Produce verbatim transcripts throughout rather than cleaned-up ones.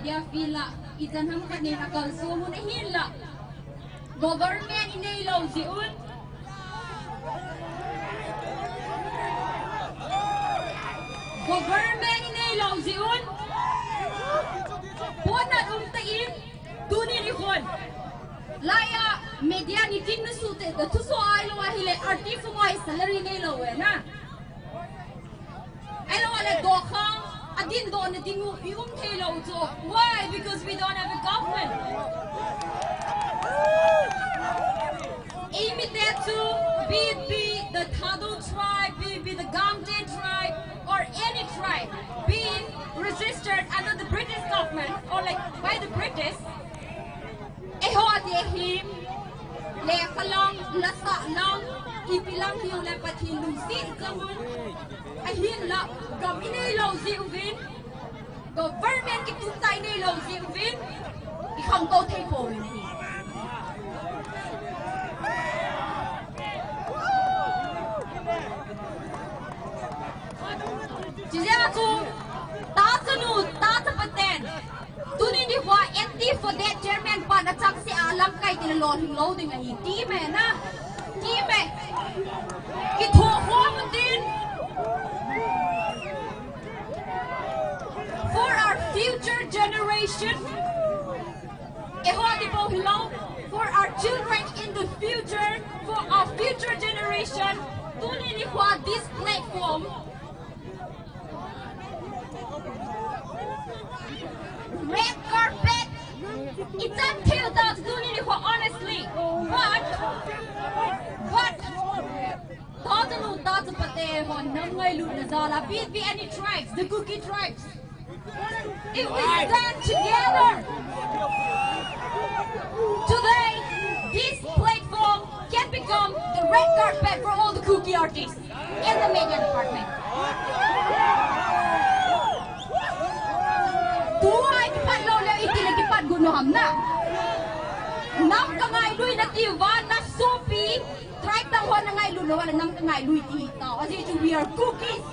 Media field a ichan ham khat in akalsong un ahinla, government inei lou jeh un, government inei lou jeh un, pona um tan, tuni nikhon, laiya media nitin nasuh te, thusoh ahilou ahile, artist ho salary nei lou e na. Ahilou le dokhang, adin dohna ding u, i um thei lou chu. Why? Because we don't have a government. Aim it there too, be it be the Thadou tribe, be it be the Gamte tribe, or any tribe, being registered under the British government, or like by the British. Eiho ati ahim, lekha lang, lasah lang, ipi lang hijongle Pathen lungset i chang un. Ahinla, gam inei lou jeh uvin, government kitup tah inei lou jeh uvin, i khangtou thei pouvin ahi. Chujeh a chu, tachanu, tachapaten, tuni nikho a Anti-Faded Chairman pan achangseh a lamkai tin alolhing lou ding ahi, ti me na, ti me. Kithokhom utin. For our future generation, eiho ti bou hilou, for our children in the future, for our future generation, tuni nikho a this platform, red carpet, ichan thei tah tuni nikho, honestly. But, but, tachanu, tachapate ho nam ngailutna jal a, be it be any tribes, the Kuki tribes, if we stand together today, this platform can become the red carpet for all the Kuki artists in the media department. Tua i kipat lou le iti le kipat gu nom ham na. Nam kangailut na tiu va, na sopi, tribe dang ho nangailut lou le nam kangailut ti tao. Ajeh chu we are Kukis.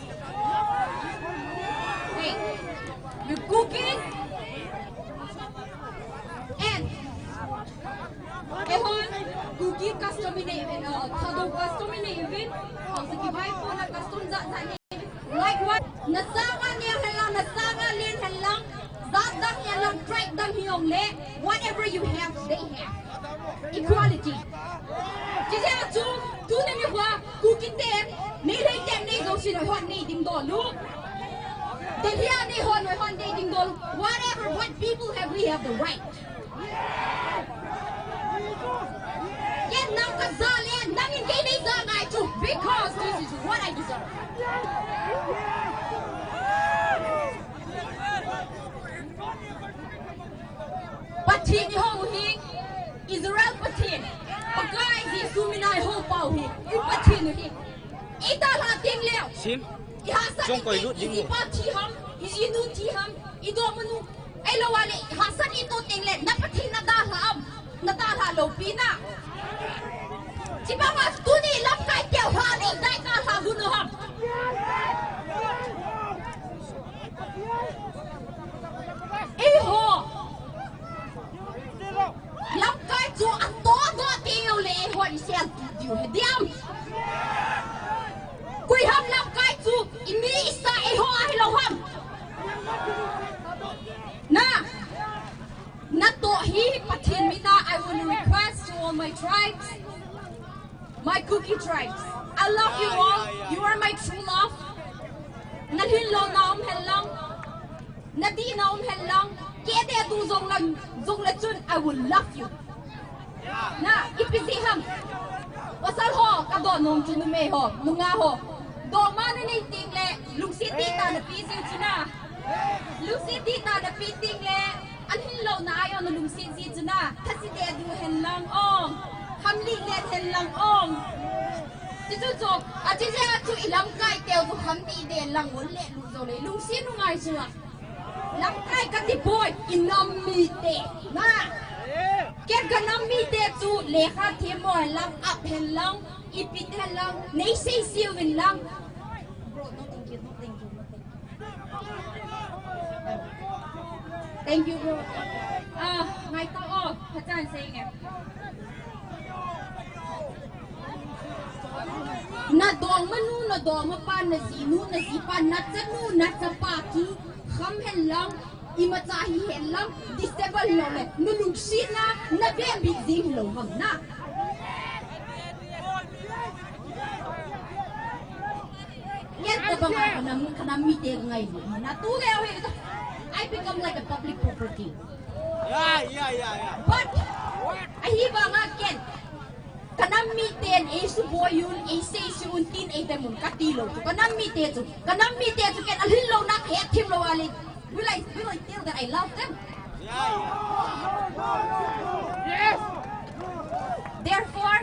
Hey, we Kukis. And eiho Kuki custom inei uvin, uh, Thadou custom inei uvin, haosa kivaipohna custom jat jat inei uvin. Like what? Na sanga neo hen lang, na sanga len hen lang, jat dang hen lang, tribe dang hijongle, whatever you have, they have. Equality. Chujeh a chu, tuni nikho a, Kuki ten, Meitei ten nei jouse noi hon nei dingdoh u. Delhi a nei hon noi hon nei dingdoh u. Whatever, what people have, we have the right. Ken nang kaja le, nangin kei neija ngai chu, because this is what I deserve. Pathen ihou hi, Israel Pathen, Pakai Jesu mina ihou pau hi, i Pathen u hi. Idalha teng leh, ihahsat in, ijinu thi ham, ijinu thi ham, idoh manu, ahilou le, hahsat in itoh teng leh, na Pathen nadalha am, nadalha lou pi na. Chibanga tuni lamkai teu ha ni dai dalha gun u ham. Eiho lamkai chu atoh doh teng uleh eiho isel diu hi diam. Koi ham lamkai chu, imi isa eiho ahilou ham. Na, natoh hi Pathen mina, I want to request to all my tribes, my Kuki tribes. I love you all. You are my true love. Nalhin louna um hen lang, nadihna um hen lang, kei dedu jong lang, jong le chun, I will love you. Na, ipi jeh ham. Pasal ho, kadoh nom chu numei ho, nungah ho. Dohma nanei teng leh, lungset dihtah napeh jiu chu na. Lungset dihtah napeh teng leh, alhin louna a jong nalungset ji chu na. Thase dedu hen lang ong. Hamlih len hen lang ong. Chuchu chu, achuti jeh a chu ilamkai teu chu hamlih den lang un le lu jo le. Lungset u ngai chu a. Lamkai kati poi, inam mite. Na. Ken kanam mite chu lekha themmo hen lang, up hen lang, ipi te hen lang, nei seisei uvin lang. Bro, no thank you, no thank you, no thank you. Thank you, bro. Ah, ngai ta o, pachan sei nge. Na dongmanu, na dongmapa, na jinu, na jipa, na chanu, na chapa chu kham hen lang, imacha hi hen lang, disable lou le, na lungsetna, na bembit jing lou ham na. Ken tabang a kanam, kanam mite ngai. Na tu le awi, I become like a public property. Yeah, yeah, yeah, yeah. But ahivanga ken, kanam miten eisuboi un, eisei sei un tin eidem un kati lou. Kanam mite chu, kanam mite chu ken alhin louna kahet thim lou ale. Will I, will I tell that I love them? Yeah, yeah. Yes. Therefore,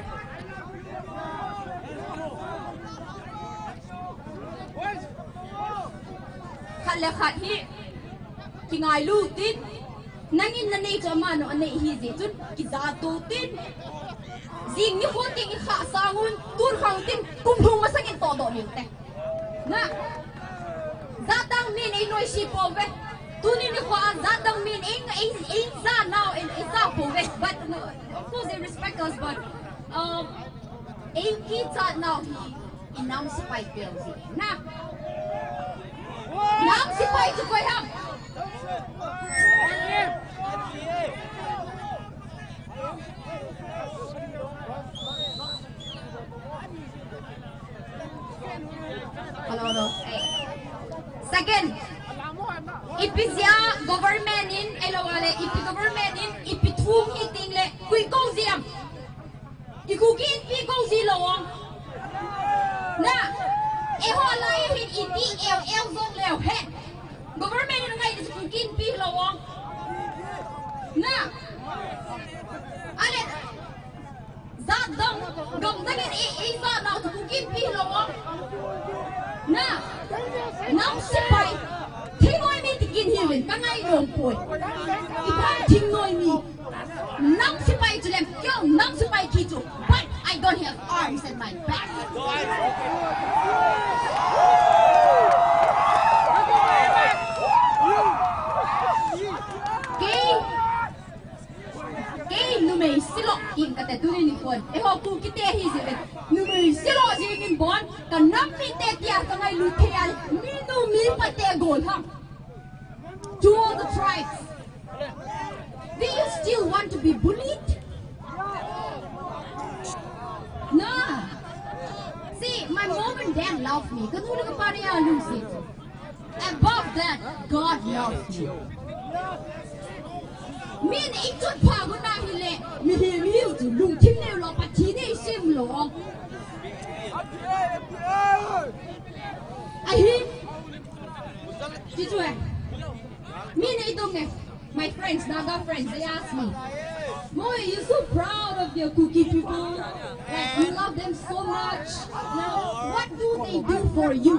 khat le khat hi kingailu tin, nangin nanei chu amanu anei ahi jeh chun kijato tin. Jing nikho tin ikhah sang un, tun khang tin, kum thum masangin todoh ning te. Na, jatdang min einoise pouve. Tuni nikho a jatdang min ei, ei, eija nau, ei, eija pouve. But, no, of course they respect us, but, um, eikichat nau hi inam sepai peh ji. Na, nam sepai chu koi ham? Hello, hello. Hey. Second, ipi jeh a government in, eilou ale, ipi government in, ipi thu hi ting le, koi kou ji ham. I Kuki Inpi kou ji lou ong. Na, eiho lai hin iti eu eu jong leu hen. Government in ngai di Kuki Inpi lou ong. Na, ale, jatdang, gamdang in i, ijat nau chu Kuki Inpi lou ong. Na, nam sepai, thingnoi mi ti kin hi ven, kangai nom poi. Ipi thingnoi mi. Nam sepai chu lem, keu nam sepai ki chu. But I don't have arms at my back. Kei, kei numei silo in kate tuni nikho. Eiho Kuki te hi jeh in numei silo jing in bon, kanam mite tia kangailut thei a, minu mipa te gol ham. To all the tribes. Do you still want to be bullied? No. See, my mom and dad love me. Kanu le kapa nei alungset. Above that, God loves me. Min eichotpha gon ahile, mihem, mihem chu lungthim neo lou, Pathen in eisem lou. Ahi. Chuchu e. Min eidong e. My friends, Naga friends, they ask me, "Moe, you're so proud of your Kuki people. Like, you love them so much. Now, what do they do for you?"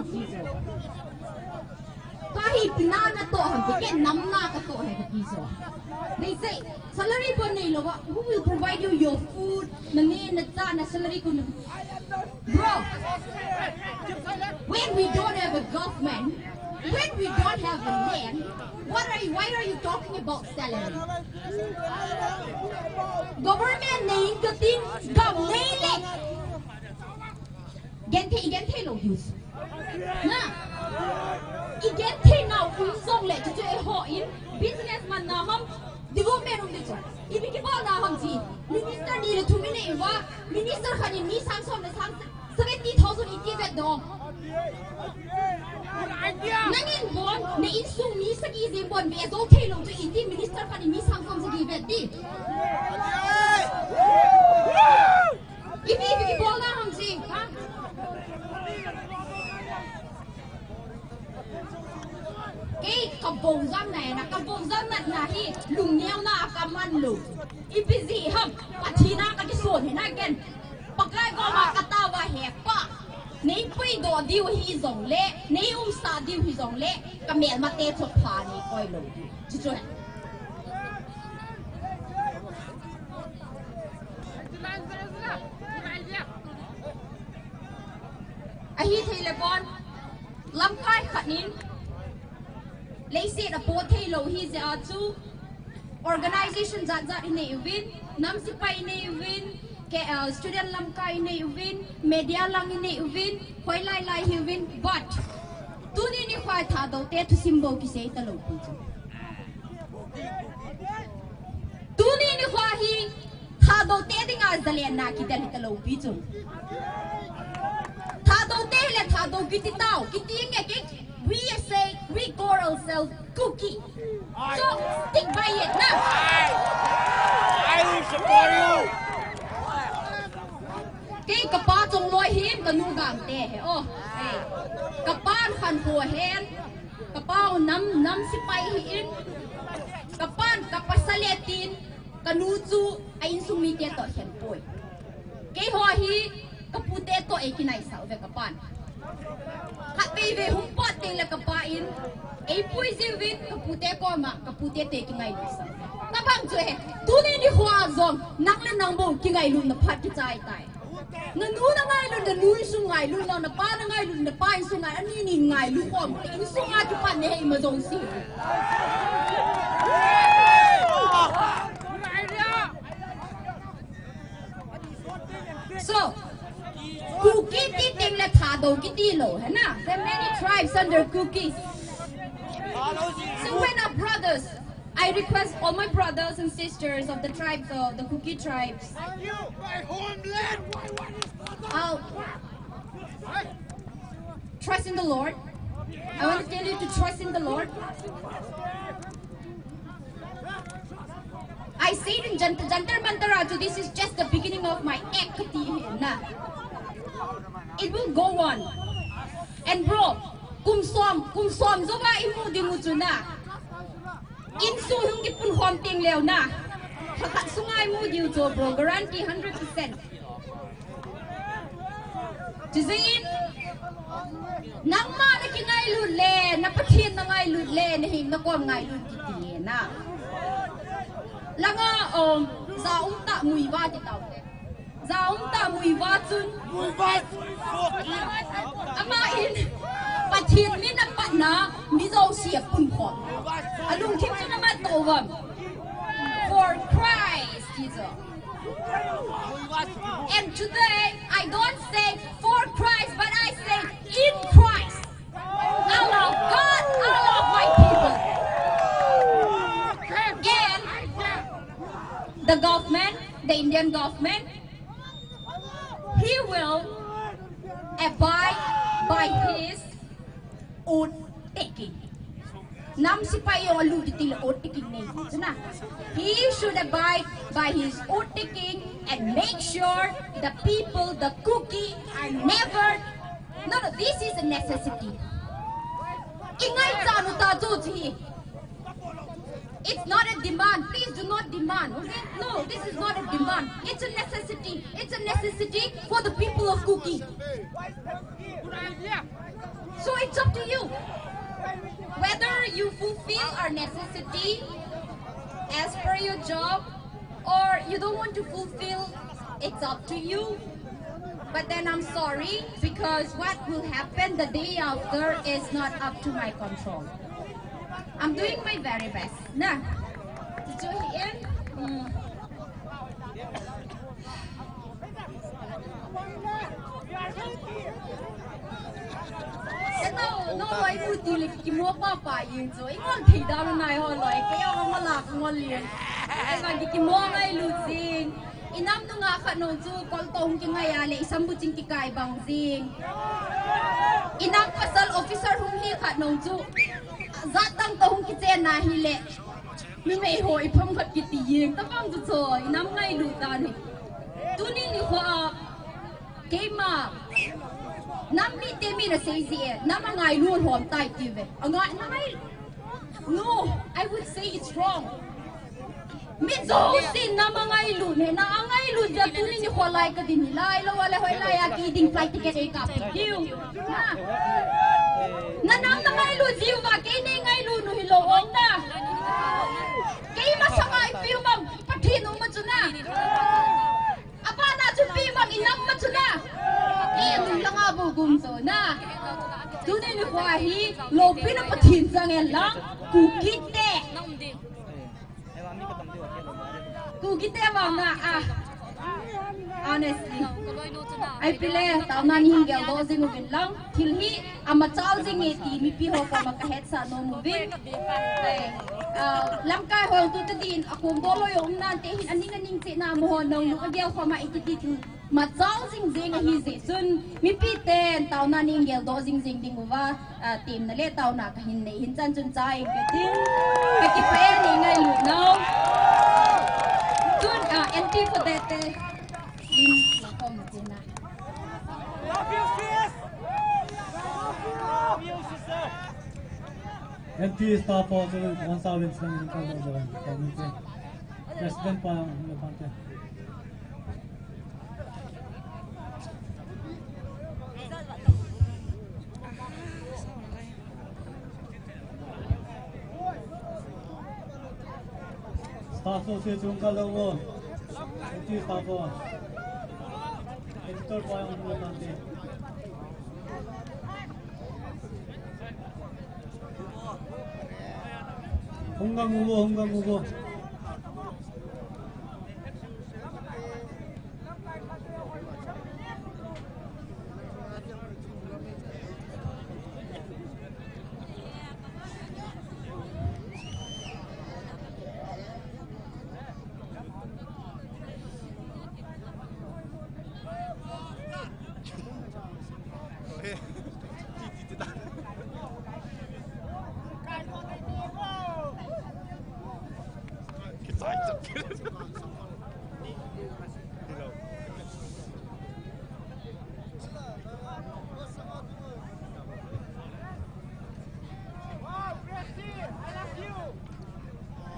Kahi pi na natoh ham, ken nam na katoh e kati chu. They say, "Salary pon neilou a, who will provide you your food? Na ne, na cha, na salary kon." Bro, when we don't have a government, when we don't have a land, what are you, why are you talking about salary? Government nei katin, gam nei le. Genthei, genthei lou use. Na. I genthei nau um jong le, chuchu eiho in, business man na ham, development um di chu. Ipi kibol na ham ji. Minister ni le thum inei uva, minister khat in mi sang som le sang seventy thousand iti vet dong. Nangin bon, na insung mi sagi jeng bon, ve jou thei lou chu iti minister khat in mi sang som sagi vet di. Ipi, ipi kibol na ham ji, ha? Kei kabongjam na e na, kabongjam natna hi, lungneo na kaman lou. Ipi jeh ham, Pathen a kakison hi na ken. Pakai koma katao a hepa. Nei puidoh diu hijongle, nei umsah diu hijongle, kamelmate chu pha nei koi lou diu. Chuchu e. Ahithei le bon, lamkai khat in, Leiset a po thei lou hi jeh a chu organization jat jat i nei uvin, nam sipai i nei uvin, ke, uh, student lamkai i nei uvin, media lang i nei uvin, hoilai lai hi uvin, but tuni nikho Thadou te thusim bou kisei talou pi chu. Tuni nikho hi Thadou te dinga zalenna kidel hi talou pi chu. Thadou te le Thadou kiti tau, kiti nge ke, we say, we call ourselves Kuki. So, stick by it, na. I will support you. Kei kapa Chongloi hin kanu Gangte hi, oh. Hey. Kapan khankho hen, kapa nam, nam sipai hi in. Kapan, kapasal e tin, kanu chu a insung mite toh khen poi. Keiho hi kapute toh ei kinaisah uve kapan. Khatvei vei hung pot teng le kapa in, ei pui jiuvin kapute koma, kapute toh ei kingailut sah. Tabang chu he, tuni nikho jong, nang le nang bou kingailutna phat kichai tai. Nanu na ngailut, nanu insung ngailut, napa na ngailut, napa insung ngailut, ani ni ngailut khom, insung a kipan ne he ima jong si. So, Kuki ti teng le Thadou kiti lou, hai na? There are many tribes under Kukis. So when our brothers, I request all my brothers and sisters of the tribes, of the Kuki tribes, I'll trust in the Lord. I want to tell you to trust in the Lord. I said in Jantar, Jantar Mantar, Raju, this is just the beginning of my act, kati hi na. It will go on. And bro, kum som, kum som jouva imu ding u chu na. Insung hung kipunkhom teng leu na. Lhakhat sunga imu diu chu bro, guarantee hundred percent. Chujeh in, nangma na kingailut le, na Pathen na ngailut le, na heng na kom ngailut kiti na. Langa, um, ja um tah muiva ti tau. Ja um tah muiva chun. Muiva chun. Ama in, Pathen min a patna, mi jouse apunkhom. Alungthim chun ama toh uvam. For Christ Jesus. And today, I don't say for Christ, but I say in Christ. I love God, I love my people. Again, the government, the Indian government, he will abide by his oath taking. Nam sipai jong alut teng le oath taking nei chu na. He should abide by his oath taking and make sure the people, the Kuki, are never. No, no, this is a necessity. I ngaichat u tah chu chu hi. It's not a demand. Please do not demand. Okay? No, this is not a demand. It's a necessity. It's a necessity for the people of Kuki. So it's up to you. Whether you fulfill our necessity as per your job or you don't want to fulfill, it's up to you. But then I'm sorry, because what will happen the day after is not up to my control. I'm doing my very best. Na. Did you hear? Mm. Seta, no, no, I put you like kimo papa yin so. I ngon thei da nai ho loi. Kei o ngol la ngol yin. Kei ba kimo ngailut jing. I nam nunga khat nung chu kol to hung kingai a le i sambuching kikai bang jing. I nam pasal officer hung hi khat nung chu jat dang to hung kichen na hi le. Numei ho i pham khat kiti jing. Tabang chu cho i nam ngailut dan hi. Tuni nikho a keima nam mite min asei ji e. Nam angailu lhom tai ti ve. Angai, angai. No, I would say it's wrong. Mi jousen nam angailu ne, na angailu jeh a tuni nikho lai kadin hi lai lou a le hoilai a kei ding flight ticket ei kap diu. Na. Na nam na ngailu jiu va kei nei ngailu nu hilou ong na. Kei masanga ipi um am Pathen um a chu na. Abana chu ipi um am i nam a chu na. Kei nung langa bou gum chu na. Tuni nikho hi loupina Pathen chang en lang. Kukite. Kukite vang na a. Honestly. Ai pile, taona nahin geldoh jing uvin lang. Thil hi amachal jing e ti mipi ho koma kahetsah nom uvin. Ai, ah, lamkai ho tu tadin, akhom doh loi um nante hin aning aning cheh na amaho nung nung agel khoma iti ti thu. Machal jing jing ahi jeh chun, mipi ten taona nahin geldoh jing jing diuva, ah, temna le taona kahin nei hin chan chun cha in katin. Kakipah e, nei ngailut nau. Chun, ah, N P cadet te. Lim la khom na tina. N P staff also one thousand seven hundred. President pa, Staff ho se chung kal lou vo. Iti staff ho. Editor pa ang mo tante. Hung gang uvo, hung gang uvo.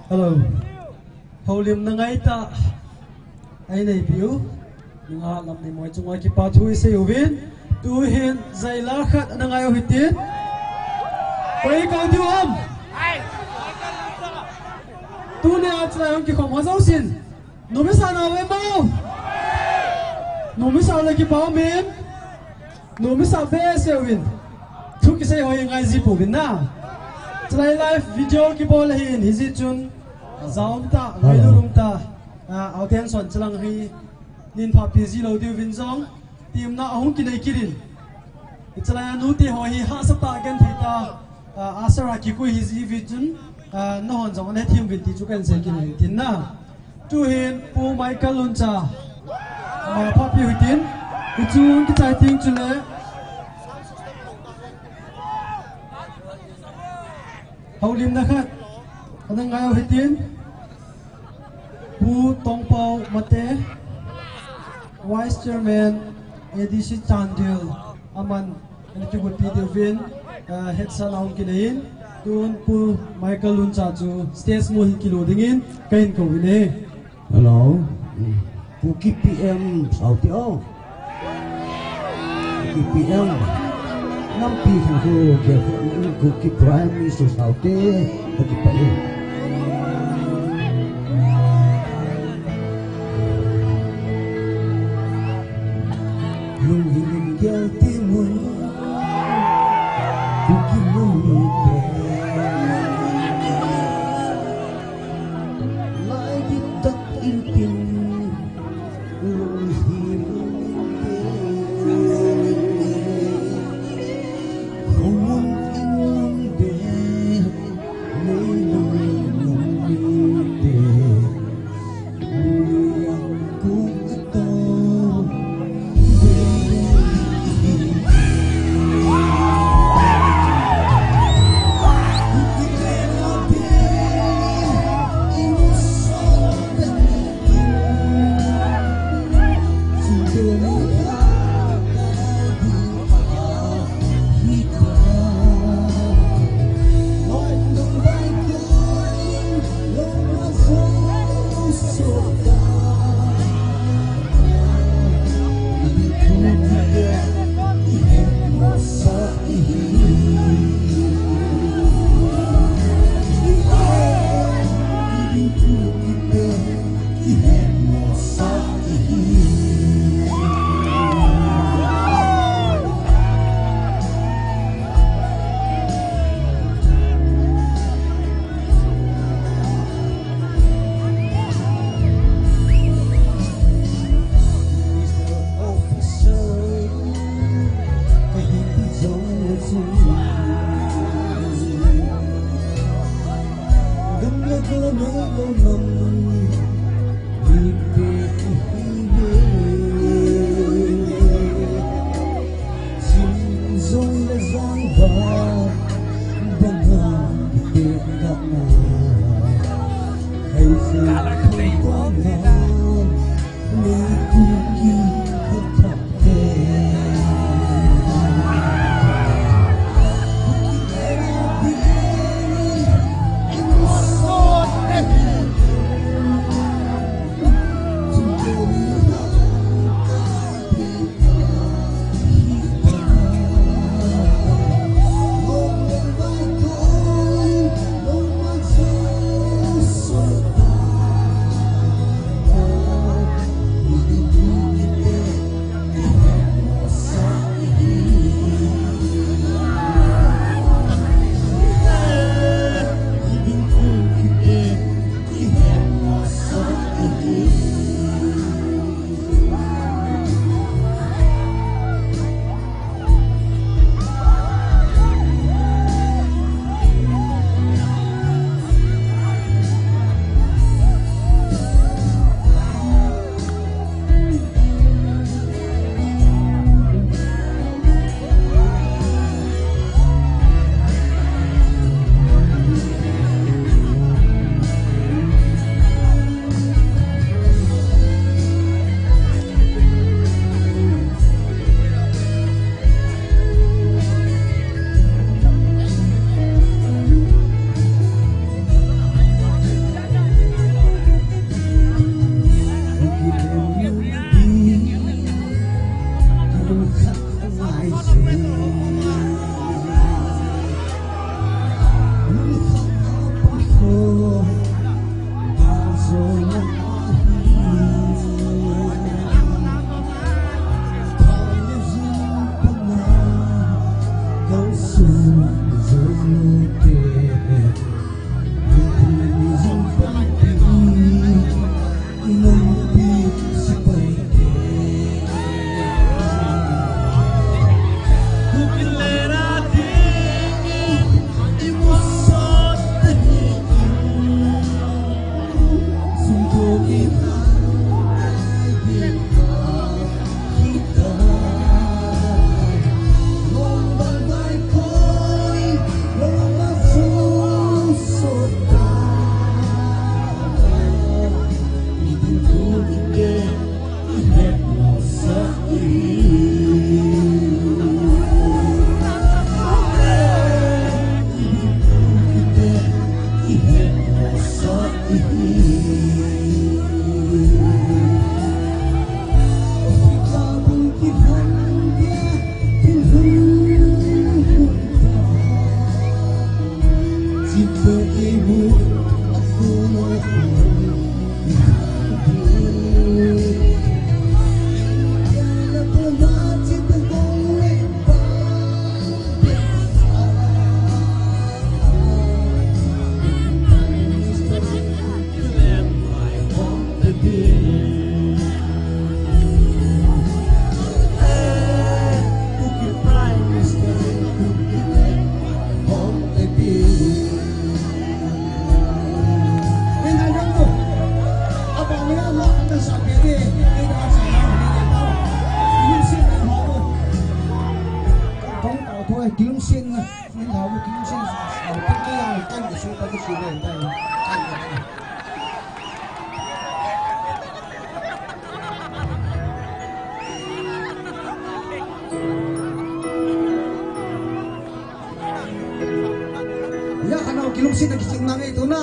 Hello. Houlimna ngaitah a inei piu. Nungah Lamneimoi chunga kipa thu isei uvin. Tuhin jaila khat ana ngai u hitin. Koi kou diu ham? Tunia chulai hung kikhom ho jousen. Numei sa nau ve mo. Numei sa le kipa umin. Numei sa behseh uvin. Thu kisei ho hi ngai ji pouvin na. Chulai live video kibol ahin hijeh chun. Jaum ta, ngailut um ta. Ah, audience hon chulang hi. Nin pha pi ji lou diuvin jong. Temna ahung kinei kit in. Hichelai a nute ho hi hahsa tah a genthei tah a, ah, asar a kikoi hi ji uvin chun, ah, nahon jong ana hethem uvin ti chu kahin sei kit in tin na. Tuhin Pu Michael Luncha. Ama phapi u hitin. Hichu hung kichai teng chule. Houlimna khat ana ngai u hitin. Pu Tongpao Mate, Vice Chairman, A D C Chandel, aman ana kigot pi diuvin, ah, hetsahna hung kinei in, tun Pu Michael Luncha chu stage mun hin kilo dingin kahin kou uve. Hello. Kuki P M Saute o. Kuki P M. Nampi khu khu ke khu Kuki Prime Minister Saute. Kuki Prime. Lung lung gel ti mun. Kuki mun. Lai dit tak in tin, lung him in te. Hung in te, lung lung in te. Lung kung to. Ya, kanao kilungset na kiching na ngai tu na.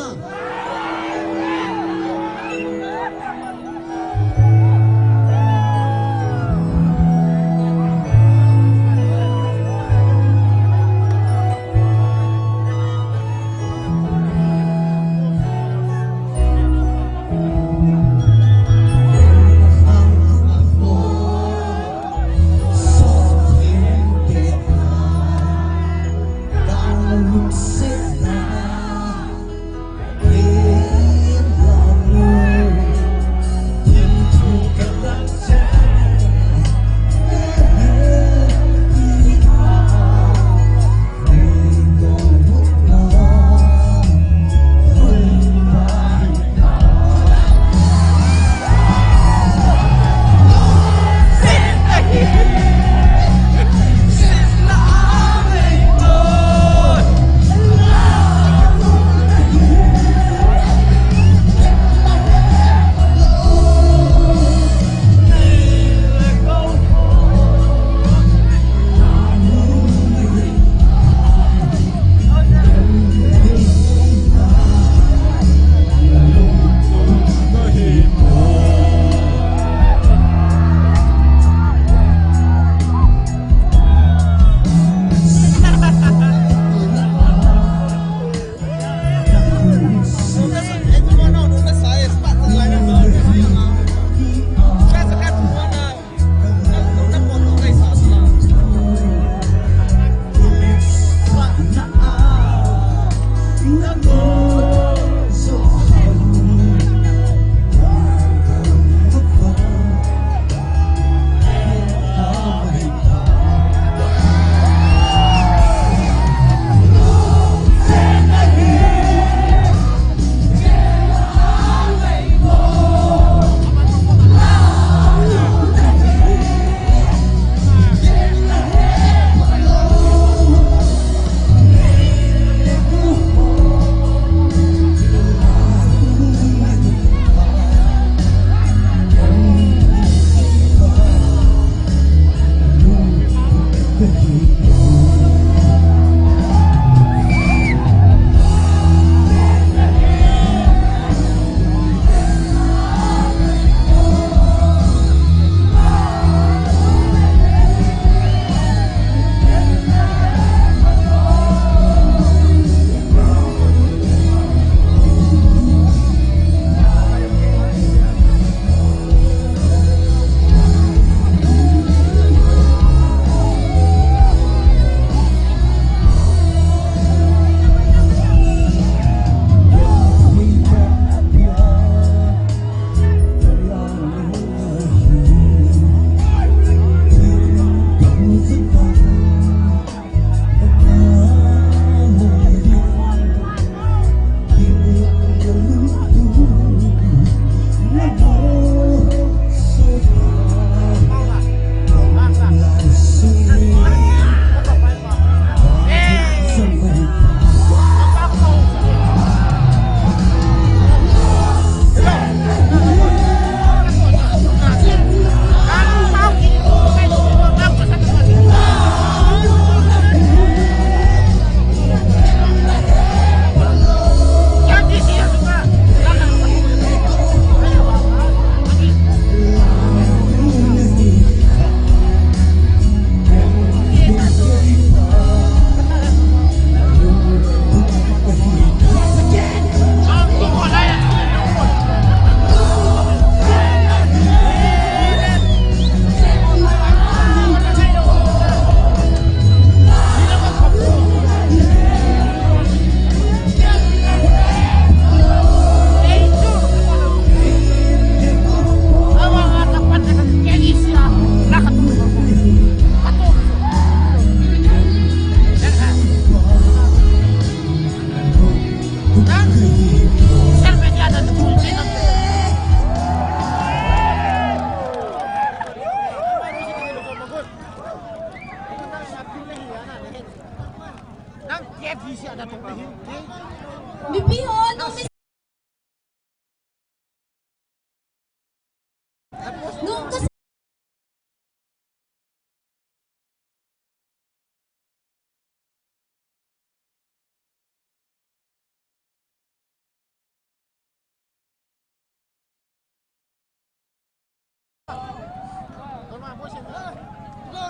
Nung ka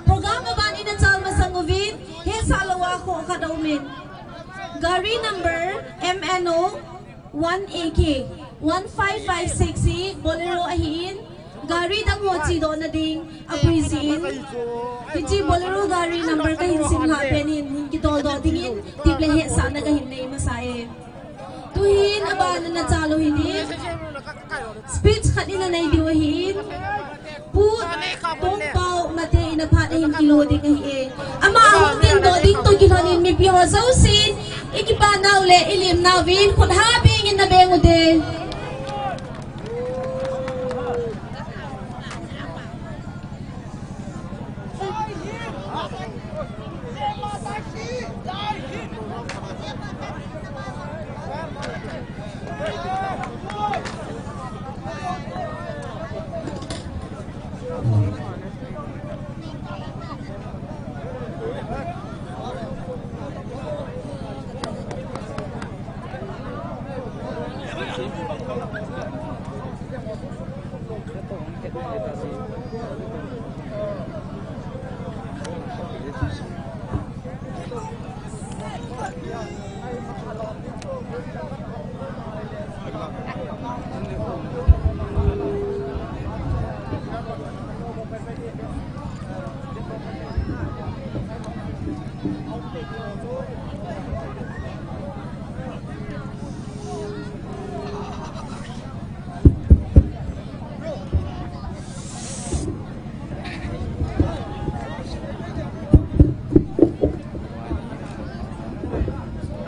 Program aban in achal masang uvin, hesa lou a kho khat aumin. Gari number M N O one A K one five five six hi Bolero ahin, gari dang ho chedoh na ding apui jin. Hiche Bolero gari number kahin simlha pen in, hin kitoldoh dingin, tip le hetsahna kahin nei masa e. Tuhin aban in achal u hite. Speech khat in anei diu ahin. Pu Tongpao Mate in aphat ahin kilo ding ahi e. Ama hung tin doh ding toh kilhon in mipi ho jousen, i kipah nau le i lim nau vin khut ha beng in na beng ute.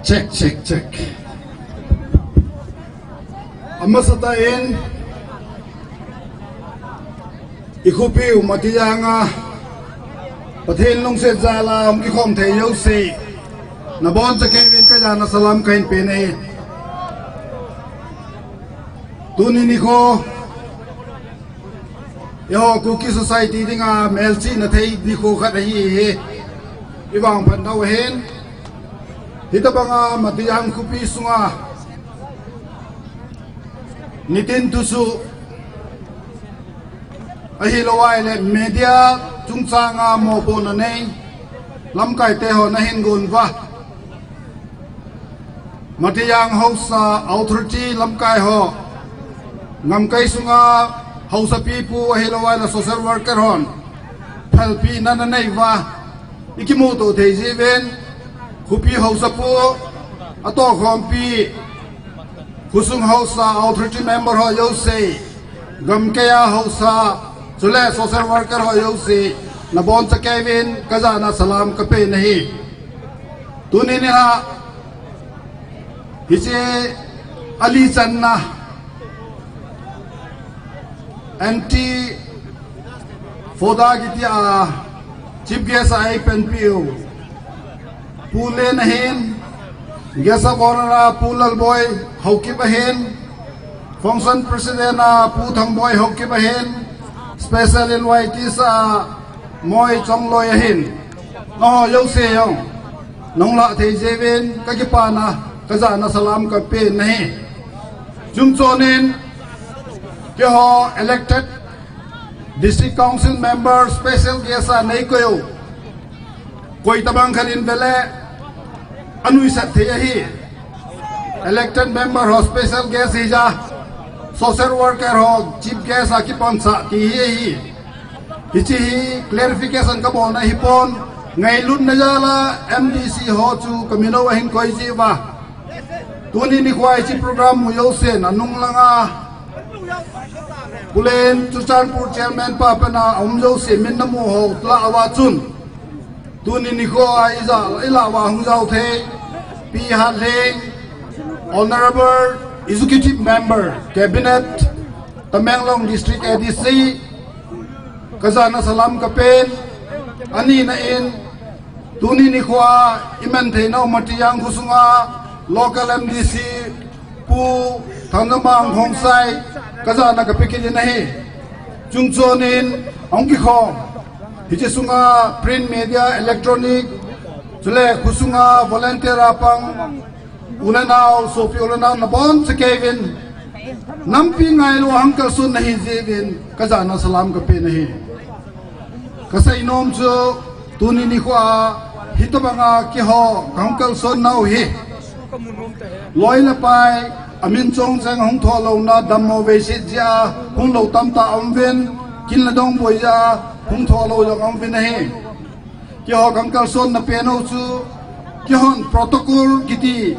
Check, check, check. Amasatah in, i khopi u Matijang a Pathen lungset jal a hung kikhom thei jouse, nabonchauvin kajana salam kahin pen ahi. Tuni nikho, eiho Kuki society dinga melchihna thei nikho khat ahi hi. I vangphat nau ahin. Hitobanga Matijang khopi sunga nitin thusoh ahilou ahile media chungchanga mopohna nei lamkaite ho nahin gon uva, Matijang Haosa Authority lamkai ho, gamkai sunga haosapi pu ahilou ahile social worker hon phalpina nanei uva, i kimuto thei jeh uvin, khopi haosapu, atohkhompi, khosung haosa, authority member ho jouse, gamkai a haosa, chule social worker ho jouse, nabonchauvin kajana salam kapen ahi. Tuni nikho, hiche ali channa, anti FODA kiti a chief guest a eipanpiu Pu Len ahin, guest of honour a Pu Lalboi Haokip ahin, function president a Pu Thangboi Haokip ahin, special invitees a Moi Chongloi ahin. Nangho jouse jong nahung lah thei jeh uvin kakipana, kajana salam kapen ahi. Chomcha in, keiho elected District Council member special guest a neikoi u, koi tobang khat in vele anuisat thei ahi. Elected member ho special guest hija, social worker ho chief guest a kipansah ti hi ahi. Hiche hi clarification kabolna hipon, ngailutna jal a M D C ho chu kamin u ahin koi jeh uva, tuni nikho hiche program mu jousen anung langa Pu Len Churachandpur chairman pa pen a um jouse min namu ho lah uva chun, tuni nikho a ija, ilah uva hung jao thei Pi Hatlhing, Honourable Executive Member, Cabinet, Tamenglong District A D C, kajana salam kapen. Anina in, tuni nikho a iman theinau Matijang khosunga local M D C Pu Thangzamang Khongsai, kajana kape kit in ahi. Chungchon in ahung kikhom, hiche sunga print media, electronic, chule khosunga volunteer a pang u le nao, sopi u le nao nabonchauvin, nampi ngailu a hung kalson nahi jeh uvin kajana salam kapen ahi. Kasei nom chu, tuni nikho a hitobanga keiho kahung kalson nau hi, loi le pai, amin chong cheng hung tholouna, dammo veiset jeh a hung lou tamtah aum uvin, kin le dong boi jeh a hung tholou jong aum uvin ahi. Keiho kahung kalson na pen u chu, keihon protocol kiti,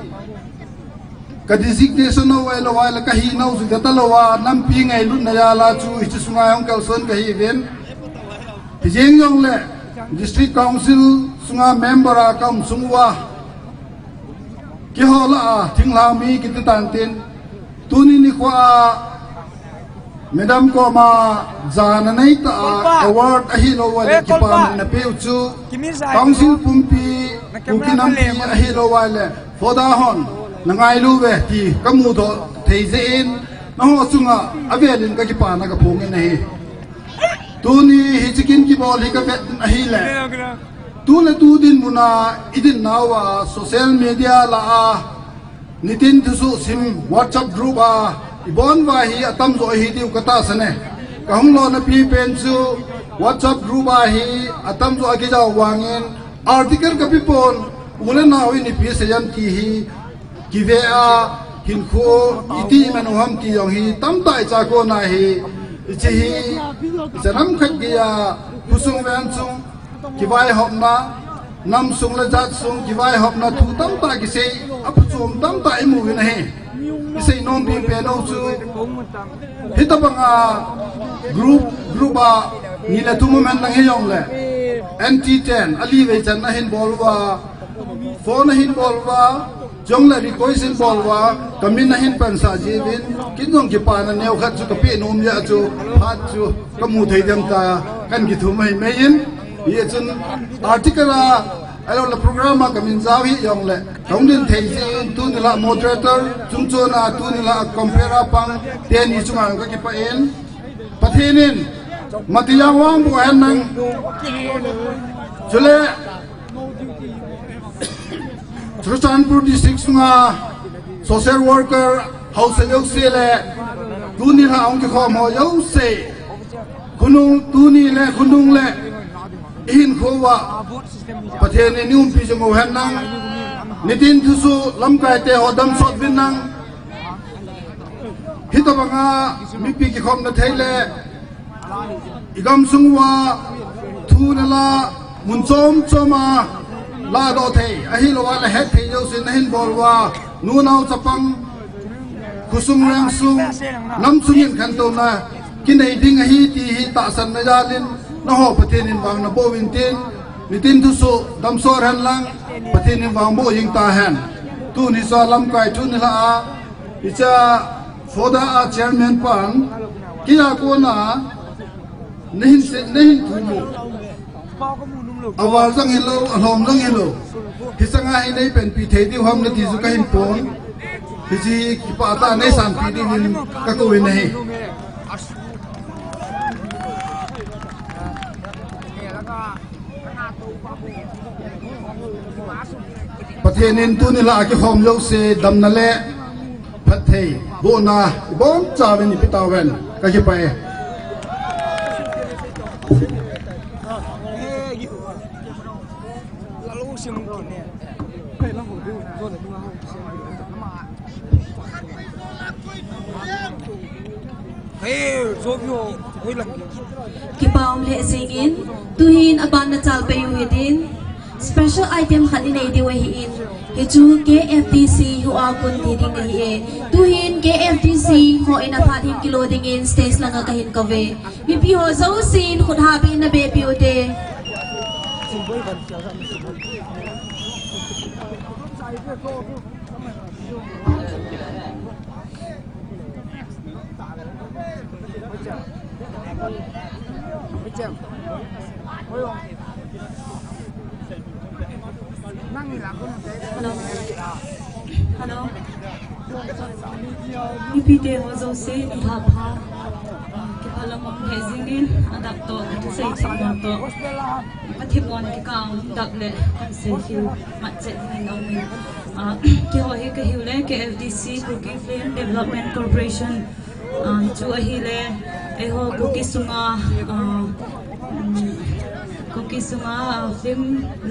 ka designation u ahilou le kahinau chu data lou a, nampi ngailutna jal a chu hiche sunga hung kalson kahi uvin. Hijeng jongle District Council sunga member a kaum sung uva, keiho lah a thinglhang mi kiti tan tin, tuni nikho a Madam koma jana neitah a award ahilou le kipana napeu chu, Council pumpi, Kuki nampi ahilou le FODA hon nangailu uve ti kamu doh thei jeh in, nangho chunga avelin kakipana kaphongin ahi. Tuni hiche kin kibol hi kavet ahile, tu le tu dinmun a idin nauva social media lah a nitin thusoh sim WhatsApp group a ibon uva hi atamjo ahi diu katahsan e. Kahung lona pipen chu WhatsApp group a hi atamjo akijao vangin article kapepon, u le nao in ipi asei em ti hi kive a, hinkho iti iman u ham ti jong hi tamtah icha kona hi, hiche hi, hiche lam khat geiya khosung veng chung kivaihopna, nam sung le jat sung kivaihopna thu tamtah kisei, aphuchom tamtah imu uvin ahi. Isei nom pipen u chu, hitobanga group, group a ni le thum um hen lang hijongle, anti ten, ali vei chan ahin bol uva, phone ahin bol uva, chule request ahin bol uva, kamin ahin pansah jeh uvin, kin jong kipana neo khat chu kapeh nom jeh a chu, phat chu kamu thei dem tia kahin kithum ahi mai in. Hijeh chun article a, ahilou le program a kamin jao hijongle, kahung din thei jeh in, tuni lah moderator, chungchon a tuni lah compere a pang teni chunga kakipah in, Pathen in mati jang vangboh hen lang. Chule Churachandpur District sunga social worker haosa jouse le tuni lah a hung kikhom ho jouse, khonung, tuni le khonung le ihinkho uva Pathen in eiumpi jing u hen lang, nitin thusoh lamkai te ho damsot uvin lang. Hitobanga mipi kikhopna thei le igamsung uva thu le la mun chom chom a ladoh thei, ahilou le hetthei jousen nahin bol uva, nu nao chapang, khosung veng sung, nam sung in khantouna kinei ding ahi ti hi tahsanna jal in, nangho Pathen in vang naboh uvin tin, nitin thusoh damsot hen lang, Pathen in vang boh jing tahen. Tuni chu lamkai thu ni lah a, hiche FODA a chairman pan, keiya kona nahin sei, nahin thum u, aval jong hilou, alhom jong hilou, hiche chang a hi neipanpi thei diu ham nati chu kahin pon. Hiche kipah tah a neisanpi diuvin kakou in ahi. Pathen in tuni lah a kikhom jouse damna le phattheibohna ibonchauvin eipeh tahen, kakipah e. Kipa um lheh jengin, tuhin aban nachal pei u hitin, special item khat inei diu ahin, hichu K F D C ho a kon ti ding ahi e. Tuhin K F D C ho in aphat hin kilo dingin stage langa kahin kouve. Mipi ho jousen khut hahbeh in nabeh peh ute. Hello. Hello. Mipi te ho jouse nilhah pha. Alam um he jingin, adak to, atu sei chang to. Athi bon ki kang dak le, kan sei hiu, mat chet dingin aum in. Ah, keiho hi kahiu le, K F D C, Kuki Film Development Corporation. Ah, chu ahile, eiho Kuki sunga, ah, um, Kuki sunga, ah, film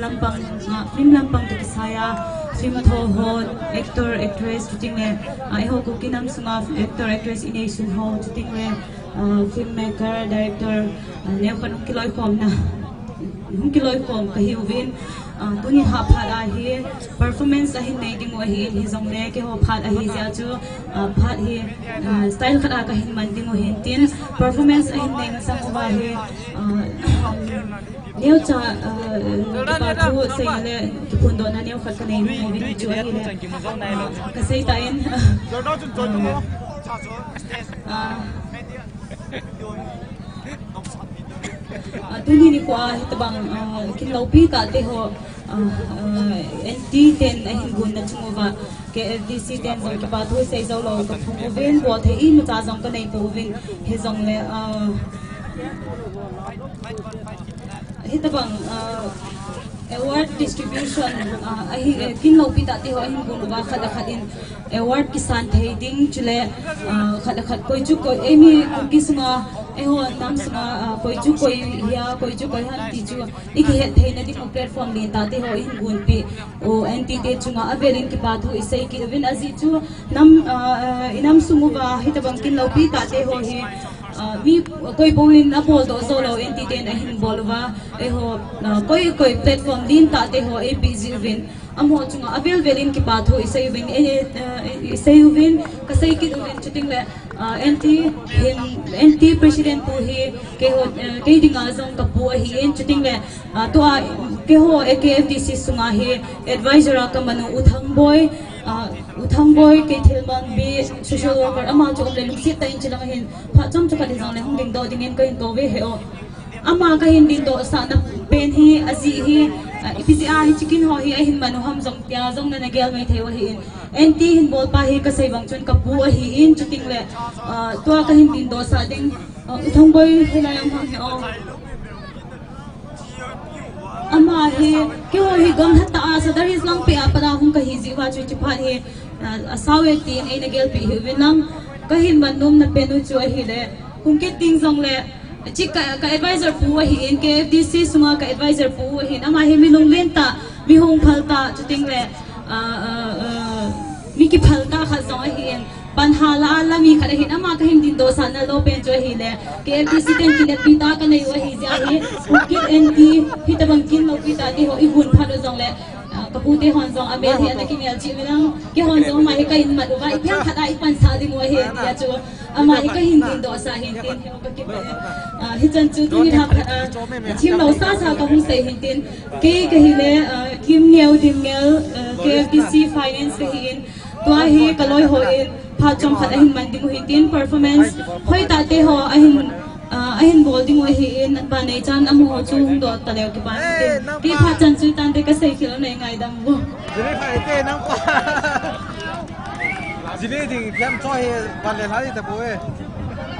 lampang, ah, film lampang toh kisai a, film tho ho, actor, actress, chuting le, ah, eiho Kuki nam sunga, actor, actress inei sun ho, chuting le, ah, filmmaker, director, ah, neo khat hung kiloikhomna, hung kiloikhom kahiuvin, ah, tuni haphat a hi performance ahin nei ding u ahin, hijongle keiho phat ahi jeh a chu, ah, phat hi, ah, style khat a kahin man ding u hin tin, performance ahin nei masang uva hi, ah, neocha, ah, kipa thu sei le kiphondohna neo khat kanei nom uvin chu ahile, ah, kasei tan, ah, ah, Ah, tuni nikho a hitabang, ah, kin loupi tah te ho, ah, ah, N T ten ahin gon na chung uva, K F D C ten jong kipa thu sei jou lou kathum uvin, bolthei imacha jong kanei pouvin, hijongle, ah, hitabang, ah, award distribution, ah, ahi, eh, kin loupi tah te ho ahin gon uva khat le khat in award kisan thei ding chule, ah, khat le khat koi chu koi, eimi Kuki sunga, eiho nam sunga, ah, koi chu koi hia, koi chu koi ham ti chu ikihet theina ding u platform lentah te ho ihin gonpi u N T te chunga avel in kipa thu isei kit uvin ajeh chu nam, ah, ah, inam sung uva hitabang kin loupi tah te ho hi, ah, mi koi bou in abol doh jou lou N T ten ahin bol uva, eiho, ah, koi koi platform lentah te ho eipeh jeh uvin, amaho chunga avel vel in kipa thu isei uvin, eh, eh, isei uvin, kasei kit uvin chuting le, ah, N T hin, N T president pu hi keiho, eh, kei dinga jong kapu ahin chuting le, ah, tua keiho A K F D C sunga hi advisor a kaman u U Thangboi, ah, U Thangboi Keithelmanbi social worker ama chu um le lungset tah in chulang hin phat chomcha khat hijongle hung dingdoh dingin kahin kou ve he o. Ama kahin dingdoh sahna pen hi, ajeh hi, ah, ipi jeh a hiche kin ho hi ahin man u ham jong tia jong nana gel mai thei u ahin. N T hin bol pa hi kasei bang chun kapu ahin chuting le, ah, tua kahin dingdoh sah ding, ah, U Thangboi hilai a um ham he o. Ama hi, keiho hi gamlha tah a Sadar Hills langpeh a pat a hung kahi jeh uva chu hiche phat hi, ah, asao e tin eina gelpeh hih uvin lang, kahin man nomna pen u chu ahile, kum kit ding jongle, Chi ka, ka advisor pu ahin, K F D C sunga ka advisor pu ahin, ama hi mi lunglen tah, mi hung phal tah, chuting le, ah, ah, ah, mi kiphal tah khat jong ahin, pan hala la mi khat ahin, ama kahin dingdoh sahna lou pen chu ahile, K F D C ten kineppi tah kanei u ahi jeh ahi, Kuki N T, hitabang kin loupi tah te ho igon phat u jongle, ah, kapu te hon jong amel hi ana kimel cheh uvin lang, keihon jong ama hi kahin mat uva, ipi ham khat a ipansah ding u ahi tia chu. Ama hi kahin dingdoh sah hin tin, ah, hichan chu tuni lha khat a, thim lou sasa kahung sei hin tin, kei kahile, ah, Kimneo Dimngel, ah, K F D C Finance kahin, tua hi kaloi hon, phat chomkhat ahin man ding u hin tin, performance hoitah te ho ahin, ah, ahin bol ding u ahin, banei chan amaho chu hung doh taleu kibang tin. Kei phat chan chu tante kasei khel u nei ngaidam u. Jilei phai te nang pa. Jilei ding pian cho he ban le lai ta poi.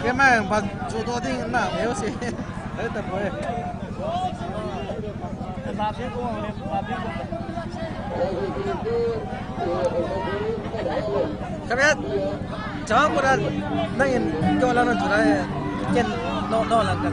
Keima ban cho to ding na meu se. Lai ta poi. Kamet. Chang ko da nang in ko la na chu da ken no no la ka.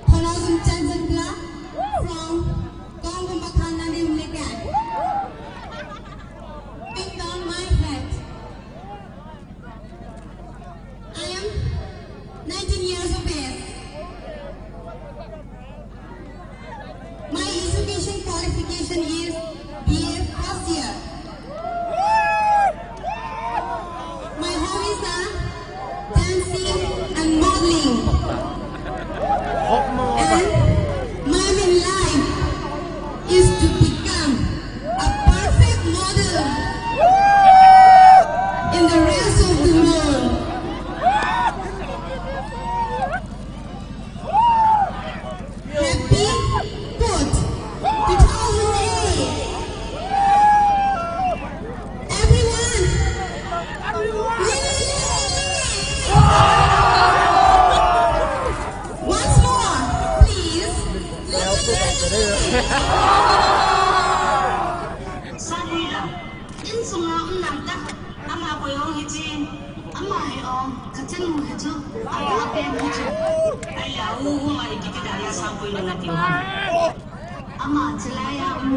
Honorable Chancellor from Kongkum Pakhan Nadim Lekai. Pick down my hat. I am nineteen years of age. My education qualification is B A first year. My hobbies are dancing and modeling. And my aim in life is to become a perfect model. Sabuila, insunga umna tah, ama koi ong hichi, ama hi ong, kachanu hichu, ama pen hichu. Aya, u, u, ma, ikiti dana Sabuila nati. Ama chilai a um,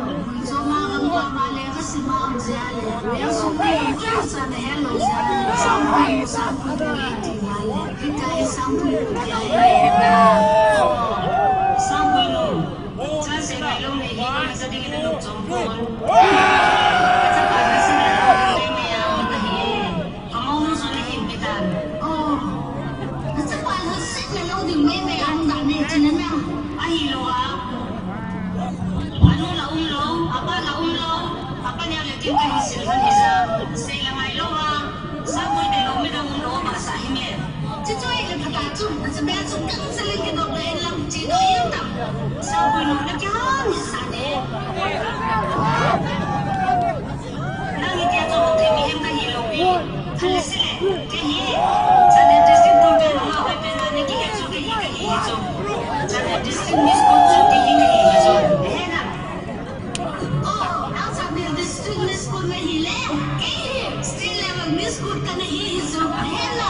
choma gam pa ma le, kasima um jia le, mel sum le, kya sa ne hello jia le, Sabuila, Sabuila, iti ma le, kita e Sabuila, ya e. Sabuila. Chate ngai lou nei hi, ka cha ding in a lou chom pon. Ka chapa na sin a lou nei nei a, ka hi. Ka mou nu su nei hin pitan. Oh. Ka chapa na sin a lou ding nei nei a, hung da nei chin a na. Ahilou a. Anu la um lou, apa la um lou. Apa neo le kin ka hi sil han hi ja. Sei la ngai lou a. Sabui te lou mi dang um lou ba sa hi me. Chuchu ahile phatah chu, nachabe chu gangsa leng kidop le inlang chi doh jeng tam. Sabui nu nakihon hisa ne. Nang hitia chu hung thei mihem kahi lou pi. Ahile sile, kei hi. Chate district kum pen hung a hoi pen a nakihe chu kei hi kahi hi chu. Chate district miss kon chu kei hi kahi hi chu. He na. Oh, nang Chandel District Miss Kun nahi le, kei hi State Level Miss Kun kana hi hi chu, hela.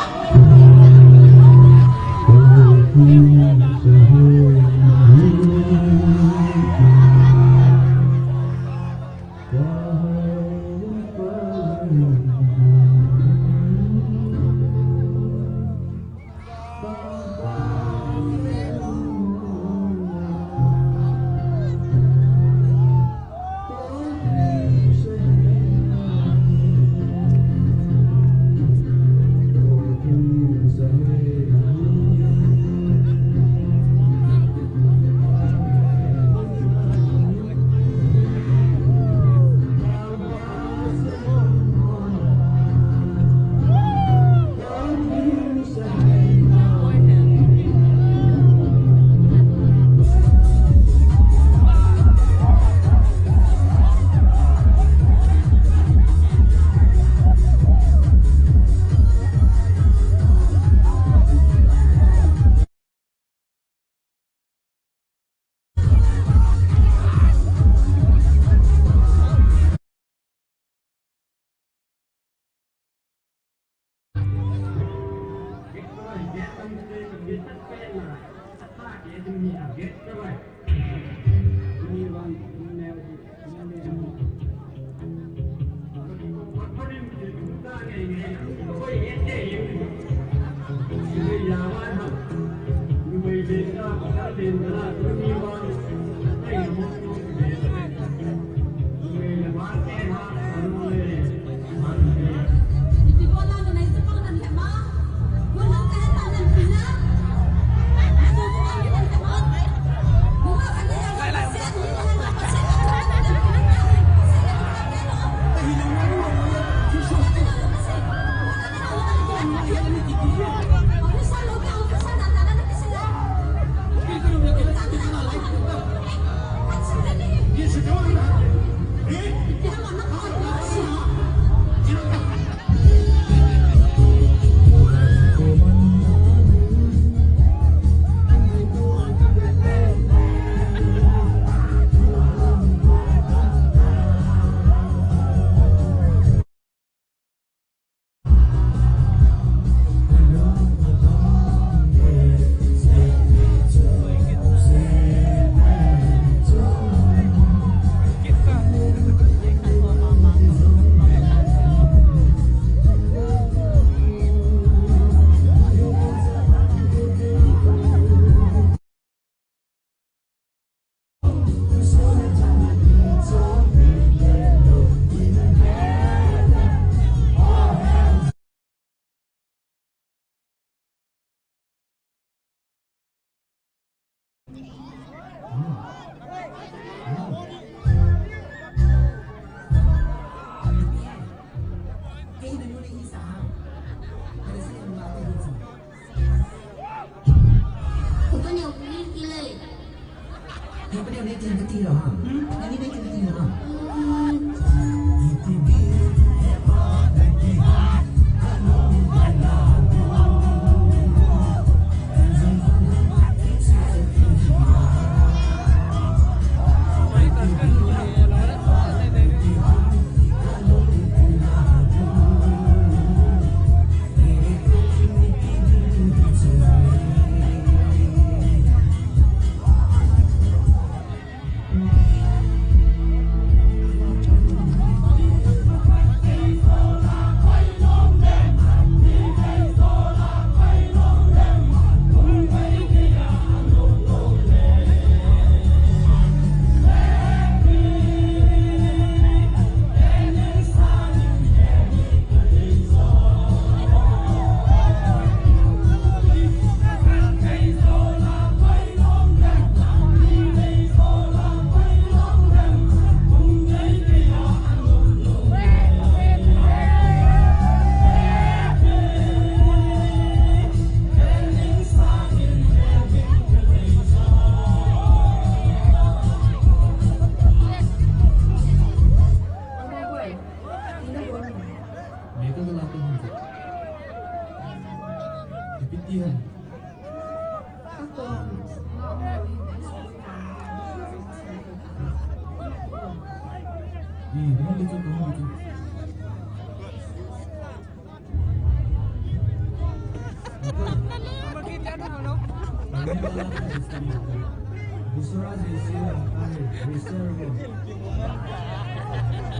दूसरा जैसे हमारे reserve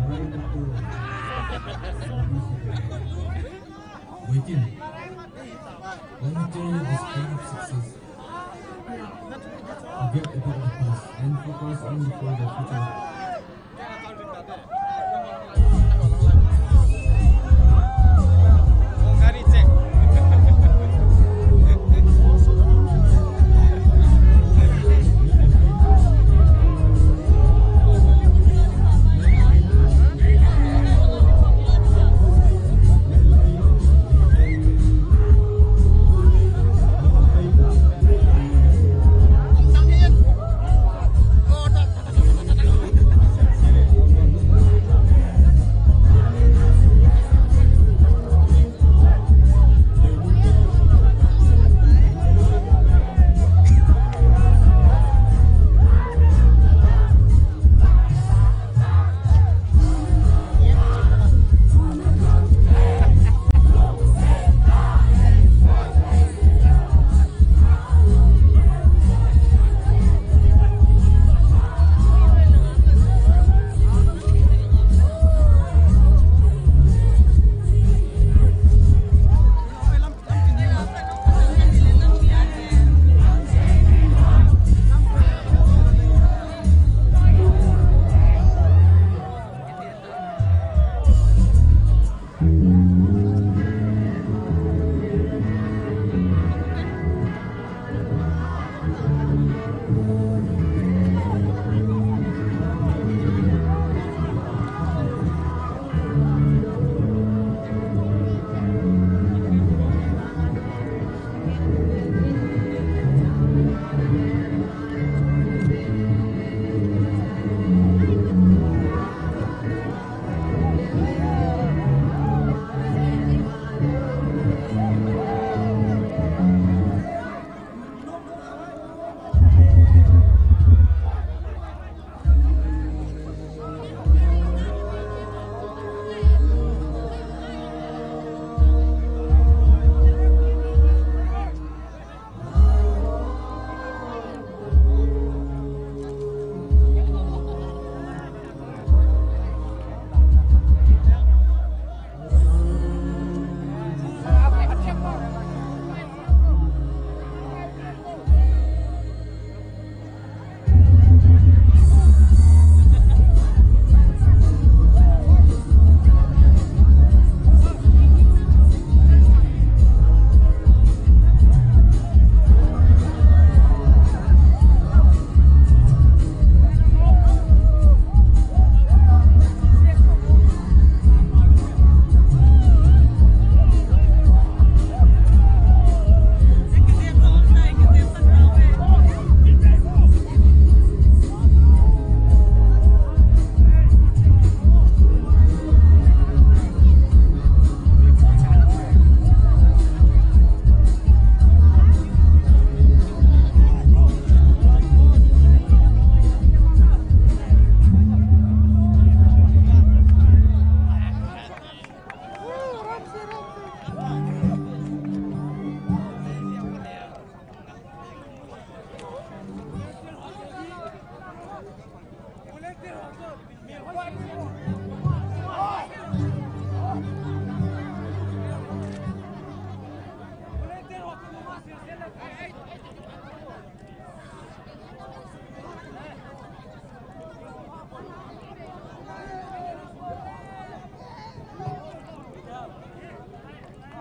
right to waiting. Let me tell you this kind of success. Forget about the past and focus only for the future.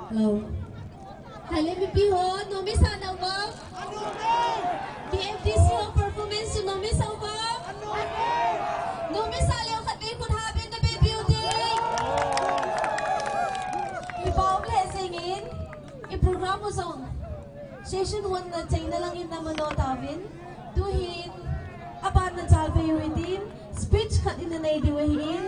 Hello. Hello, mipi ho, nomi sa nau vem? K F D C ho performance chu nomi sa u vem? Nomi sa leu khat vei khut ha ben na be piu te. I pau le jingin, i program u jong. Session one na chaina langin na mano tauvin, tuhin, aban na chalpeh u hitin, speech khat in na nei diu ahin,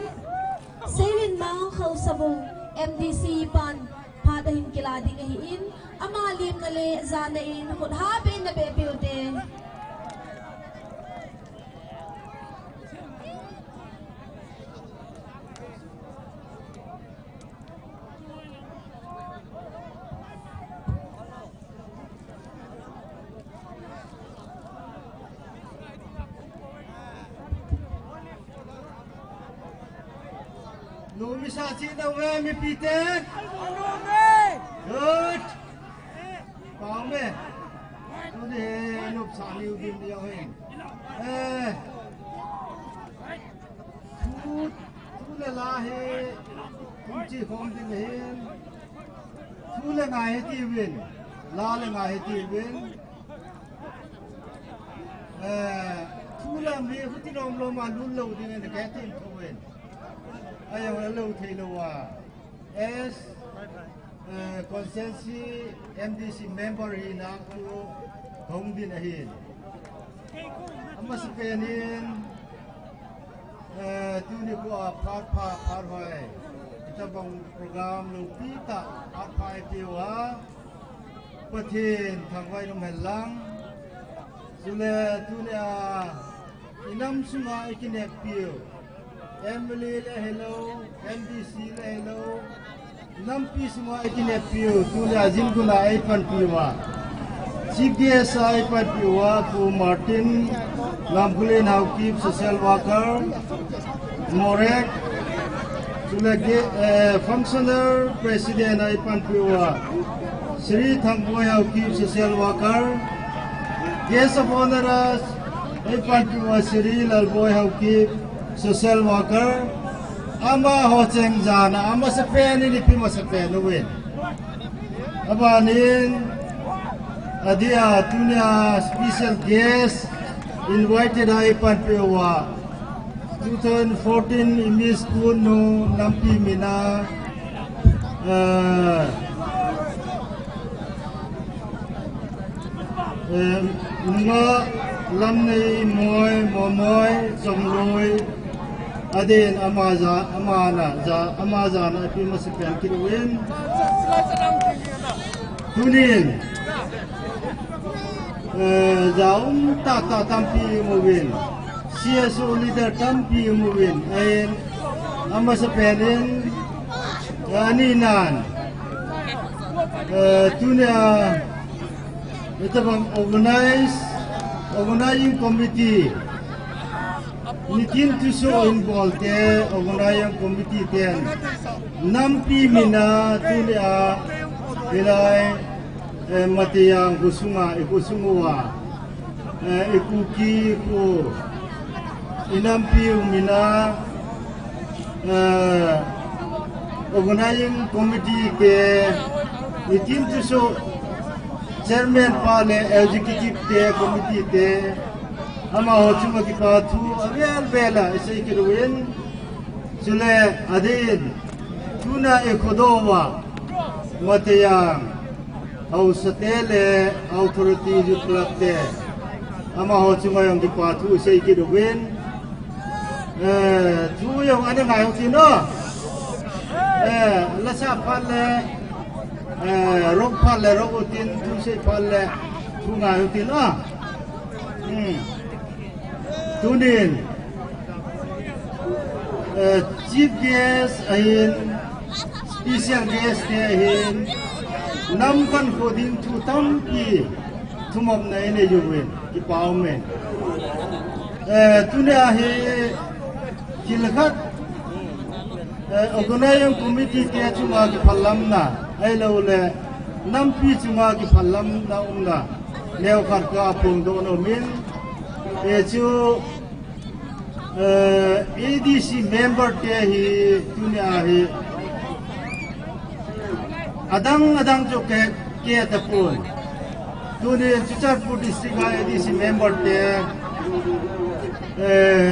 Seiwin Mang Khaosabung, M D C pan, phat ahin kila ding ahin, ama lim na le, ja na in, khut ha ben na be piu te. Lumi sa chi na we mipite. Good. Pau me. Tuni he nup sa liu din dia hen. Eh. Thu, thu le la he. Thu chi khom din hin. Thu le ngai he ti win. La le ngai he ti win. Eh, thu lam hi huti lom lom a lul lo ding in ka tin tho wen. Ai ang lo thei lo a. As, eh, constituency M D C member hi na ku hong din ahin. Ama sa penin, eh, tuni ku a phat pha phat hoi. Ita bang program lo pi ta phat pha ai piu a. Pathen thangvah in umhen lang. Chule tunia i nam sunga i kineppiu M L A le hilou, M D C le hilou, nampi sunga i kineppiu tunia jingkah a i panpiu a, Chief Guest a i panpiu a Pu Martin Lamgulen Haokip, social worker, Moreh, chule ge-, eh, functional president a i panpiu a Shri Thangboi Haokip, social worker, guest of honor a i panpiu a Shri Lalboi Haokip, social worker, amaho cheng jan a, amasapen in i pe masapen uvin. Abanin, adia tunia special guest invited a i panpiu a two thousand fourteen i Miss Kunu nampi min a, eh, eh, Nunga Lamnei Moi, Momoi, Chongloi, adin ama ja, ama na ja, ama jan a i pe masapen kit uvin. Tunin, eh, ja um tah tah tampi i mu uvin. C S O leader tampi i mu uvin. Ahin, amasapen in, eh, ani nan, eh, tunia, Hitabang organize, organizing committee, nitin thusoh in bol te, organizing committee ten nampi min a tunia, hilai, eh, Matayang kho sunga, i kho sung uva, eh, i Kuki kho, i nampiu min a, eh, organizing committee te, nitin thusoh chairman pa le executive te, committee te, amaho chunga kipa thu avel vel a i sei kit uvin, chule adin, tuna i khodoh uva, Matayang haosa te le authority youth club te, amaho chunga jong kipa thu i sei kit uvin. Eh, thu jong ana ngai u tin o. Eh, lasa phat le, eh, rock phat le rock u tin, thu sei phat le thu ngai u tin o. Hmm. Tunin, eh, chief guest ahin, special guest te ahin, nam kankho ding thu tampi, thumopna i nei uvin, kipa um e. Eh, tunia hi thil khat, eh, organizing committee te chunga kiphalamna, ahilou le, nampi chunga kiphalamna umna, neo khat ka phongdoh nom in, eh, chu, eh, A D C member te hi tunia hi, adang adang chu ke, ke tapon. Tunin Churachandpur District a A D C member te, eh,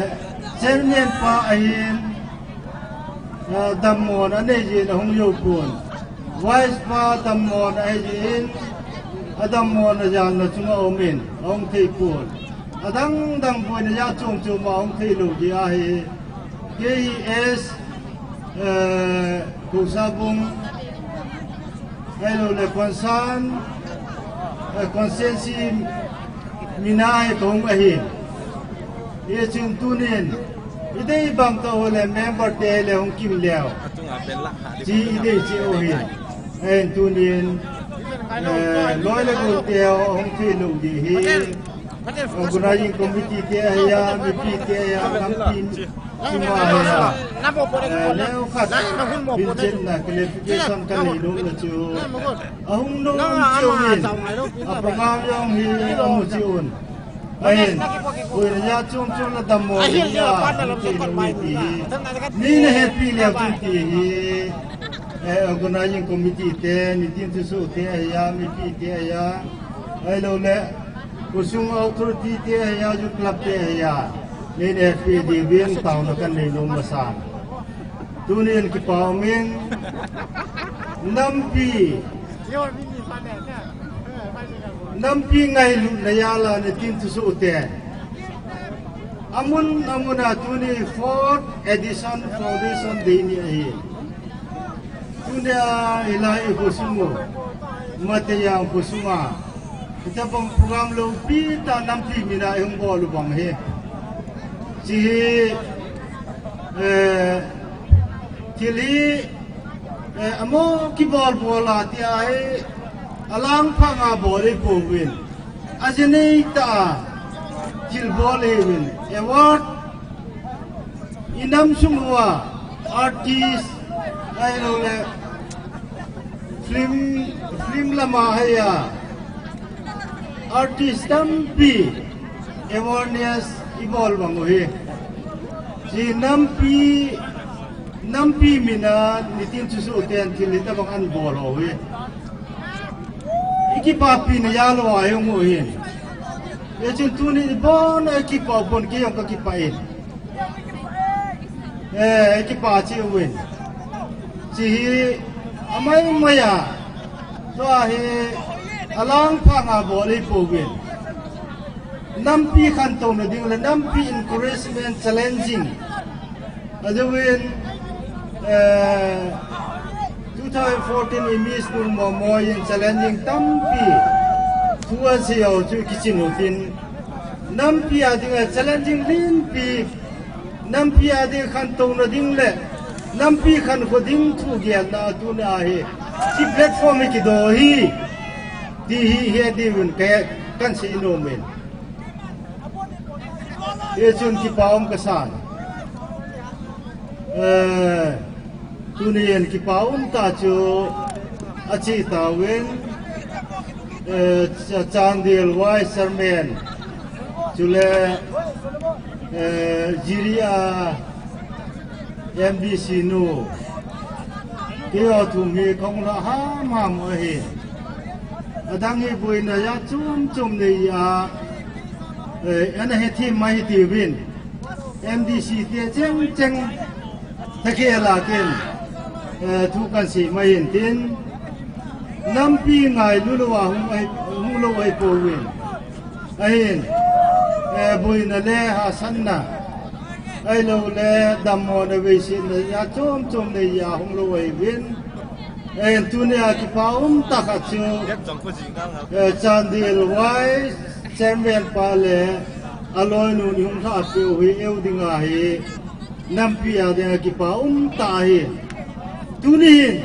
chairman pa ahin, eh, dammo na nei jin ahung jou pon. Vice pa dammo na nei jin, adammo na jan na chunga um in, ahung thei pon. Adang dang boina ja chom chom a hung thei lou ding ahi. Kei hi S, eh, Khongsabung, ahilou le Konsang, eh, constituency min a hi kahung ahi. Hichun tunin, i dei bang tah u le member te le hung kim leu. Chi i dei chi u hi. Ahin tunin, eh, loi le gol te hung thei lou ding hi. Organizing committee te ahi a, mipi te ahi a, nampi, Chuma hi a, eh, leo khat, bilchetna clarification ka nei nom na chu, ahung nom chiu in, a program jong hi amu chiu in. Ahin, koina ja chom chom na dammo ni a, hung kei nom ti hi, neina hepi leu chun ti hi, eh, organizing committee te, nitin thusoh te ahi a, mipi te ahi a, ahilou le, khosung authority te ahi a, youth club te ahi a, neina hepi diuvin taona ka nei nom masa. Tunin kipa umin, nampi, nampi ngailutna jal a nitin thusoh te. Amun, amun a tuni fourth edition Foundation Day ni ahi. Tuni a hilai i khosung u, Matayang khosung a, hitabang program loupi tah nampi min a i hung bol u bang hi. Hiche hi, eh, thil hi, eh, amaho kibol bol a tia hi, alangphang a bol hi pouvin. Ajinei tah a thil bol hi uvin. Award, i nam sung uva artist, ahilou le film, film lam a hi a, artist tampi awareness i bol bang u hi. Hiche nampi, nampi min a nitin thusoh ten thil hitabang ahin bol u hi. I kipapina jal uva i hung u hin. Hichun tuni bon a i kipa u bon kei jong ka kipah in. Eh, i kipa cheh uvin. Hiche hi amai mai a, tua hi alangphang a bol hi pouvin. Nampi khantouna ding le nampi encouragement challenging. Ajouvin, eh, two thousand fourteen i Miss Nungmo Moi in challenging tampi thu ahin sei u chu i kiching u tin. Nampi a dinga challenging lenpi, nampi a ding khantouna ding le nampi khankho ding thu gelna tuni a hi, hiche platform hi kidoh hi, ti hi, hi diuvin ka, kahin sei nom in. Hichun kipa um kasan. Eh, tunin kipa um tah chu ache tauvin, eh, Cha-, Chandel Vice Chairman, chule, eh, Jiria M D C nu, keiho thum hi kahung lah hamham u ahi. Adang hi boina ja chom chom nei a, eh, ana hethem mai hitiuvin. M D C te cheng cheng thakhel a ken, eh, thu kahin sei mai in tin. Nampi ngailu lou a hung ahi, hung lou ahi pouvin. Ahin, eh, boina le hahsatna, ahilou le dammo le veisetna ja chom chom nei a hung lou ahiuvin. Ahin tunia kipa um tah khat chu, eh, Chandel Vice Chairman pa le aloinu in hung lhahpeh u hi eu dinga hi nampi a dinga kipa um tah ahi. Tuni hin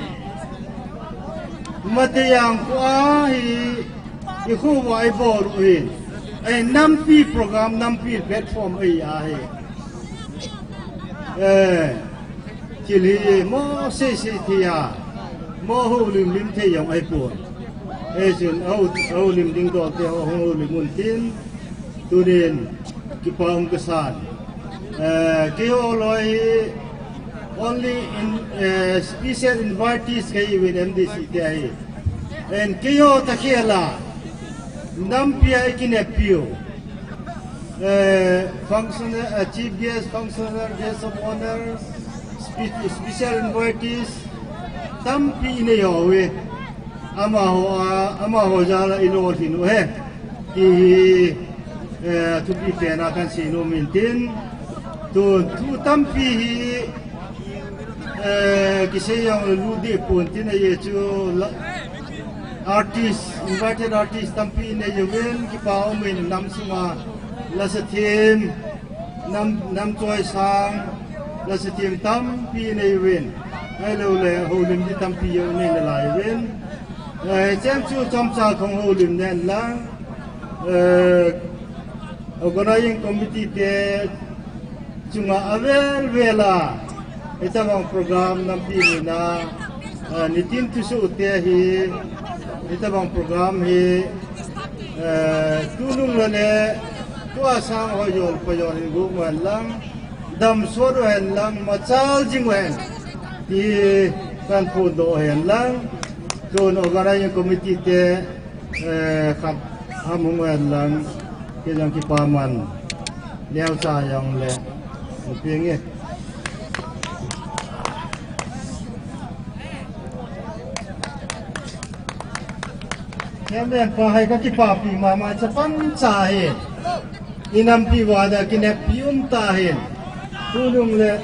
Matayang kho a hi i kho uva i bol u hi. Ahin nampi program, nampi platform ahi ahi. Eh, thil hi mo sei sei thei a, mo houlim lim thei jong ahipon. Hichun hou, houlim ding dol te ho hung houlim un tin, tunin kipa um kasan. Eh, keiho loi hi only in, eh, special invitees kahiuvin M D C te ahi. And keiho thakhel a, nampi a i kineppiu. Eh, functional, eh, chief guest, functional, guest of honor, spe-, special invitees, tampi i nei uve. Amaho a, amaho jal a i lolhin u ahi. Ti hi, eh, thupi pen a kahin sei nom in tin. Tun, thu tampi hi, eh, kisei jong lut deh pon tin ahi chu la, artist, invited artist tampi nei uvin, kipa um in nam sunga lasa them, nam, nam choisang, lasa them tampi nei uvin. Ahilou le, houlim ding tampi jong nei nalai uvin. Eh, hicheng chu chomcha kahung houlim nen lang. Eh, organizing committee te, Chunga avel vel a, hitabang program nampi nina, ah, nitin thusoh te hi, hitabang program hi, eh, tunung le le, tua sang ho jol pa jol hin gu mo hen lang, dam sot u hen lang, machal jing u hen, ti kan phondoh hen lang, tun organizing committee te, Eh, khat ham hung ven lang, kei jong kipa man, neocha jong le, hung pi nge. Chairman pa hai ka kipapi mama, chapan cha hi. I nampi uva dia kineppi um ta hin. Tunung le,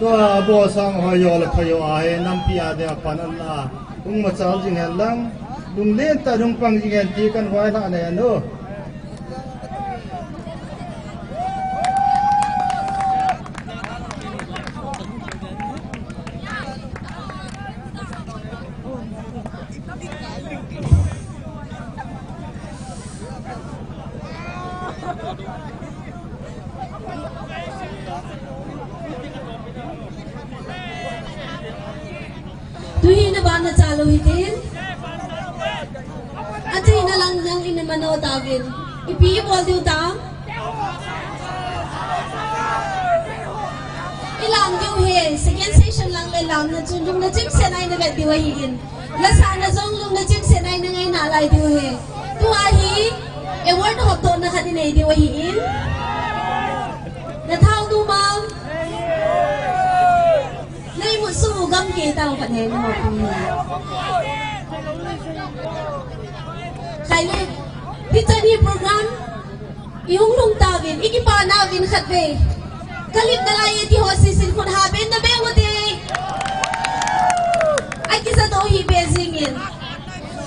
tua bosang ho jo le pha jo a hi, nampi a dia pan an la. Hung machal jing hen lang, lunglen tah in hung pang jing hen ti kan vaihla na hen o. Tuhi na ban na cha lou hitin. Achaina lang nang in na mano tauvin. Ipi ibol diu tam? Ilam diu ahi, second session lang le lam na chun lungna chimset a ina vet diu ahin. Lasah na jong lungna chimset a ina ngai nalai diu ahi. Tua hi, award hopdohna khat inei diu ahin. Na thau diu mong. Nei mu su gam ke tau khat he na mo pu. Khai le, hichan hi program, i hung lhung tauvin, i kipa nauvin khatvei. Ka lip nalai e ti ho seisin khut ha ben na beng u te. Ai kisa to hi be jing in.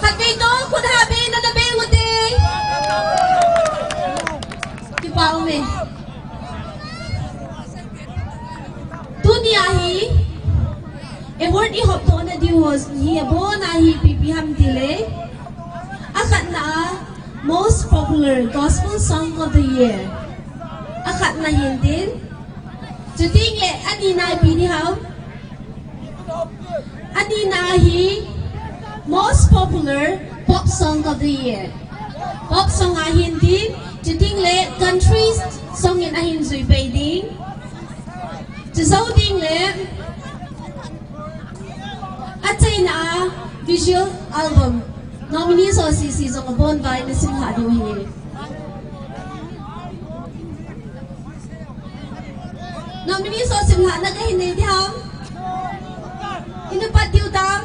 Khatvei to khut ha ben na na beng u te. Kipa um e. Tuni a hi, award i hopdohna diu ho hi abon a hi ipi ipi ham tile. Akhatna a, Most Popular Gospel Song of the Year. Akhatna hin tin. Chuteng le, anina ipi ding ham. Anina hi Most Popular Pop Song of the Year. Pop song ahin ding, chuteng le country song in ahin jui pai ding. Chujou teng le achaina a visual album. Nominees ho sese jong abon uva ina simlha diu ahi. Nominees ho simlhahna kahin nei ding ham? Ina pat diu tam?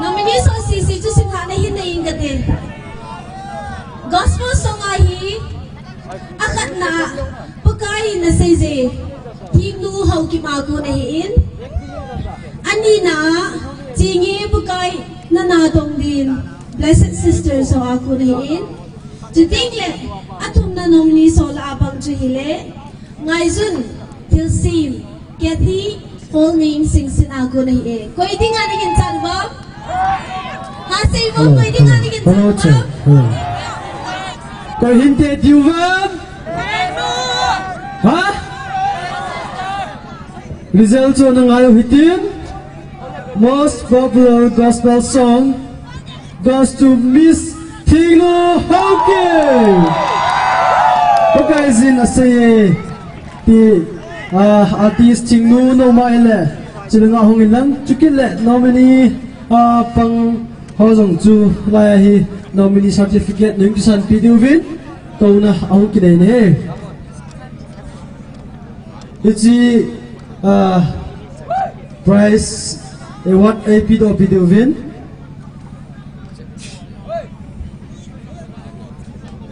Nominees ho sese chu simlhahna hin nei inge kati. Gospel song ahi. Akhatna, Pakai in nasei je, Thingnu Haokip a kon ahin. Anina, Chinge Pakai, Nanadong Din, Blessed Sisters ho a kon ahin. Chuteng le, athumna nominee ho lah a pang chu hile, Ngaijun Thilsem, Kathy Paulning Singsit a kon ahi e. Koi dinga naginchat uvem? Ha, sei uvem, koi dinga naginchat uvem? Hello, hello. Koi hin tei diu vem? Ha? Result chu nangai u hitin. Most popular gospel song goes to Miss Thingnu Haokip. Pakai jin asei e. Ti, ah, artist Thingnu noma ile, chilanga hung in lang, chukit le nominee, ah, pang ho jong chu, lai hi nominee certificate nung kisan pi diu vin, touna ahung kinei ne. Hiche, ah, prize award eipe doh pi diu vin.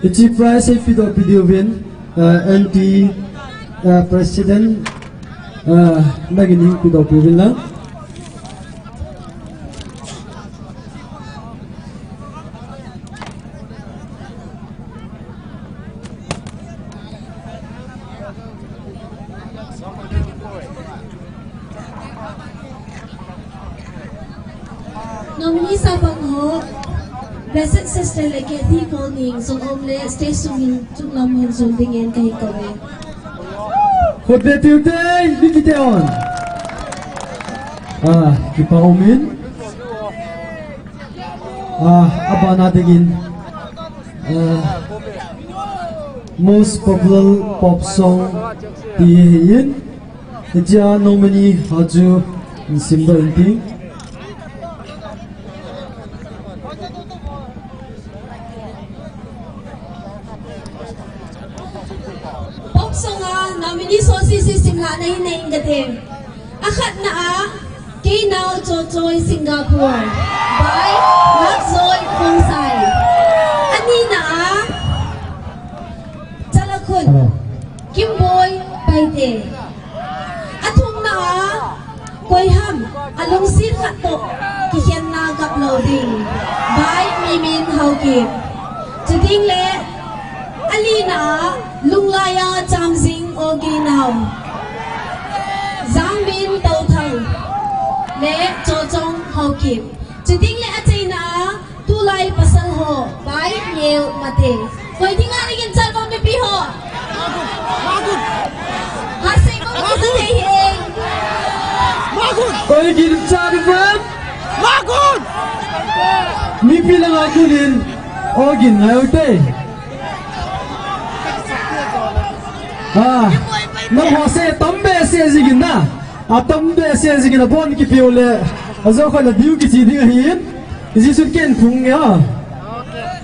Hiche prize eipe doh pi diu vin, uh, N T, uh, President, uh, nagin hin pe doh pi vin lang. Nominee sapang ho, Blessed Sister le Kathy Kolning, sung um le stage sung hin chunglam hin sung dingin kahin kouve. Khut be tiu te, mi kiti hon. Ah, kipa umin. Ah, abana dingin. Ah, most popular pop song ti hi in. Hichea nominee ho chu in simdoh inting. Pop song a nominee ho sese simlhah nahi nahi inge kati. Akhatna a, Keinao Chochoi Singapore by Lovejoy Khongsai. Anina a, Chalakhun, Kimboi Paite. Athumna a, Koiham, alungset khat toh kikhenna gap lou ding by Mimin Haokip. Chuteng le, alina a, Lunglai a Chamjing O Keinao, Jangmin Touthang le Chochong Haokip. Chuteng le achaina a, Tulai Pasal Ho by Neo Mate. Koi dinga naginchat uvem mipi ho? Hasei mo mo sa thei hi. Koi ginchat uvem? Mipi langa konin o gin ngai u te. Ah, nangho sei tambehseh jingin na. Atambehseh jingin abon kipe u le. Ajou khat le diu kiche ding ahin. Hijeh chun ken phung nge a.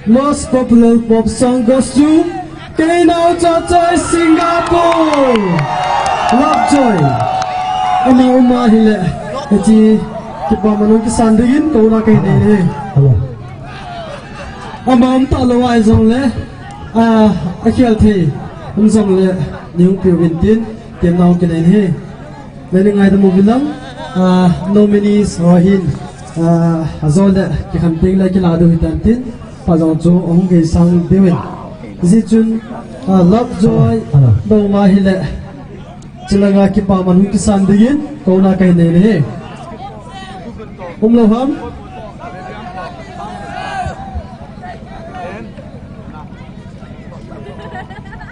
Most popular pop song goes to Keinao Chochoi Singapore. Lovejoy. Ama um ahile. Hiche kipaman hung kisan dingin kouna kahin nei e. Hello. Ama um talou ahi jongle, ah, akhel thei um jongle, nei hung peuvin tin, temna hung kinei e. Nei ngaidam uvin lang, ah, nominees ho hin, ah, ajole, kikhen teng le kilah diu hitan tin, pha jong chu ahung geisang diuvin. Hijeh chun, ah, Lovejoy, Hello. Dou ma hile, chulanga kipaman hung kisan dingin, kouna kahin nei e. Umlou ham?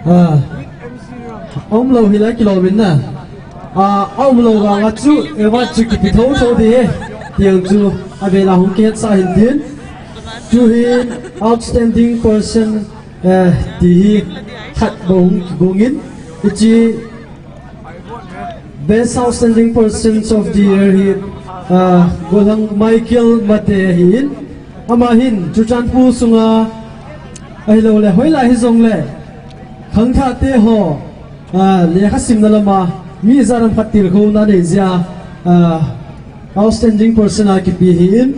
Ah. Umlou hile kilou vin na. Ah, umlou vanga chu, award chu kipe thotho ding e. Tiang chu, avela hung kihetsah hin tin. Tuhin, outstanding person, eh, ti hi, khat bou hung kigong in. Hiche, Best Outstanding Persons of the Year hi, ah, Golhang Michael Mate ahin, ama hin Churachandpur sunga ahilou le, hoilai hijongle, khangthah te ho, ah, lekha simna lama, mi ijat ham khat tilkhouna nei jeh a, ah, Outstanding Person a kipe ahin,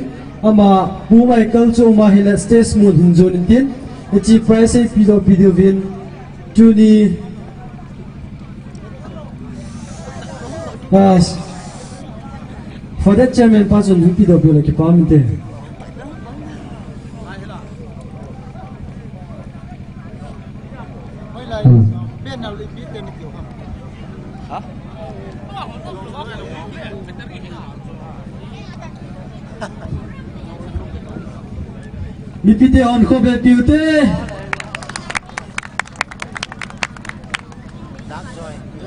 ama Pu Michael chu ama hile stage mun hin jon in tin, hiche prize hi pedoh pe diuvin, tuni Bas. Father Chairman pa chun hung pedoh peh le kipah inte. Hmm. Mipite hon khovel peh ute.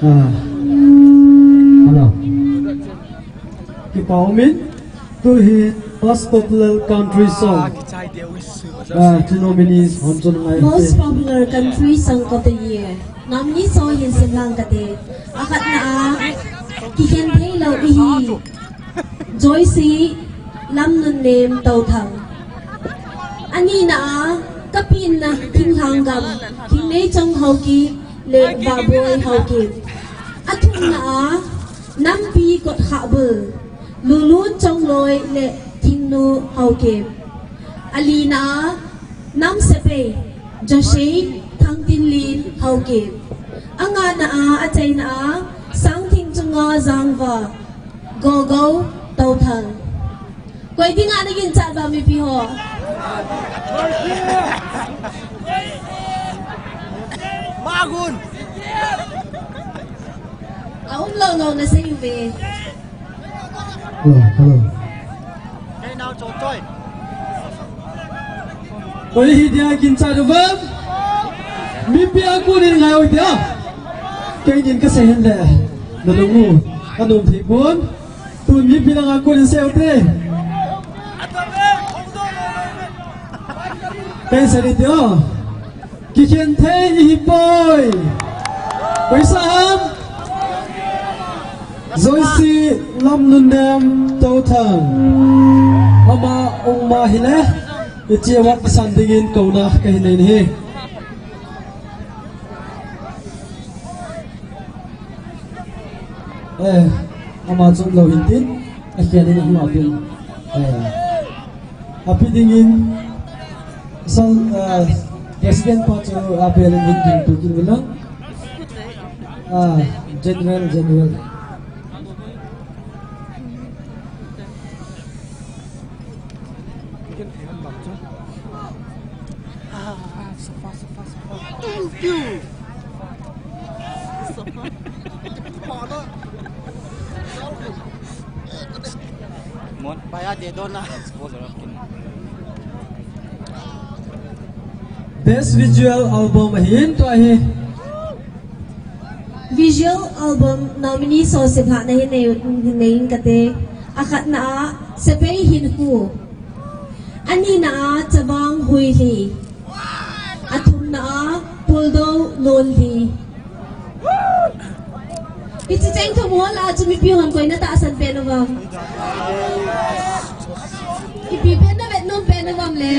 Ah. Hello. Kipah umin, tuhin most popular country song. Ah, two nominees, hon chun ngai. Most popular country song of the year. Nominees ho hin sim lang kate. Akhatna a, kikhen thei lou ihi. Joyce Lamnunnem Touthang. Anina a, Kapinna Thinglhang Gam, Thingneichong Haokip le Vahboi Haokip. Athumna a, Nampi Kotkhahbul, Lulun Chongloi le Thingnu Haokip. Alina a, Namsepei, Joshei Thangtinlin Haokip. Angana a, achaina a, Sangthingchunga Jangva, Gogou Touthang. Koi dinga naginchat uvem mipi ho? Magun. Aum lou lou nasei uve. Hello, hello. Oi, hi dia kin cha du bam. Mipi a kunin ngai oi dia. Kei din ka sei hen le. Na lung u. Ka lung thei pon. Tun mipi lang a kunin sei u te. Kei sei dia. Kikhen thei ihi poi. Paisa ham. Joyce Lamnunnem Touthang. Ama ong ma hile. Hiche award kisan dingin kouna kahin nei ahi. Eh, ama chun lou hin tin. Akhen in ama pin. Eh. Api dingin sang, ah, President pa chu, ah, bel in ding tu kin lang. Ah, General, General. Ah, sofa, sofa, sofa. Best visual album ahin tua hi. Visual album nominee so sepha na hi nei, nei in kate. Akhatna a Sepai Hin Hu. Anina a Chabang Hui Hi. Athumna a Puldo Lon Hi. Hiche cheng thum hol a chu mipi hon koi na tahsan pen uvem? Ipi pen na vet nom pen uvem le?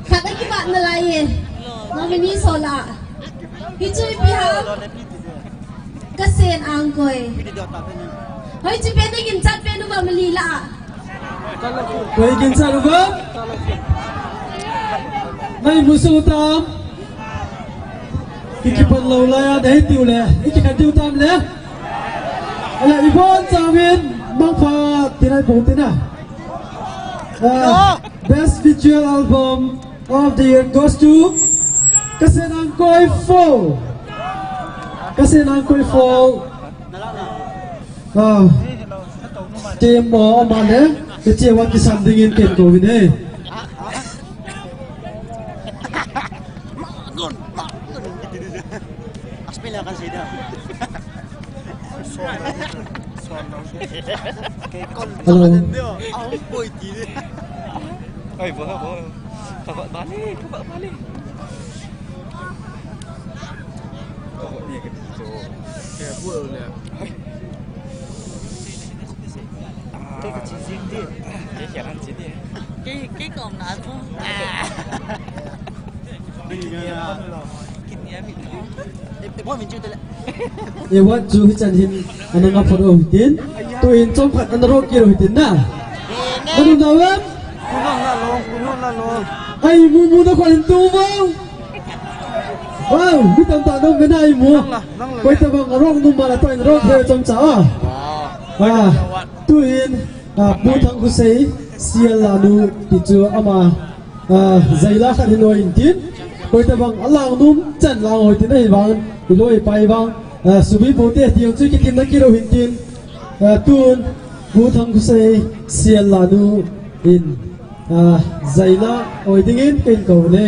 Khat a kibat nalai e. Nominee so la. Hichu ipi ham? Kasen Angkoi. Hoi, chu pen na ginchat pen uvem, mali la. Koi ginchat uvem? Nai musu tam. Ikipan lou lai a, dei tiu le. Ikikhat tiu tam le. Ala, ibon chamin mangpha tinai pong tina. Ah, best visual album of the year goes to Kasen Angkoi Four. Kasen Angkoi Four. Ah, team mo mane, hiche award kisan dingin ken kou vin e. Hello. Ai, bo, bo. Kaba balik, kaba balik. Kaba ni ke tu. Ke bu le. Ai. Kei ka chi jing di. Kei ka ran chi di. Kei, kei ka om na tu. Kei ni ya. Kei ni ya mi. E, e, bo min chu te le. E, award chu hichan hin ana nga photo hitin. Tuin chomkhat ana roh kit u hitin na. Manu na wen. Kunon la lo, kunon la lo. Ai, mu mu na khon tu mo. Wow, mi tamtah nom ve na imu. Koi tabang arong num bala toh in rong ve chomcha a. Ah, tuin, ah, Pu Thangkhosei, Sial lanu, ti chu ama, ah, jaila khat hin loi in tin. Koi tabang alang num chan lang hoi tin ahivang, iloi pai vang, ah, subi pote ti chu kitim na kilo hin tin. Ah, tun, Pu Thangkhosei, Sial lanu in, ah, jaila hoi dingin ken kou le.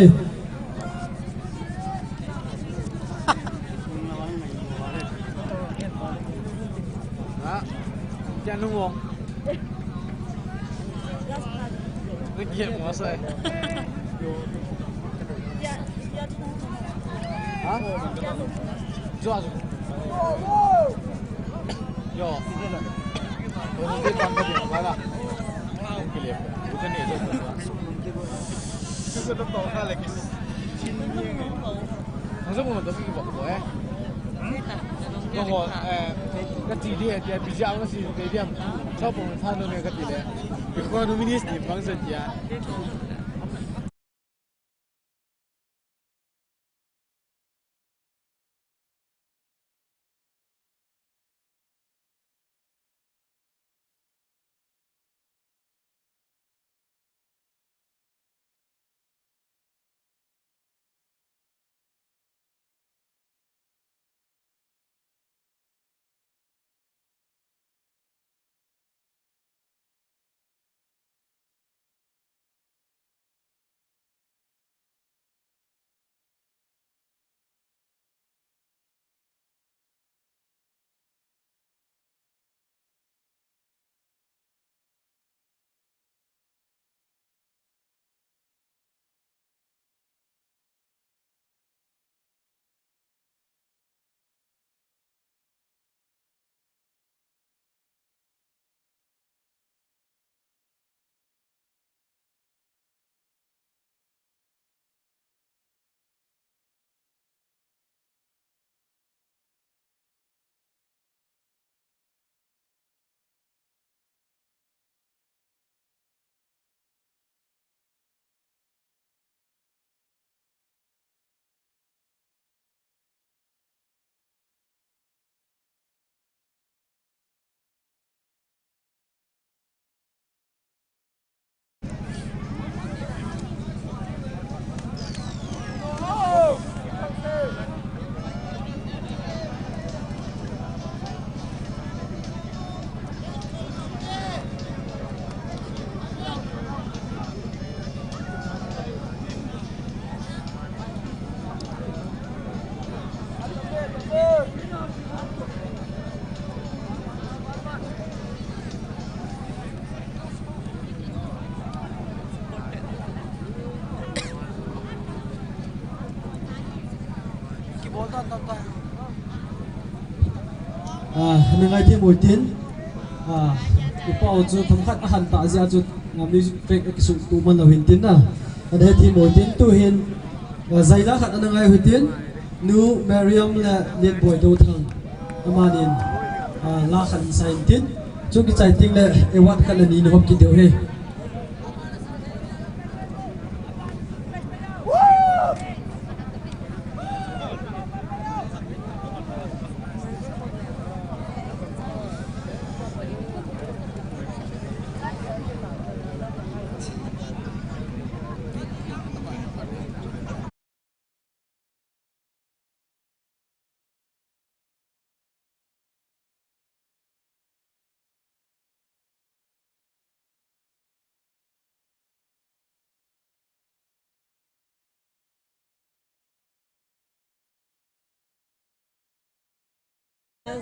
Ah, ana ngai thei mo tin. Ah, i pau chu themkhat ahan ta jeh a chu, ah, music track akisuh tu man lou hin tin na. Ana he thei mo tin tu hin, ah, jaila khat ana ngai u hitin. Nu Mariam le Lienboi Dothang. Amanin, ah, la khat in sign tin. Chu kichai teng le award khat le ni na hop kit diu ahi.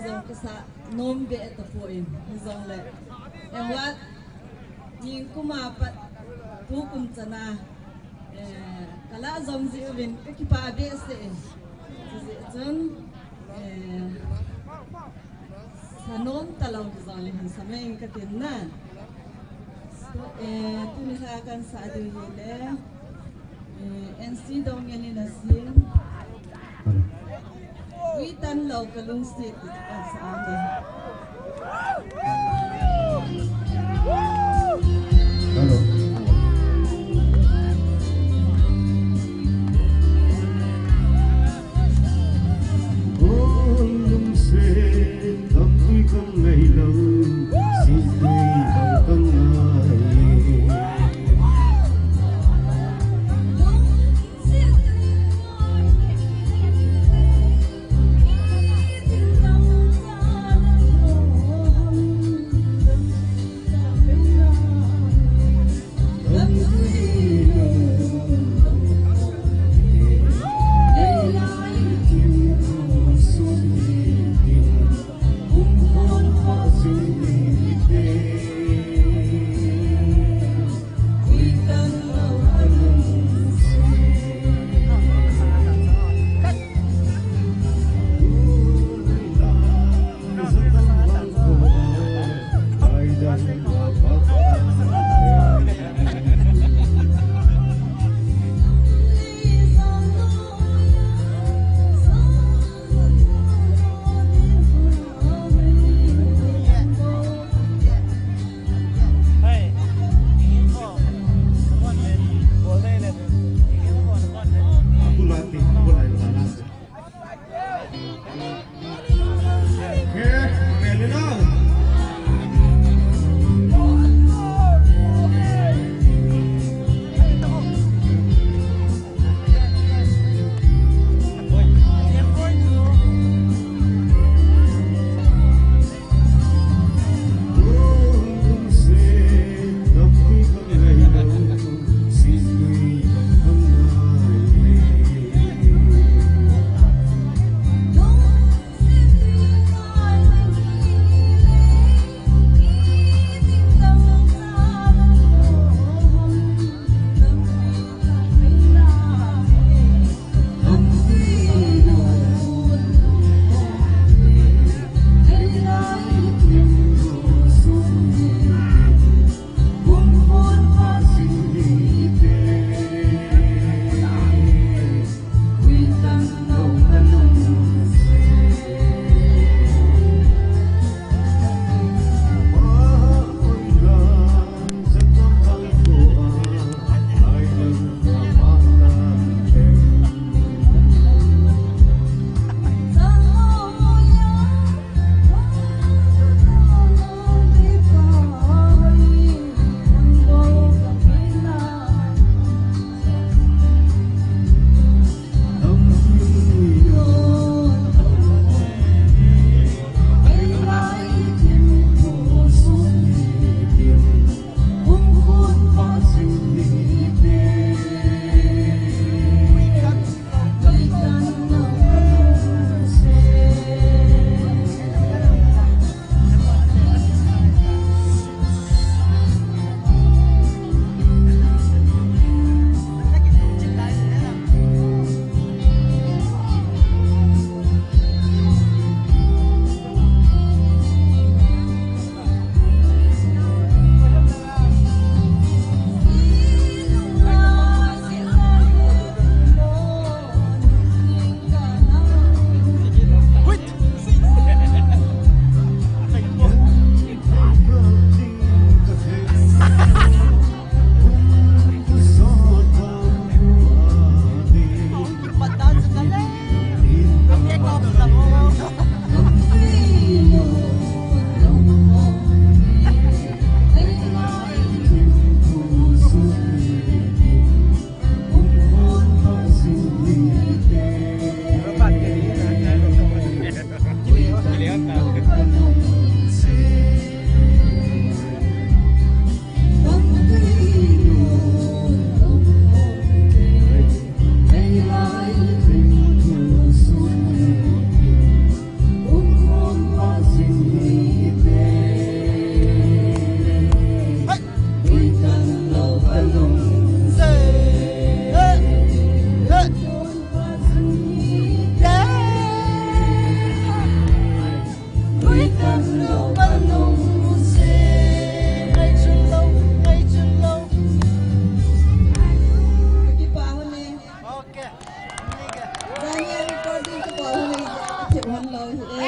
Jong kasa nom be tapoi, hijongle. Award, nikum a pat, tukum chana, eh, kala jom jiuvin, kakipah behseh. Chujeh chun, eh, sa nom talou hijongle hin sa mai inge katin na. So, eh, tuni a kan sa diu hile, eh, N C Dongel in asem. Ui tan lou ka lungset ti kan sa ang. Hello. Oi, lungset tampi kan nei lou, sintui bang kan ngai.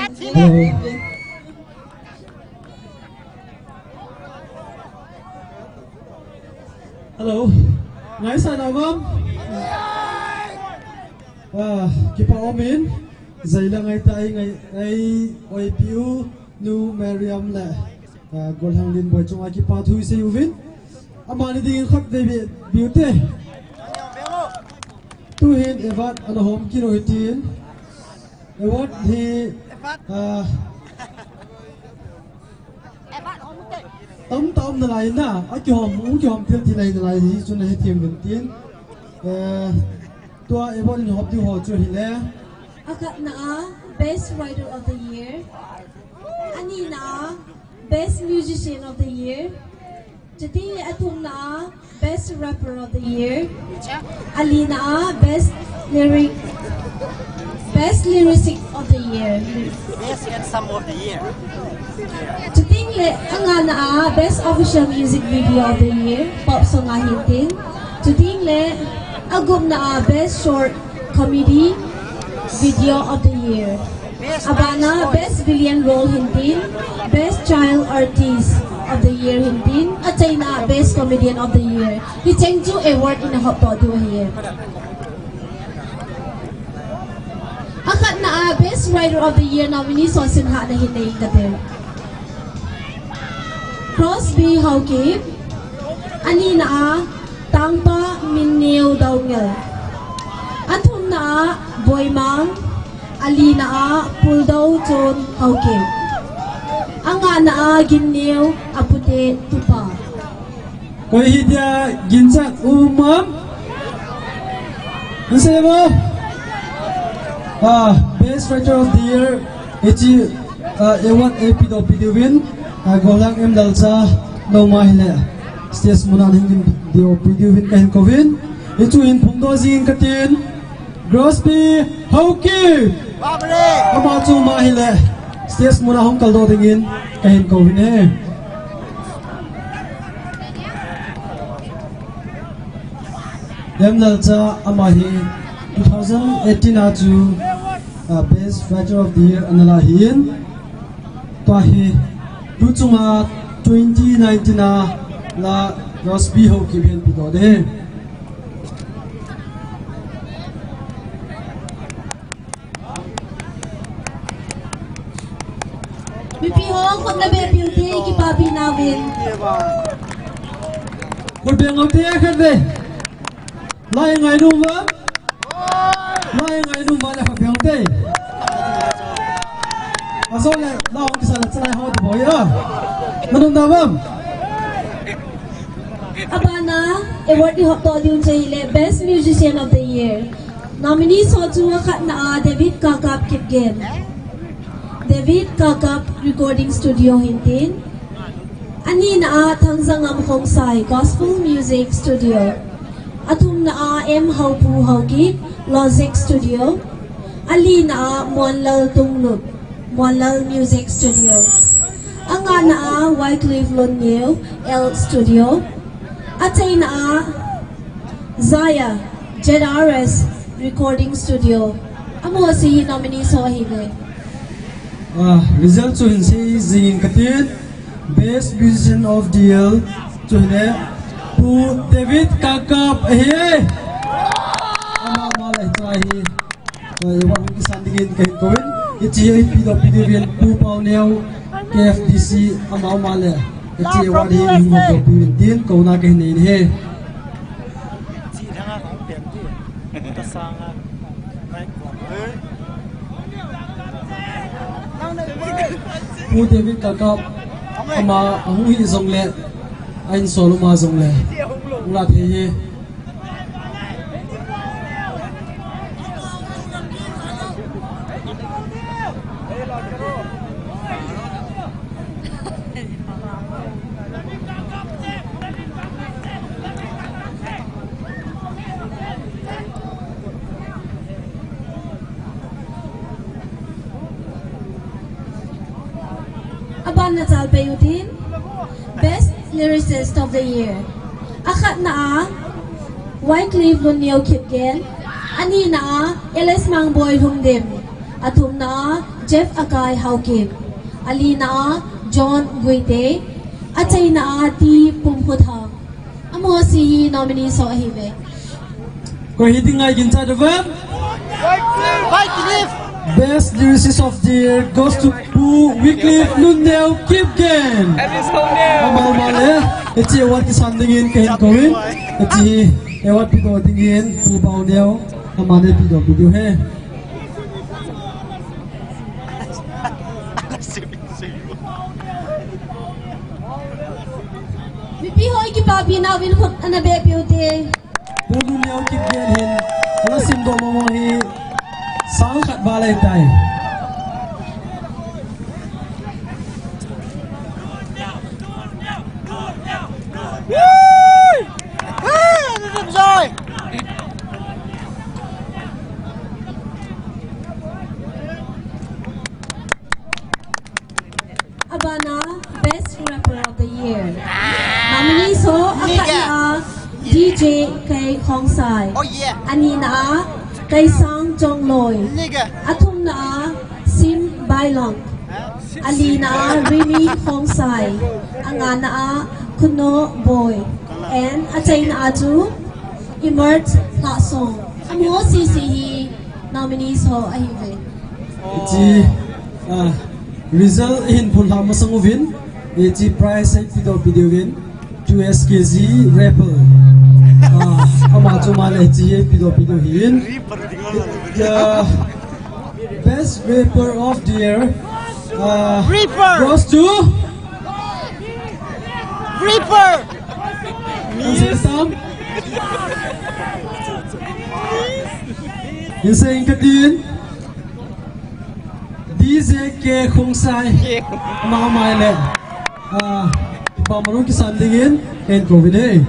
Hello. Hello. Ngaisah na uvam? Ah, kipa umin. Jaila ngaita ai ngai ai oipiu nu Mariam le. Ah, Golhang Linboi chunga kipa thu isei uvin. Amani dingin khat vei be biu te. Tuhin award ana hom kit u hitin. Award hi, ah, tamtah um nalai na, akihom, akihom til til nalai hi chu nahethem uvin tin. Eh, tua award in hop ding ho chu hile. Akhatna a, Best Writer of the Year. Anina a, Best Musician of the Year. Chuting le athumna a, Best Rapper of the Year. Alina a, Best Lyric, Best Lyricist of the Year. Best Handsome of the Year. Chuting le angana a, Best Official Music Video of the Year, Pop Song a hintin. Chuting le agupna a, Best Short Comedy Video of the Year. Abana Best Villain Role hintin, Best Child Artist of the Year hintin, achaina Best Comedian of the Year. Hicheng chu award in ahop to diu ahi. Akhatna a Best Writer of the Year nominee ho sim hahna hin nei kate. Crosby Haokip, anina a Tangpa Minneo Doungel, athumna a Boimang, alina a Puldou Chon Haokip, angana a Ginneo Apute Tupa. Koi hi dia ginchat um am? Nse mo? Ah, Best Writer of the Year, hiche, ah, award eipe doh pe diuvin, ah, Golhang M Lalcha, noma hile stage muna hin ding doh pe diuvin kahin kouvin. Hichu hin phongdoh jing katin. Crosby Haokip. Ama chu ma hile stage muna hung kaldoh dingin kahin kouvin e. M Lalcha ama hi two thousand eighteen a chu, ah, Best Writer of the Year ana la ahin. Tua hi tuchunga twenty nineteen a la Crosby Haokip hin pedoh ding. Mipi ho, khut nabeh piu te, kipapi nauvin. Khut beh ngau te, khat ve. Lai ngai num va. Lai ngai num va le khut beh ngau te. Aso le, la hong kisa le chalai ho de boi a. Manum da vam. Abana, award i hop to diu chu hile Best Musician of the Year. Nominees ho chu akhatna a David Kakap Kipgen, David Kakap Recording Studio hintin. Anina a Thangjangam Khongsai Gospel Music Studio. Athumna a M Haopu Haokip Logic Studio. Alina a Muanlal Tunglup Muanlal Music Studio. Angana a Wycliffe Lunneo L Studio. Achaina a Zaya Z R S Recording Studio. Amaho hi nominees ho ahiuve. Ah, result chu hin sei jing katin. Best Musician of the Year chu hile Pu David Kakap ahi. Ama, ama le chai hi. Eh, award hung kisan dingin kahin kouvin. Hiche hi pedoh pe diuvin Pu Paoneo K F D C ama, ama le. Hiche award hi hung pedoh pe diuvin tin kouna kahin nei ahi. Pu David Kakap ama ahung hi jongle, a insol uma jongle, hung la thei hi. Abana chalpeh utin, Best Lyricist of the Year. Akhatna a Wycliffe Lunneo Kipgen, anina a L S Mangboi Lhungdim, athumna a Jeff Akai Haokip. Alina a John Guite. Achaina a T Pumkhuthang. Amaho jouse hi nominees ho ahiuve. Koi hi ding ngai ginchat uvem? Wycliffe! Best lyricist of the year goes to Pu Wycliffe Nunneo Kipgen. Ama, ama le, hiche award kisan dingin kahin kouvin. Hiche award pedoh dingin Pu Baoneo, ama le pedoh, pedoh he. Mipi ho, i kipapina uvin khut ana beh piu te. Pu Nunneo Kipgen hin, ana simdoh mong mong hi, sang khat val ahitai. Abana, Best Rapper of the Year. Nominees ho, akhatna a D J K Khongsai. Oh, yeah. Anina a Kaisang Chongloi. Nigga. Athumna a Sim Bailong. Alina a Rimi Khongsai. Angana a Khuno Boi. And achaina a chu Emerge Lhasong. Amaho jouse hi nominees ho ahiuve. Hiche, ah, result ihin phondoh masang uvin, hiche prize hi pedoh, pedoh uvin, two S K Z Rapper. Ah, ama chu ama le hiche pedoh, pedoh ahin. The best rapper of the year, ah, Rapper! Goes to Rapper! Ang sesam. Yung sa yung katin. D J K Khongsai. Mama ile. Ah, pa marung kisan dingin. Ken ko bine.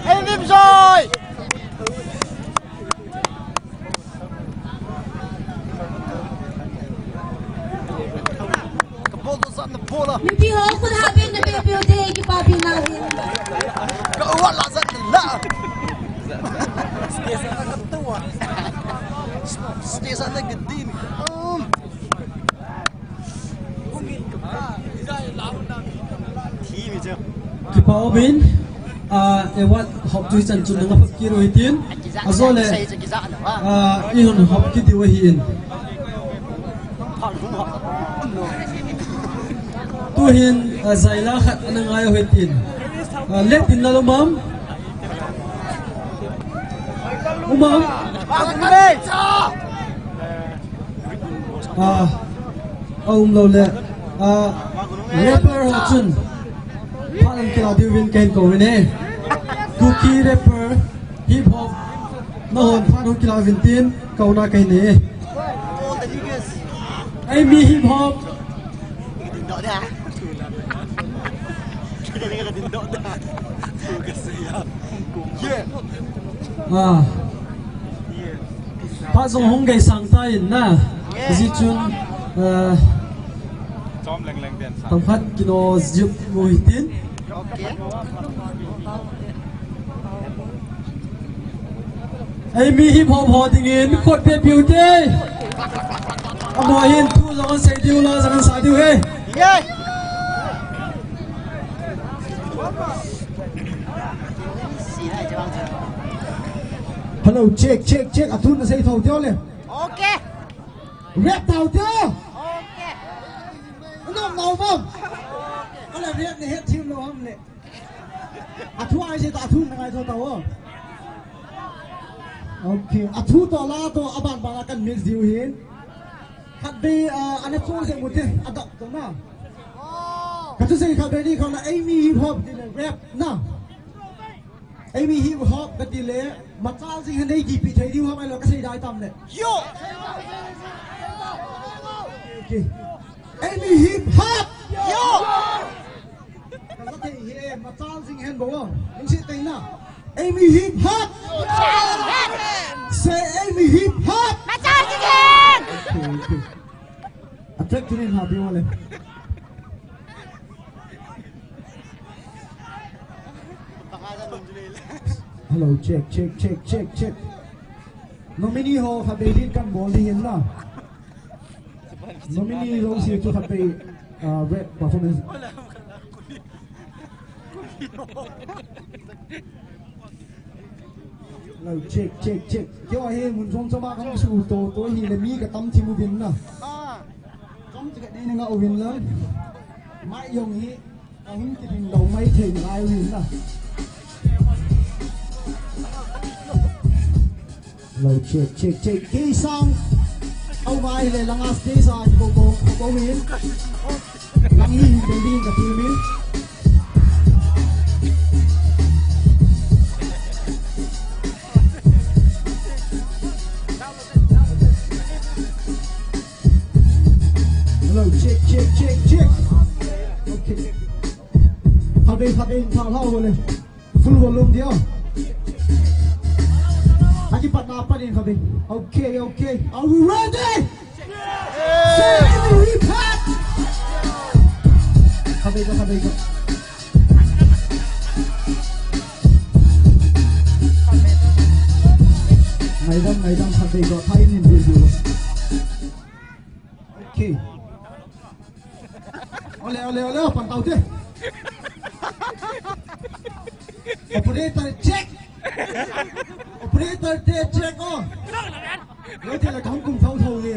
Hey, Vimsoy! Ka bol to zat na bola. Mipi ho, khut ha bin na beh piu te, kipapina uvin. Ka uwa la zat na la. Station na ka din. Um. Kipa umin, ah, award hop tu chan chun nang hop kit u hitin. Ajole, ah, ihon hop kit diu ahin. Tuhin, ah, jaila khat ana ngai u hitin. Ah, let in na lo mam. Umam. Ah, a um lou le, ah, rapper ho chun phat hung kila diuvin kahin kou vin e. Kuki rapper, hip hop, nahon phat hung kila uvin tin kouna kahin nei. Eimi hip hop. Ah. Phat jong hung gei sang tan na. Hijeh chun, eh, tangkhat kino jep u hitin. Eimi hip hop ho dingin khut beh piu te. Amaho hin thu jong asei diu, la jong asa diu ahi. Hello, check, check, check. Athu nasei thou teo le. Okay. Rap thou teo. Okay. Nom nom nom. Ala rap nahet thim lou ham le. Athu ahi jeh a athu nangai thou tao. Okay. Athu toh la toh aban ban a kan mix diu ahin. Khatvei, ah, ana chol jeng u te, adap toh na. Kathusei khatvei ni khat na, eimi hip hop tile rap na. Eimi hip hop katile, machal jing hen nei kipe thei diu ham ahilou kasei dai tam le. Yo! Okay. Eimi hip hop! Yo! Kaja thei hi, machal jing hen bou. Lungset tah in na. Eimi hip hop! Say eimi hip hop! Machal jing hen! Okay, okay. A track tuni na bi wale. Hello, check, check, check, check, check. Nominee ho khatvei lead kan bol ding in na. Nominee ho si chu khatvei, ah, rap performance. Hello, check, check, check. Keiho hi mun jong chom a kasu to to hile mi katam thim uvin na. Chom chikhat nei na nga uvin lang. Mai jong hi. Ahung kiding lou mai thei ngai uvin na. Hello, check, check, check. Kei sang. Au mai le langa stage a kibo bo bo in. Lang hi hi building ka team in. Hello, check, check, check, check. Okay. Khatvei, khatvei, thao, thao, le. Full volume dia. Akipatna pat in khatvei. Okay, okay. Are we ready? Say it, we pat. Khatvei ko, khatvei ko. Ngaidam, ngaidam, khatvei ko. Thai nin, nin, nin. Okay. Ole, ole, ole, oh, pantau te. Operator, check. Operator te, check, oh. Lo te la kahung kum thao thao le.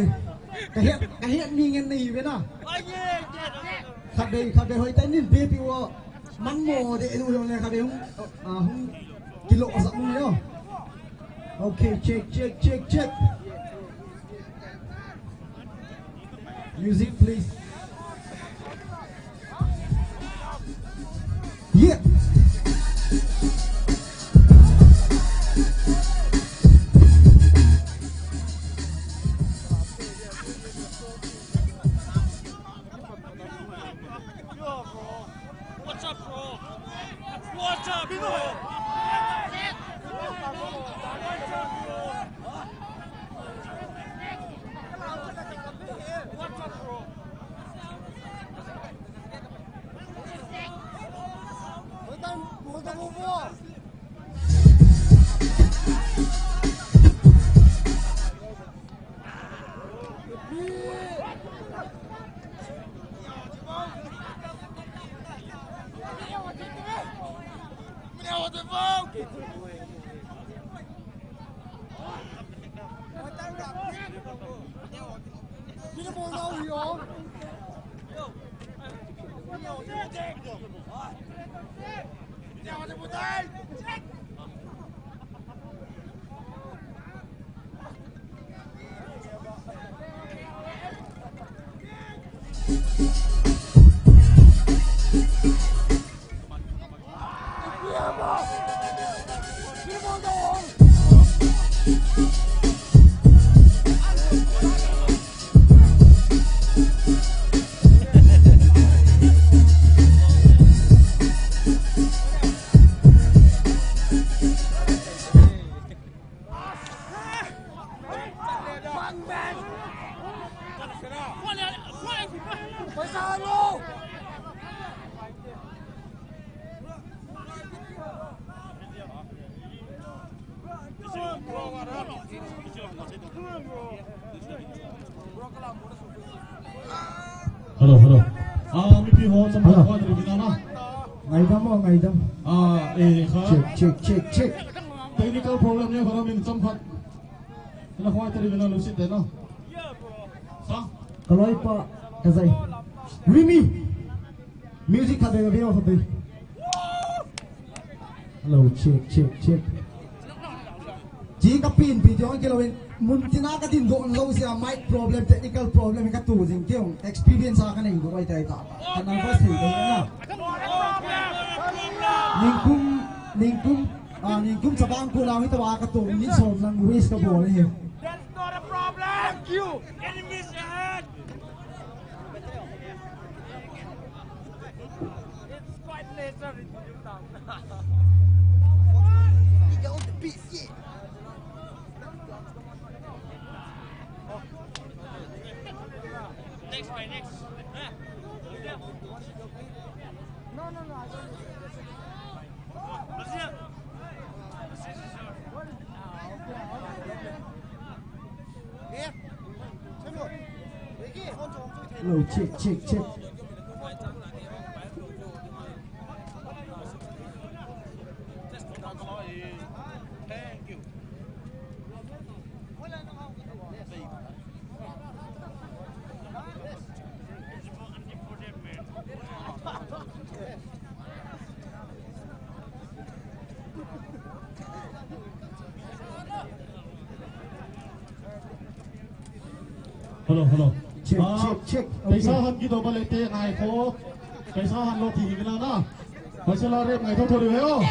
Kahet, kahet mi ngen nei ve na. Khatvei, khatvei hoi ta nin baby wo. Mang mo de nu le khatvei hung, ah, hung kilo sa mo yo. Okay, check, check, check, check. Music, please. Yeah. Yo, bro. What's up, bro? What's up, bro? What's up, bro? Hello, hello. Ah, mipi ho, cham. Hello. Ho, tari bina na. Ngaidam mo, ngaidam. Ah, eh, kha. Check, check, check, check. Technical problem ni kha, min cham khat. Hello, ho, tari bina, lusit de na. Sa? Kaloi pa, kazai. Rimi. Music khatvei, khatvei, khatvei. Hello, check, check, check. Ji ka pin, pin jong kilou in, mun tina ka din don lou sia, mic problem, technical problem, ka tu jing keu, experience a ka nei do ai tai ta. Ka nervous thei thei na. Ningkum, ningkum, ah, ningkum chabang ko lau hi ta wa ka tu, ni som lang waste ka bol hi. That's not a problem. Thank you. Enemies ahead. It's quite laser in Newtown. He got on the beats, yeah. Next, my next. No, no, no, I don't. Brazil. Hello, check, check, check. Hello, hello. Check, ah, check, check. Okay. Paisa han kidou ba le te ngai ko. Paisa han lo ti hi na na. Paisa la rep ngai tho tho le ho.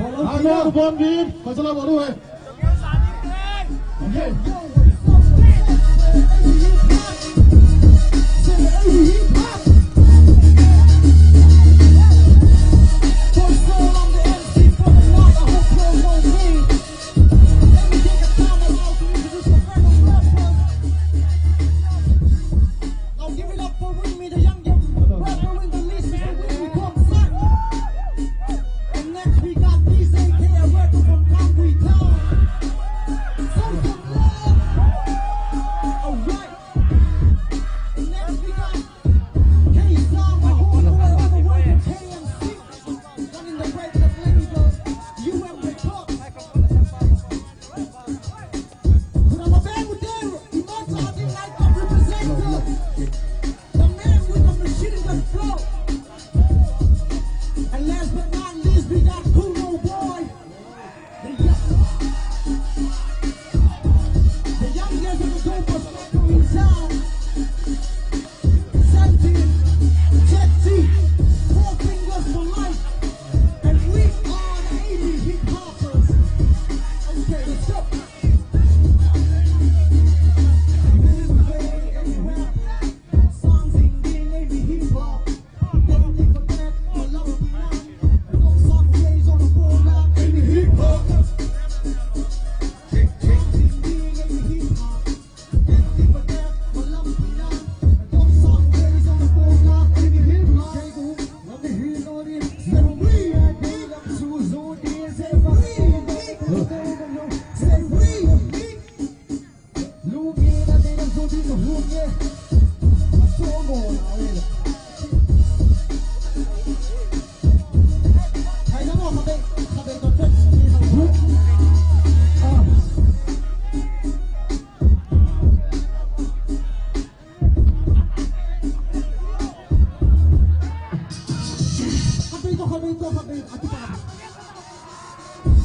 Hello, hello. Bon vin. Paisa la bolu hai. Now give it up for Win Me, the young, young rapper with the list is the Win Me Concert. And next we got D J K, a rapper from Kangpokpi Town. Show some love. Alright. And next we got K Sound, a homeboy all the way from K M C. Running the great label, U M Records. Put up a bang with them. Immortal, I think, like, represent us. The man with the machine gun flow. And last but not least, we got Kumo Boy. The young, the youngest and the dopest rapper in town. Seventeen, Jet G, Four Fingers for Life. And we are the A D Hip Hoppers. Okay, let's go.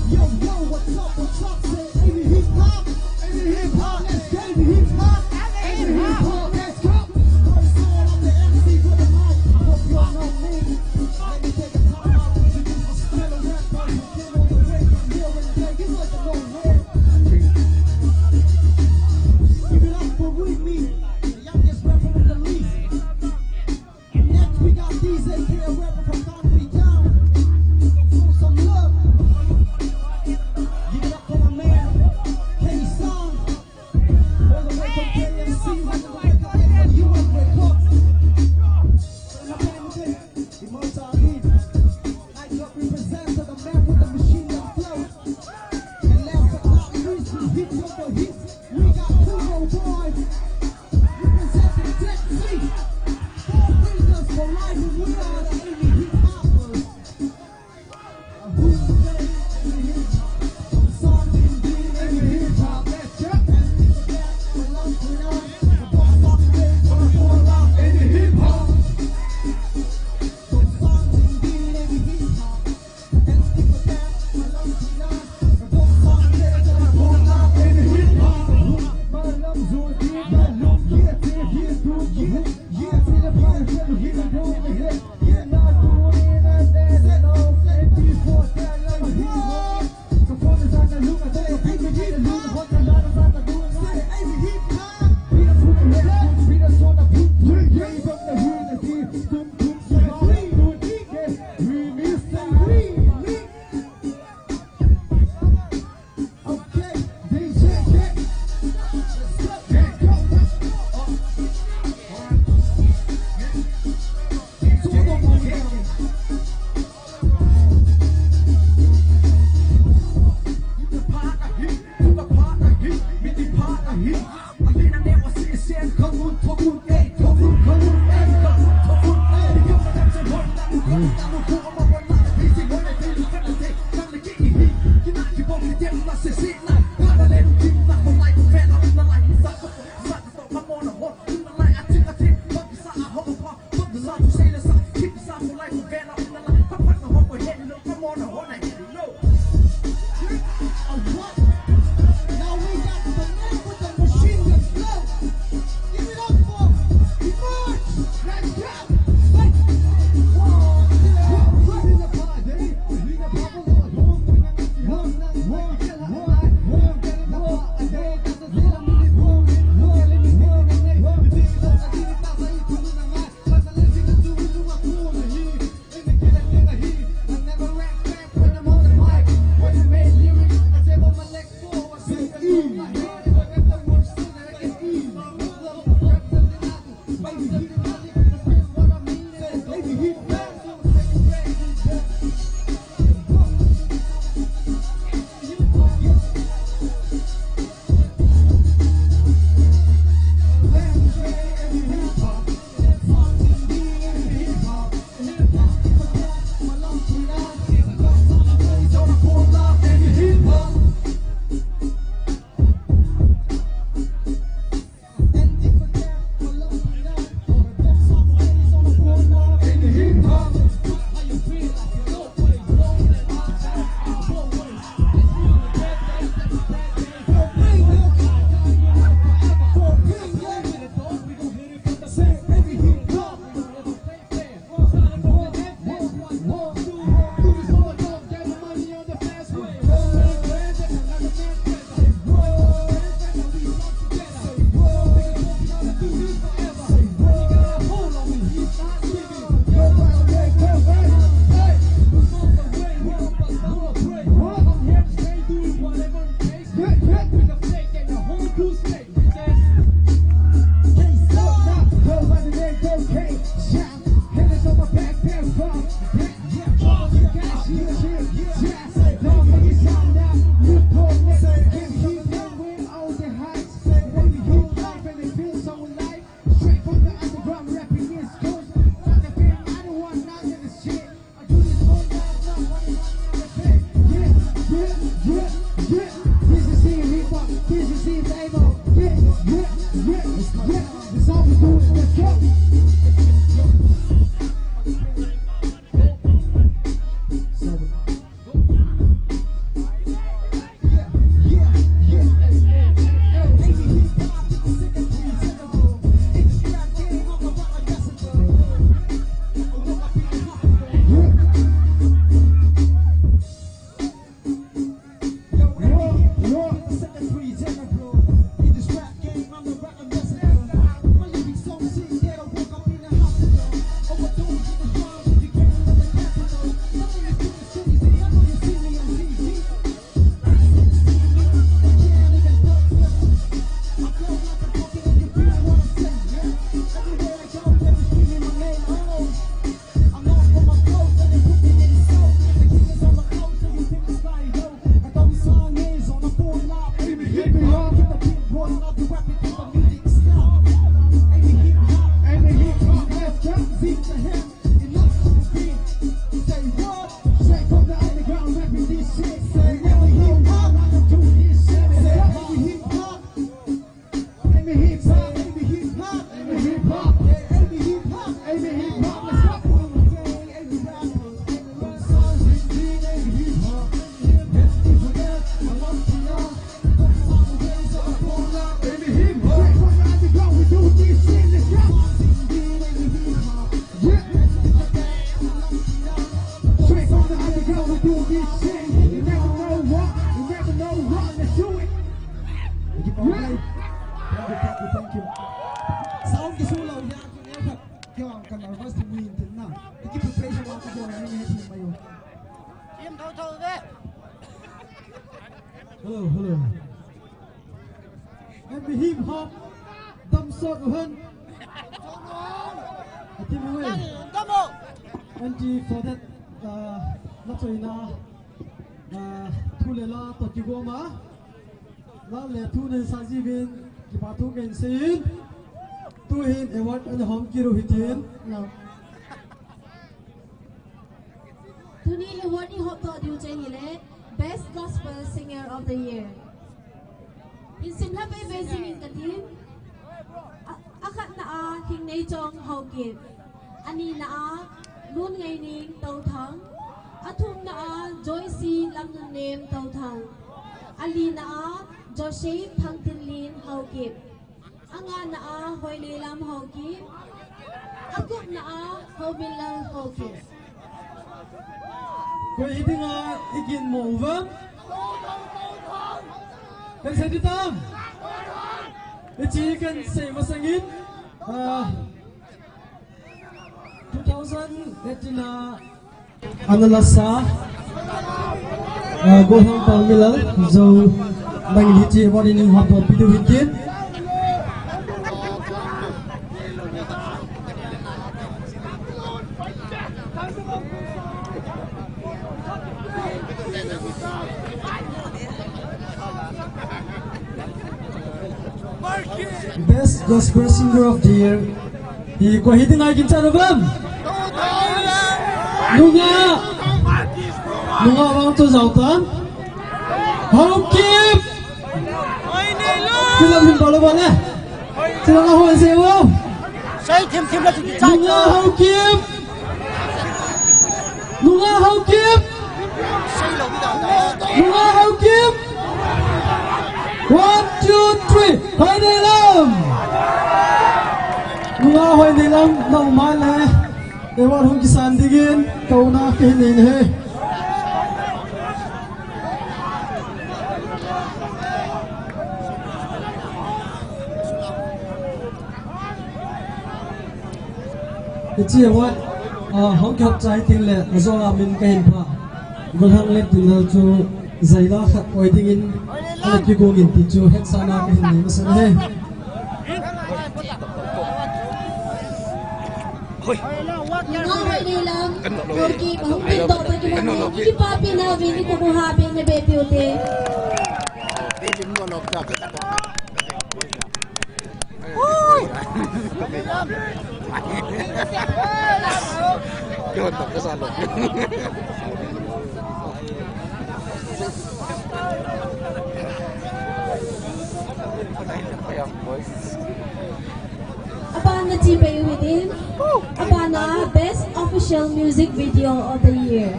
Yo, yo, what's up, what's up? Say, A D Hip Hop, A D Hip Hop, let's go, A D Hip Hop, A D Hip Hop, let's go. First of all, I'm the M C for the night. I hope y'all know me. Let me take a time out to introduce my fellow rappers who came all the way from here and there. You like the long hair. Give it up for Win Me, the youngest rapper in the league. Next, we got D J K, a rapper from Kangpokpi Town. Show some love. Give it up for my man, K Sound. All the way from K M C, all the way from U M Records. Immortal Beat. Nice job, represent to the man with the machine gun flow. And last but not least, we hit you for hits. We got Kumo Boy. Representing Tennessee. Four Fingers for Life, and we are the A D Hip Hoppers. Who's ready? A D Hip Hop. Something big, A D Hip Hop. Let's go. And people that for love, we are the boss of the day. For the whole lot, A D Hip Hop. Something big, A D Hip Hop. Now we got the man with the machine gun glove. Give it up for Emerge. Let's go. Hello, hello. Hip hop, damsot uhen. Ati mo e. Anti for that, uh, na choina, uh, thu le la to kigoma. La le thu nen sa jivin, kipa thu ken sein. Tuhin award an hom kiru hitin. Tuni award ni hop to diu cheni le. Best Gospel Singer of the Year. Hin simlha pei pei singin katin. A, akhatna a Hingneichong Haokip. Anina a Lunngaining Touthang. Athumna a Joyce Lamnunnem Touthang. Alina a Joseph Thangtinlin Haokip. Angana a Hoineilam Haokip. Agupna a Hominlal Haokip. Koi hidinga igin mo uvam? Kan sei ditam? Ichi kan sei masangin. Ah, two thousand eighteen a Ana lasa, ah, Golhang Palmilal, jou nangin hiche award in hung hapdoh peh diu hitin. Best Gospel Singer of the Year. Hi, koi hidinga igin chan uvam? Nungah. Nungah vang chu jao tan. Haokip. Kilam hin balo bale. Chilang a hoi se uvam. Sei thim thim la chu kichai. Nungah Haokip. Nungah Haokip. Nungah Haokip. One, two, three. Hoineilam. Nungah Hoineilam, nangma le award hung kisan dingin kauna kahin nei e. Hiche award, ah, hung kihop chai teng le, ajou a min kahin phah. Golhang le Tinlal chu jaila khat koi dingin, ana kigong in ti chu hetsahna kahin nei masa e. Nungah Hoineilam, Haokip, ahung dingdoh toh kimu in, ikipapi nauvin, ikipa uva pin neipe piu te. Aban na chi pei u hitin. Aban a Best Official Music Video of the Year.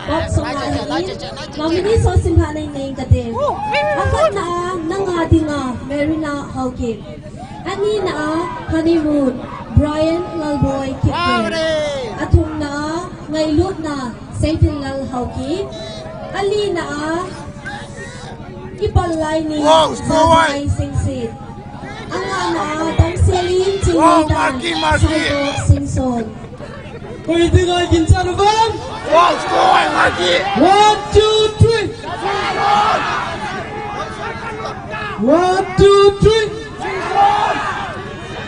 Pop song a hin, nominee ho simlhah nei nei kate. Akhatna a Nanga Dinga, Marina Haokip. Anina a Honeymoon, Brian Lalboi Kipgen. Athumna a Ngailutna, Seitinlal Haokip. Alina a Ipal Laini, Sangmai Singsit. Angana a Dangselin Chingtan, Saigo Singson. Koi dinga igin chan uvam? One, two, three. One, two, three.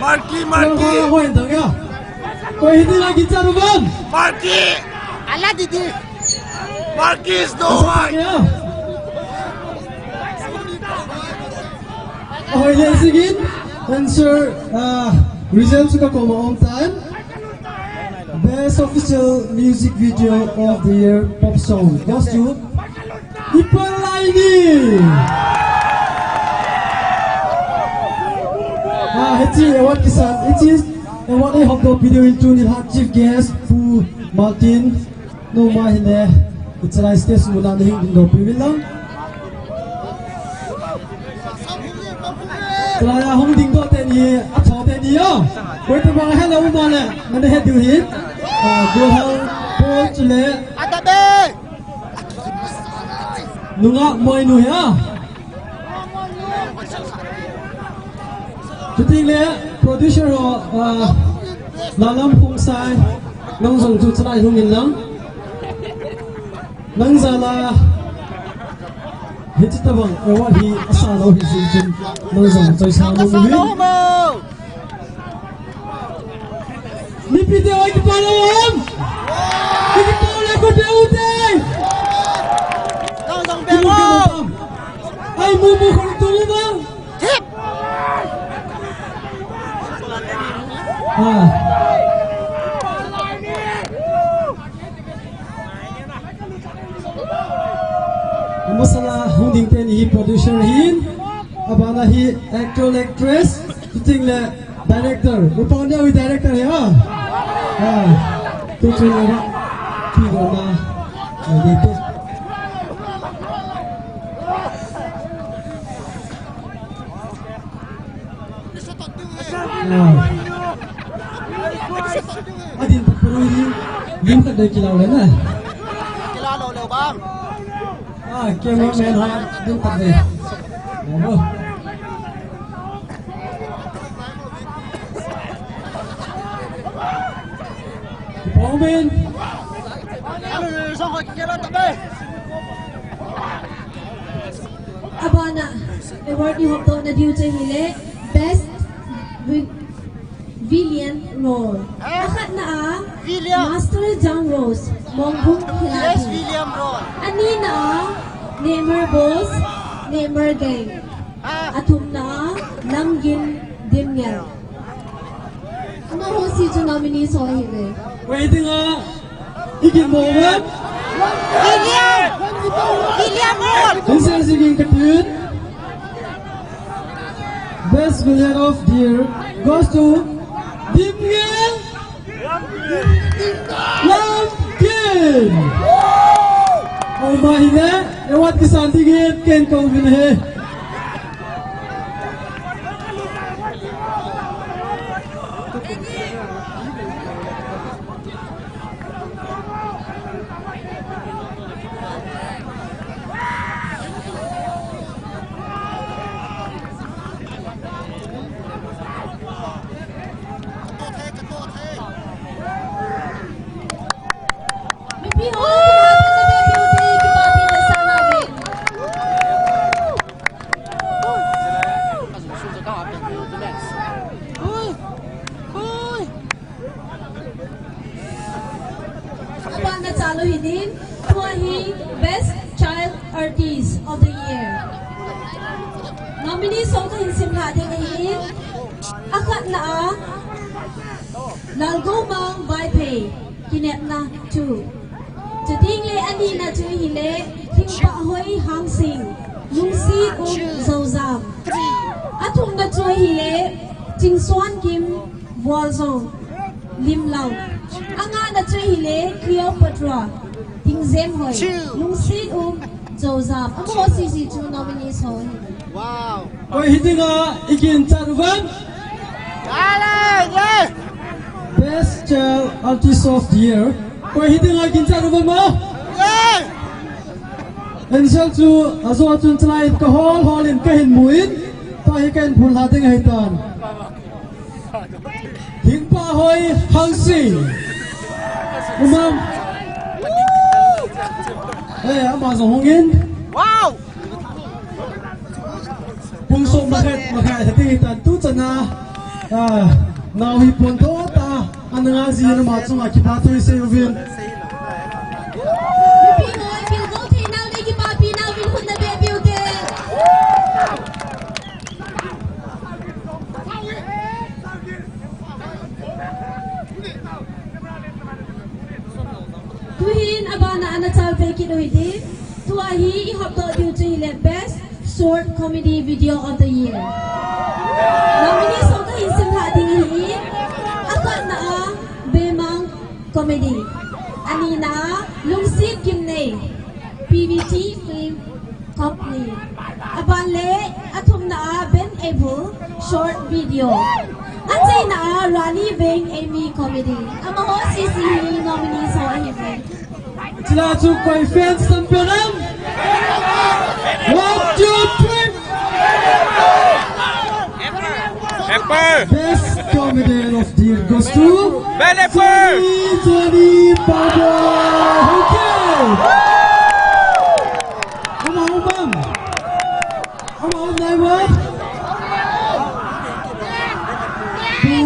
Marki, Marki. Koi dinga igin chan uvam? Marki. Ala didi. Marki is no one. Ahoile, sige. Answer, ah, result chu kakoma aum tan. Best Official Music Video of the Year Pop Song goes to Ipal Laini. Ah, hiche award kisan, hiche award eihopdoh peh diu in tuni a Chief Guest Pu Martin. Noma hile, ichalai stage muna nahin dingdoh peh uvin lang. Chalai a hung dingdoh teni, atho teni o. Koi tabang helou um le, nana het diu hin. Ah, Golhang Paul chule. Atabe! Nungah Moinu hi a. Chuteng le producer ho, ah, Lalam Khongsai, nang jong chu chalai hung in lang. Nang jal a, hiche tabang award hi asa lou hi jing jing, nang jong choisa lou hi. Mipi te oi, kipa lou ham? Kipa lou, ko pe u te. Nang jong pe u. Ai, mu mu khun tu mu bang. Thip. Ah. Masala hung ding teni hi producer hin, abana hi actor, actress, shooting le director. Upa ne ui director hi, ah. Ah. Tu chu na. Ti do na. Ai, di tu. Ah. Adin pa purui din. Din ta dei kilau le na. Kilau le bang. Ah, cameraman ha, din ta dei. Oh. Pong bin. Abana, award i hopdoh na diu chu hile, Best Wi-, Villain Role. Eh? Akhatna a, William. Master Jang Rose, Mongbung Hiladi. Yes, William Rose. Anina a, Neymar Boss, Neymar Gang. Ah. Athumna a, Lamgin Dimngel. Amaho si chu nominees ho ahi ve. Waiting a. Ikin mo ve. William! William Road! Insel si kin katun. Best Villain of the Year goes to Dimngel Lamgin. Oh, ma hile. Award kisan dingin ken kong vin he. Mipi ho, Abana chalu hidin, tua hi Best Child Artist of the Year. Nominees ho kahin simlha ding ahin, akhatna a, Lalgomang Vaiphei, Kinepna two. Chuteng le anina chu hile, Thingpahhoi Hangsing, Lungset Um Joujam. Athumna chu hile, Chingsuankim Vualjong, Limlou. Angana chu hile, Cleopatra, Tingjemhoi, Lungset Um Joujam. Amaho sese chu nominees ho hi. Wow. Koi hidinga ikinchat uvam? Best Child Artist of the Year. Koi hidinga ikinchat uvam mo? Ansel chu ajo chun chalai kahol hol in kahin mu in, tua hi kahin phonlha ding ahitan. Thingpahhoi Hangsing. Umam. Eh, ama jong hung in. Wow! Pung som makhat, makhat, hati tan tu chana, ah, nao hi pon tho ta, ana nga ji na ma chunga kipa thei sei uvin. Mipi hoi, pil go thei nau nei kipa pi nau vin hun na be piu te. Tuhin abana ana chal ve kit u hite. Tua hi i hopdoh diu chu hile Best Short Comedy Video of the Year. Nominees ho kahin simlha ding ahi. Akhatna a Bemang Comedy. Anina a Lungset Kimnei, P V T Film Company. Aban le athumna a Ben Able short video. Achaina a Rani Veng Amy comedy. Amaho sese hi nominees ho ahi ve. Chila chu koi fans tam pe nam? One, two, three. Apple. Best comedian of the year goes to Ben Apple. Johnny, Johnny Pablo. Okay. Ama, ama. Ama, ama, ama. Tu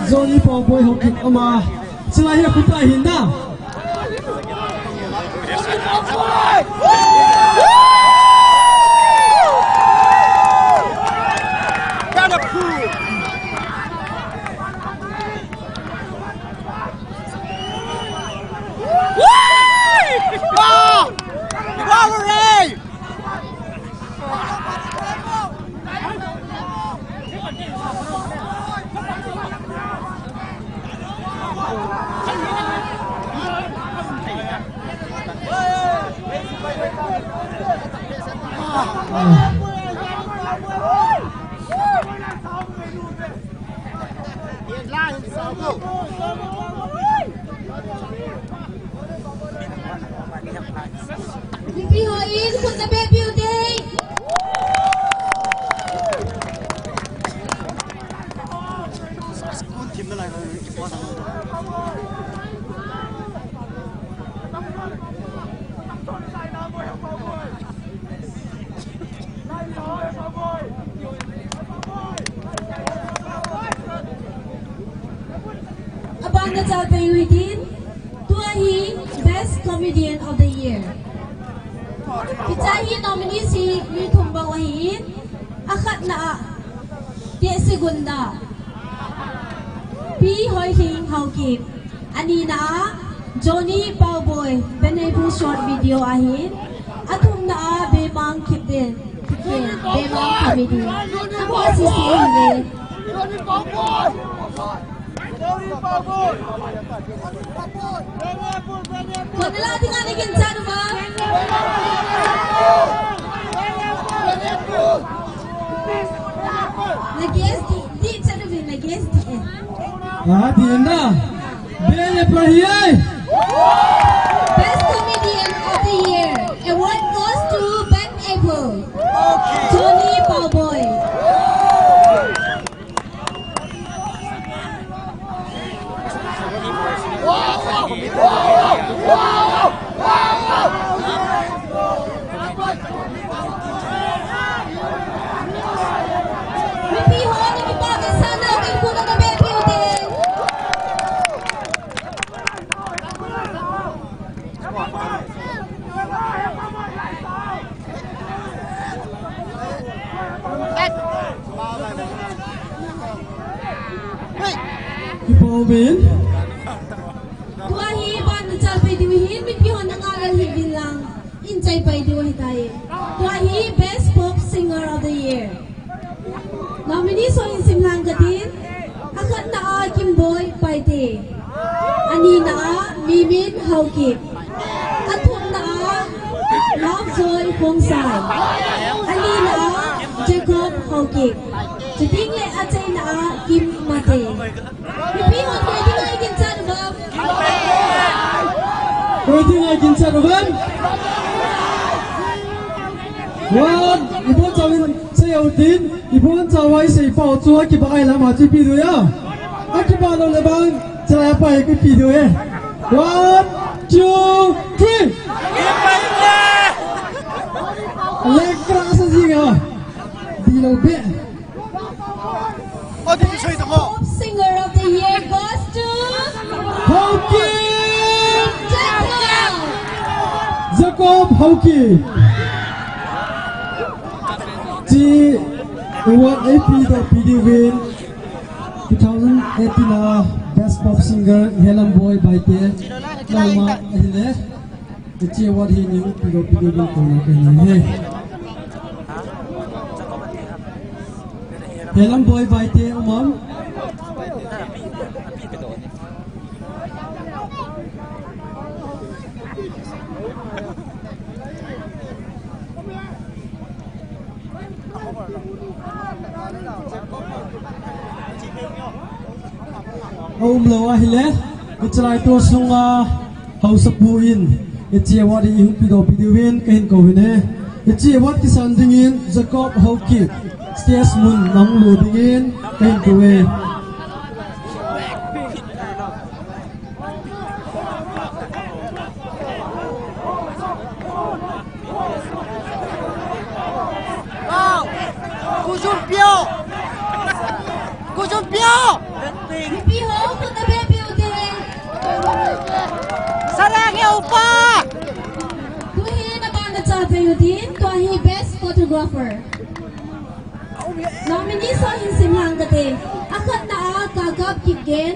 Johnny Pablo ho kit ama. Chila hi khuta hin da. Wow! Wow, hooray! Mipi hon khut na beh piu te. Abang na chalpeh u hitin, tua hi Best Comedian of the Year. Hiche hi nominees hi mi thum bou ahin, akhatna a, Tehsi Gunda, Pi Hoihing Haokip, anina a, Johnny Paoboi, Beneipu short video ahin, athumna a, Bemang Kipgen, Kipgen, Bemang Comedy. Amu asisi ahin e. Kona la dinga na ginchat uva. Na guess di, di chat uva, na guess di e. Ah, di na. Bele pa hi ai. Best Comedian of the Year. Award goes to Beneipu. Johnny Paoboi. Mipi hon, mipi pa, mi sana, mi puna na be piu te. Kipa umin. Tua hi ban na chalpeh diu hin, mipi hon na ngal hi din lang. In chai pai diu ahitai. Tua hi Best Pop Singer of the Year. Nominees ho in sim lang katin. Akhatna a Kimboi Paite. Anina a Mimin Haokip. Athumna a Lovejoy Khongsai. Anina a Jacob Haokip. Chuting le achaina a Kim Mate. Mipi hon koi dinga i ginchat uvam? Koi dinga i ginchat uvam? One, ibon chauvin sei utin, ibon chauva isei pau chu akiba ai lama chu ipi diu ya. Akiba lou le bang, chalai pa ipi diu e. One, two, three. Lekra sa jinga. Di lou be. Odi, soi tamo. Pop Singer of the Year goes to Haokip! Jacob! Jacob Haokip! Hiche award eipi doh pi diuvin two thousand eighteen a Best Pop Singer Helamboi Baite. Lama ahile. Hiche award hi neipi doh pi diuvin kona kahin nei e. Helamboi Baite um am? Aum lou ahile, hiche lai to sunga haosapu in, hiche award hi hung pedoh pi diuvin kahin kouvin ahi. Hiche award kisan dingin Jacob Haokip, stage mun nahung lut dingin kahin kouve. Kujun pio! Kujun pio! Mipi ho, khut na be piu te. Sarang e upa! Tuhin abana cha pe u din, tua hi best photographer. Nominees ho hin sim lang kate. Akhatna a Kakap Kipgen,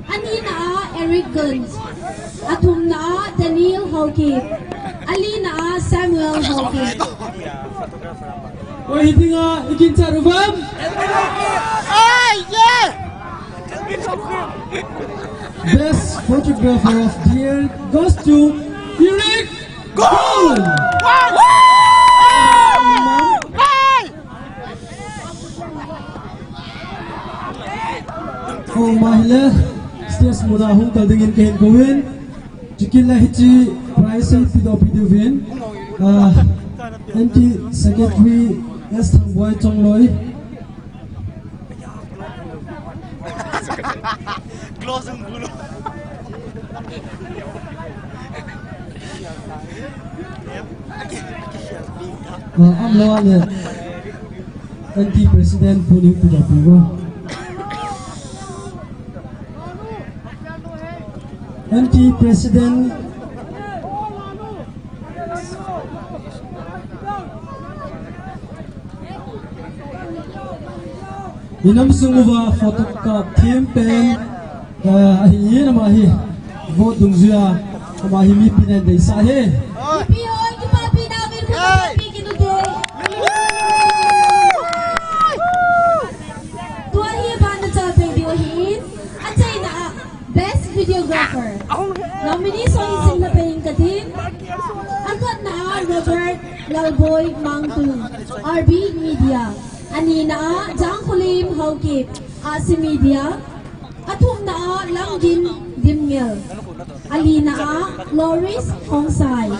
anina a Eric Gunn, athumna a Daniel Haokip, alina a Samuel Haokip. Oi, hitinga, ikin charuvam? Ai, yeah! Best photographer of the year goes to Eric Gunn! Wow! Wow! Hey! Ama hile stage muna hung kal dingin kahin kouvin. Chukit le hiche prize hi pedoh peh diuvin. Ah, N T Secretary S Thangboi Chongloi. Close ang gulo. Ah, amlo ale. N T President Pu Neo Pu Japu. N T President Inam sung uva photo kap them pen, eh, ahin ama hi vote dungjuia ama hi mipin ahin deisah e. Mipi ho, kipapi dau min khu kipapi kit ute. Tua hi abana chapeng diu ahin, achaina a Best Videographer. Nominee song isim na pen katin. Akhatna a Robert Lalboi Mangtung, R B Media. Anina a Jangkholim Haokip, Asi Media. Athumna a Lamgin Dimngel. Alina a Loris Khongsai.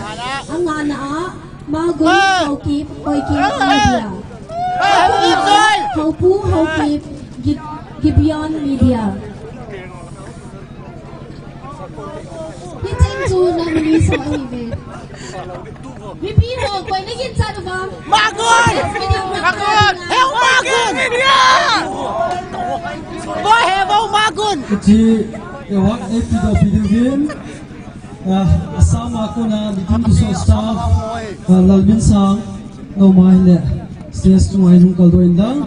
Angana a Magun Haokip, Hoikip Media. Athumna a Haopu Haokip, Gi-, Gibeon Media. Hicheng chu nominee song ahiuve. Mipi ho, koi na ginchat uvam? Magun! Magun! Heu Magun! Boi he, boi Magun! Hiche award hi pedoh peh diuvin. Ah, asam a kona meeting kiso staff, ah, Lalminsang, noma hile stage chunga hin hung kaldoh in lang.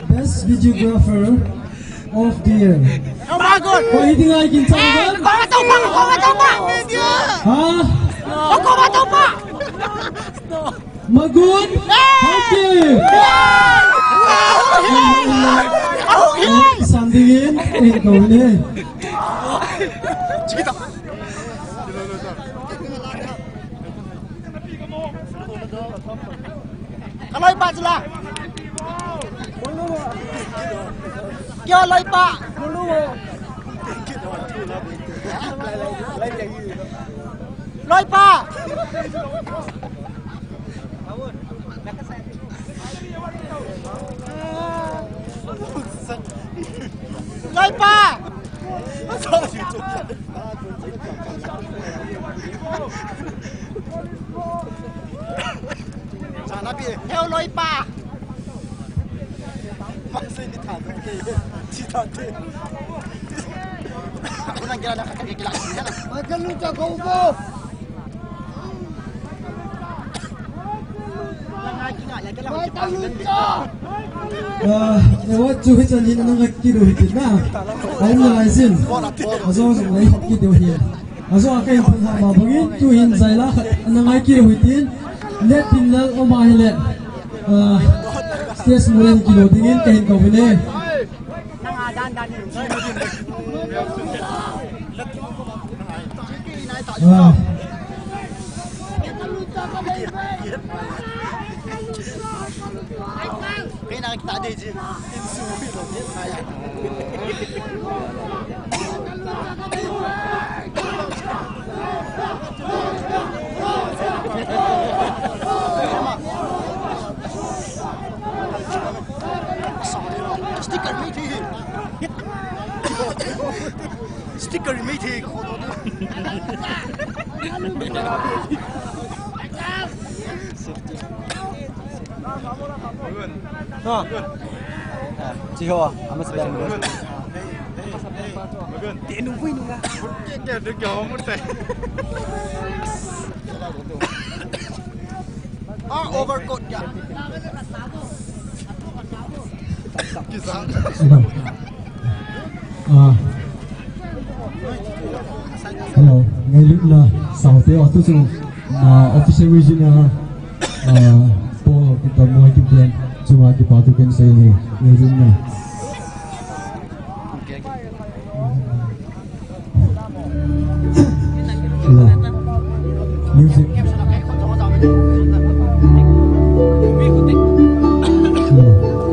Best Videographer of the Year. Magun! Koi hi dinga ginchat uvam? Koi ma tong pa, koi ma tong pa! Ha? Koi ma tong pa! Magun! Haokip! Ahung hi! Sandingin, eh, kau ni. Ka loipa chu la. Kio loipa. Loipa. Loipa. Chana pi, heu loipa. Masih ni tha ke, chi tha te. Aku nang kira na kata kira. Makan lu tak kau ko. Ah, eh, award chu hichan hin ana ngai kit u hitin na. Aum nalai jin. Ajou jong ngai kit u hi. Ajou a kahin phal ha ma bangin tuhin jaila khat ana ngai kit u hitin. Letpinlal um ahile. Ah, stage muna hin kilo dingin kahin kou vin e. Ah. Sticker mai thei. Sticker mai thei. Ha. Chi ho, ama sa ber. Te nu pui nu ga. Ke, ke, de kya ho mute. Ah, overcoat kya? Ah. Hello, ngailutna saute ho tu chu, ah, official vision a, ah, Paul kita mo kipen chunga kipa thu kahin sei e, ngailutna. Hello. Music. Hello.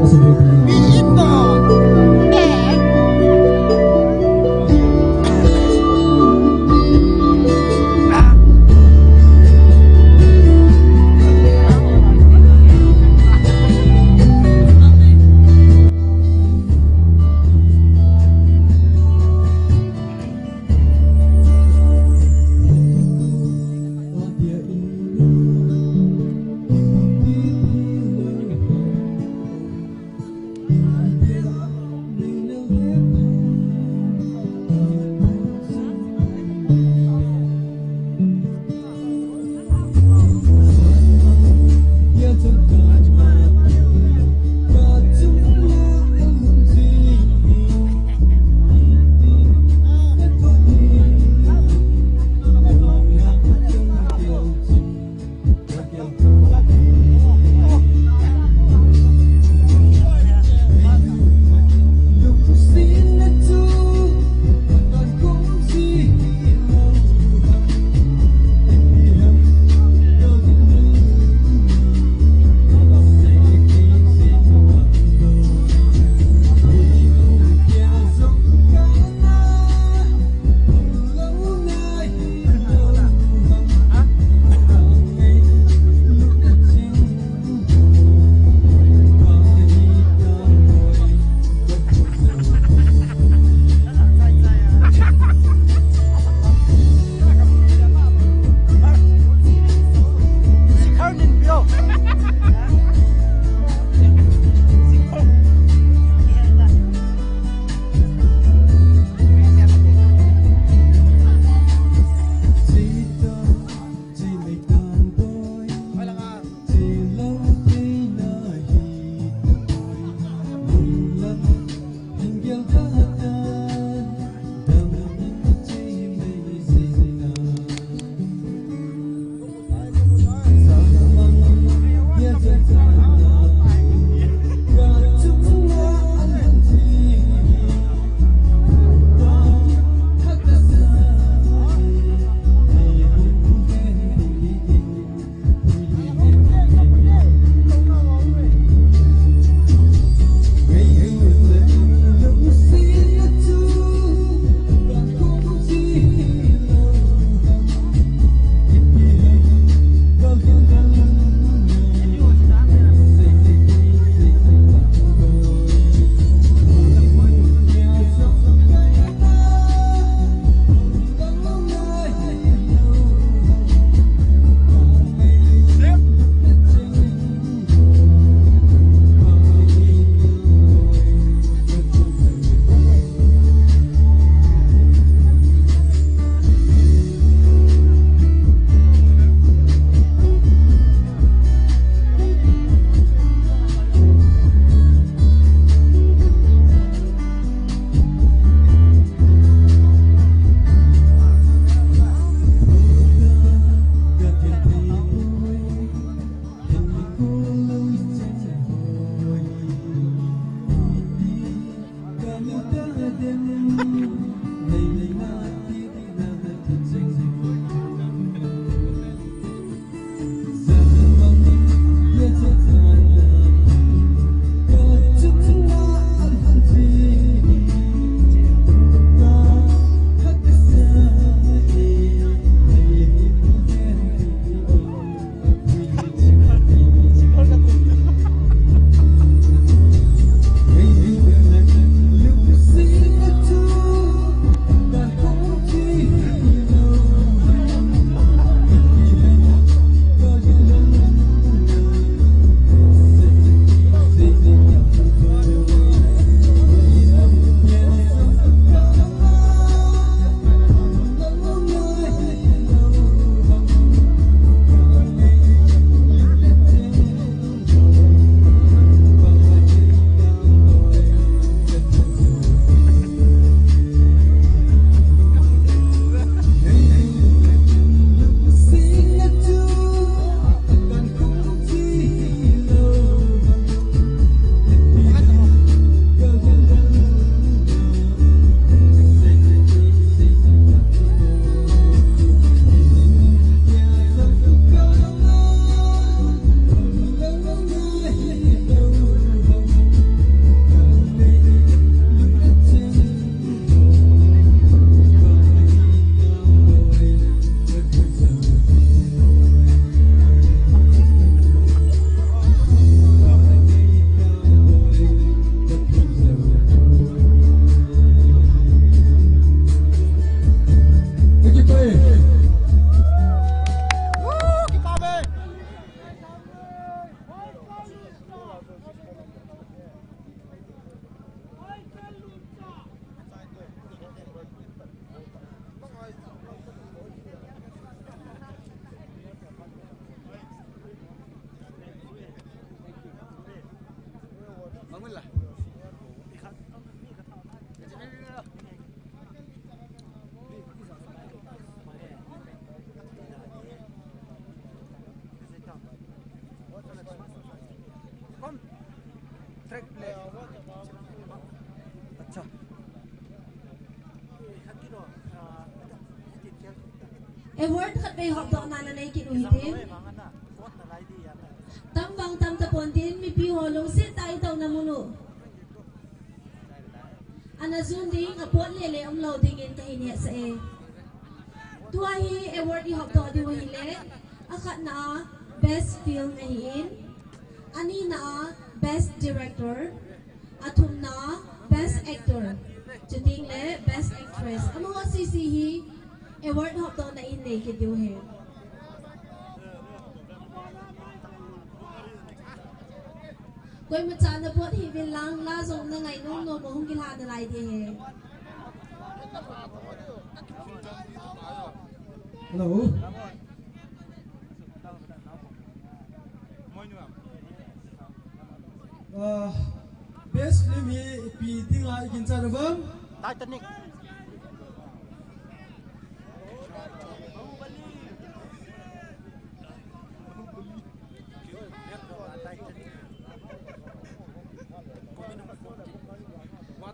Track play. Acha. Award khat vei hopdohna nanei kit u hitin. Tam vang tam tapon tin, mipi ho lungset tah a itouna mun u. Ana jun ding, apot lele umlou dingin kahin hetsah e. Tua hi award ihopdoh diu ahile, akhatna a Best Film ahin, anina a Best Director, athumna a Best Actor, chuting le Best Actress. Amaho sese hi award hopdohna in nei kit diu ahi. Koima cha napot hih uvin lang, la jong nangai nom nom a hung kilha nalai ding ahi. Hello. Ah, best film hi ipi ding a iginchat uvem? Titanic.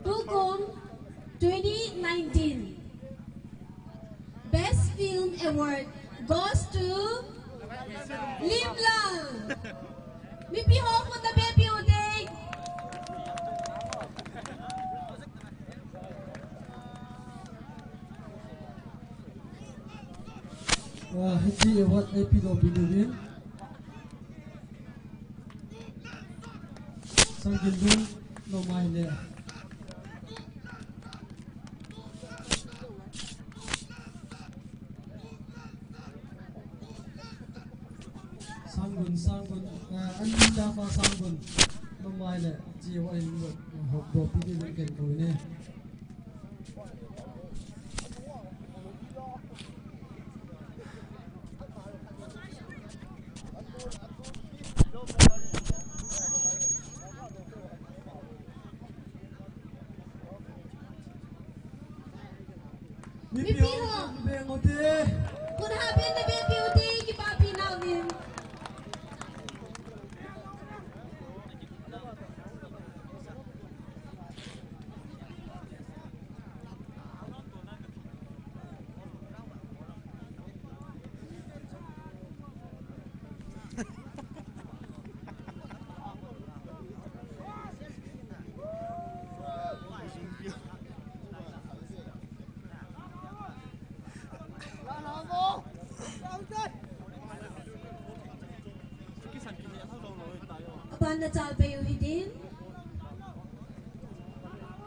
Tukum twenty nineteen Best Film Award goes to Limlal. Mipi ho khut nabehpeh u te. Ah, hiche award eipedoh peh diuvin. Sangginlun, nom ahile. Sanggun, Sanggun, eh, Anita fa Sanggun, nom ahile, hiche award eipedoh peh diuvin ken kou ne. Mipi ho. Mipi ho. Khut hahpen nabehpeh u te, kipapi nauvin. Aban nachal peh u hitin.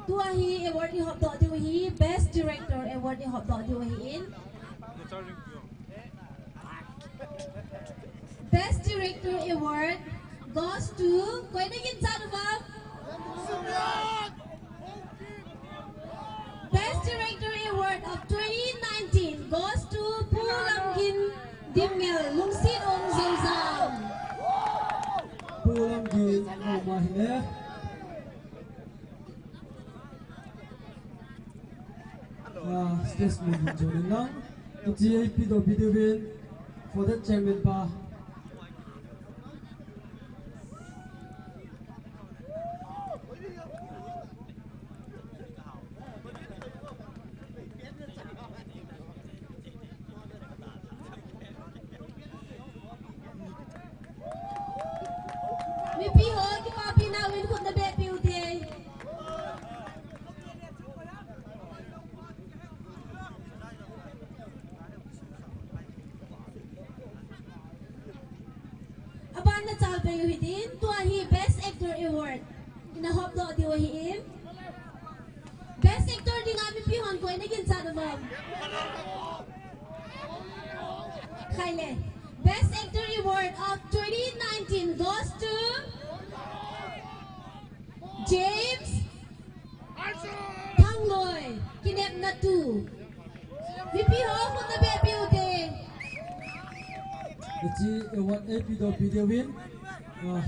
Tua hi award ihopdoh diu ahi, Best Director Award ihopdoh diu ahin. Best Director Award goes to, koi naginchat uvem? Best Director Award of twenty nineteen goes to Pu Lamgin Dimngel, Lungset Ong, Zouzang. Pu Lamgin, nom ahile. Ah, stage mun hin jon in lang. Hiche eipedoh peh diuvin, for the chairman pa. Mipi ho, kipapi nauvin khut nabehpeh u te. Aban nachal peh u hitin, tua hi Best Actor Award ina hopdoh diu ahin. Best Actor dinga mipi hon koi naginchat uvem? Khai le. Best Actor Award of twenty nineteen goes to James Thangloi, Kinepna two. Mipi ho khut nabehpeh u te. Hiche award eipedoh peh diuvin. Ah.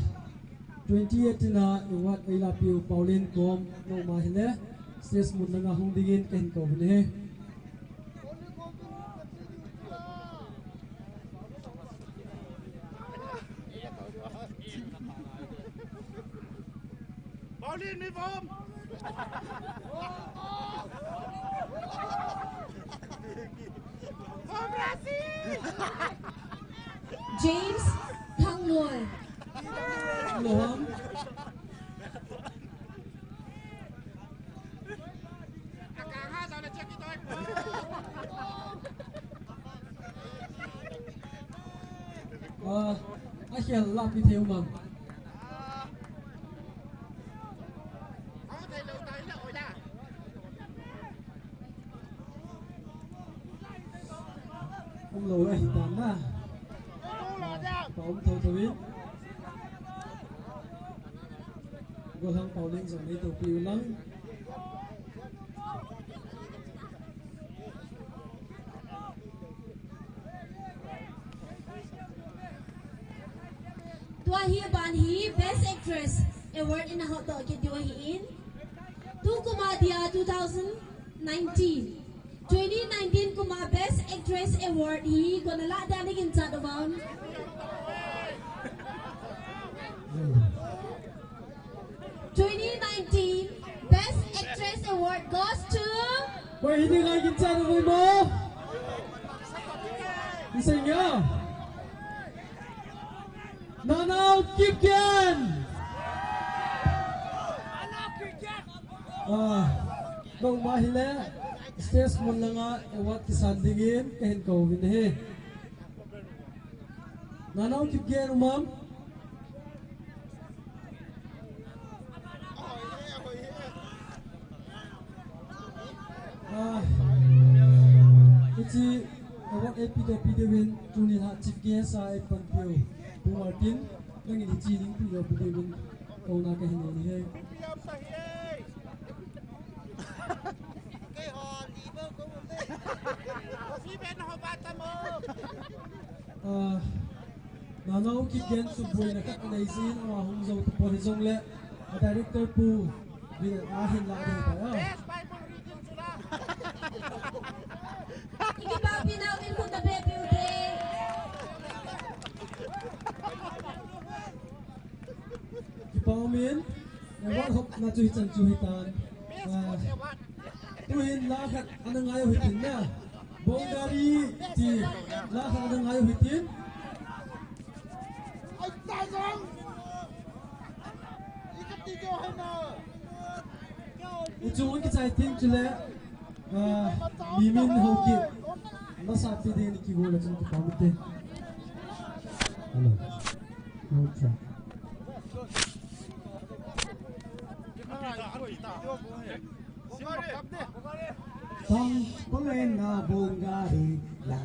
Twenty eighteen a award eilahpeh u Pauline Kom, nangma hile stage mun langa hung dingin kahin kou uve. Pauline, mi vom! Vom Rasi! James Thangnoy. Loham. Ah, akhel lahpeh thei u mam. Umlou ahi tan na. Pa um tho tho in. Golhang Pauline jong nei tohpi u lang. Tua hi aban hi Best Actress Award in a hot dog kit diu ahin. Tukum a dia two thousand nineteen. Twenty nineteen kum a Best Actress Award hi koi in alah dia, neiginchat uvem? Twenty nineteen Best Actress Award goes to... Koi hi neiginchat uvem mo? Isei nga. Nanao Kipgen! Ah, nangma hile stage mun langa award kisan dingin kahin kou uve. Nanao Kipgen um am? Ah, hiche award eipeh toh peh diuvin tuni a chief guest a eipanpiu Pu Martin, nangin hiche ding peh toh peh diuvin kouna kahin nei ahi. Ah, Nanao Kipgen chu boina khat anei jin, ama hung jou tapon hijongle, a director pu, Biren ahin lah ding tai a. Ikipah pi nau in khut na beh piu te. Kipa um in, award hopna chu hichan chu hitan. Ah, tuhin la khat ana ngai u hitin na. Bongari ti la khat ana ngai u hitin. Ichung kichai ting chule. Ah, mi min hou kit. Masapi ding ni kigol a chun kipa um te. Hello. No track. Tang pulena bongari la.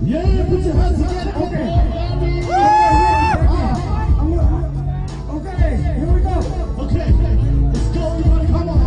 Yeah, put your hands together. Okay. Okay, here we go. Okay, let's go, everybody, come on.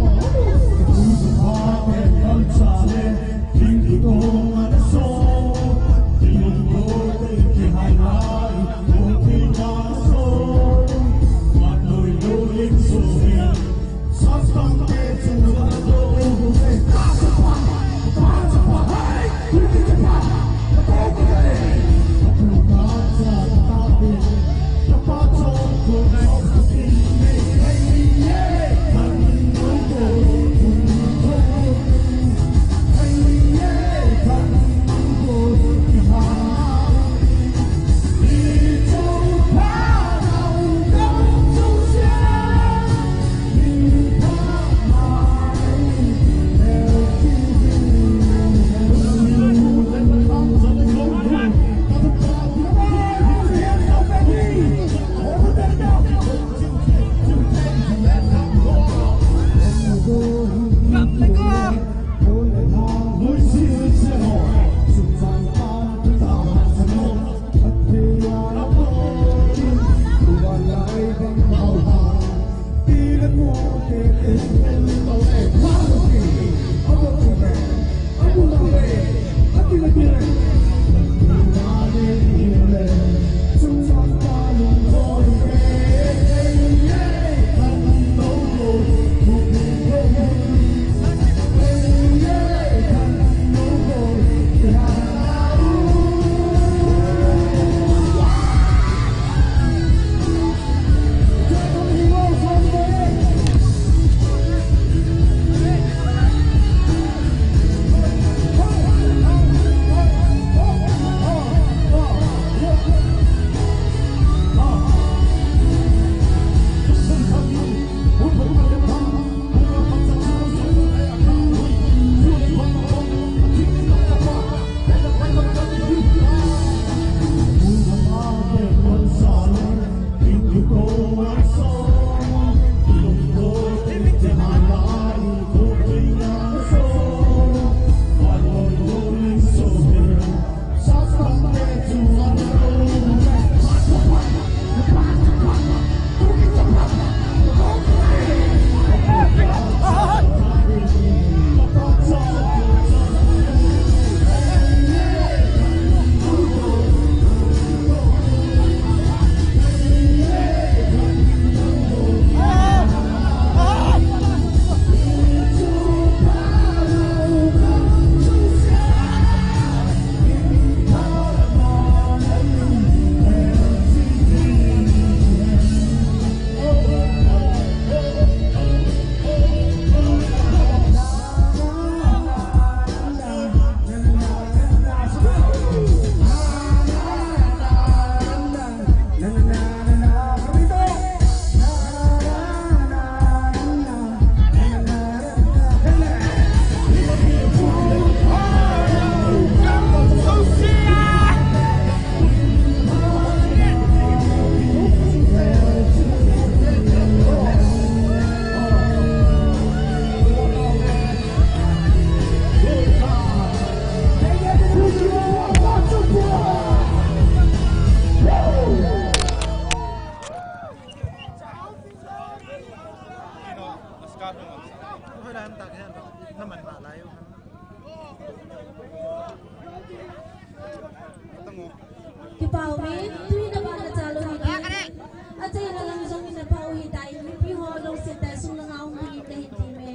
China lam jong in apha u ahitai, mipi ho lungset tah a sung langa hung dingin kahin temme.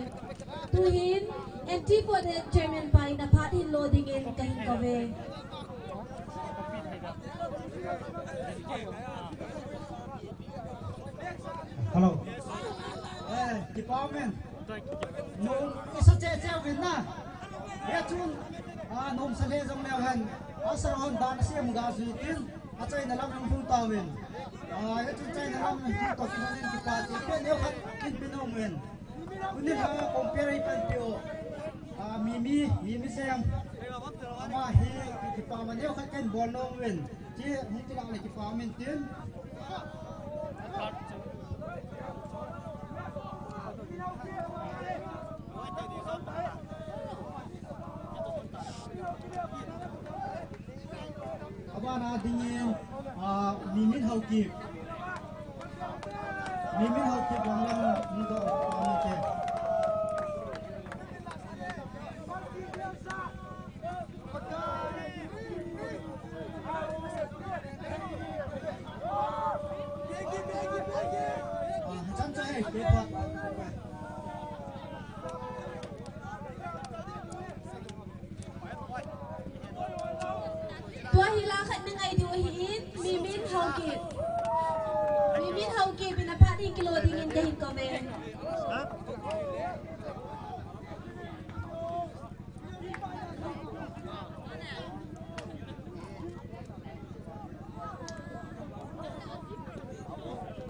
Tuhin, N T forty-eight chairman pa in aphat hin lo dingin kahin kouve. Hello. Eh, kipa umin. Nom isa cheh cheh uvin na. Hia chun, ah, nom sa le jong leu hen. Asa hon dan a siam ga jui tin. Achaina lam hung hung tauvin. Ah, hia chun chaina lam hung hung tau kihonin kipa ti. Pe neo khat kin pe nom uvin. Tunin ha compare hi pan peh u. Ah, Mimi, Mimi Sem. Ama hi kipa ma neo khat kin bol nom uvin. Chi hung kilah le kipa umin tin. Abana dingin, ah, Mimin Haokip. Mimin Haokip lang lang ni to, ah, ni ke. Tua hi la khat na ngai diu ahin, Mimin Haokip. Mimin Haokip in aphat hin kilo dingin kahin kouve.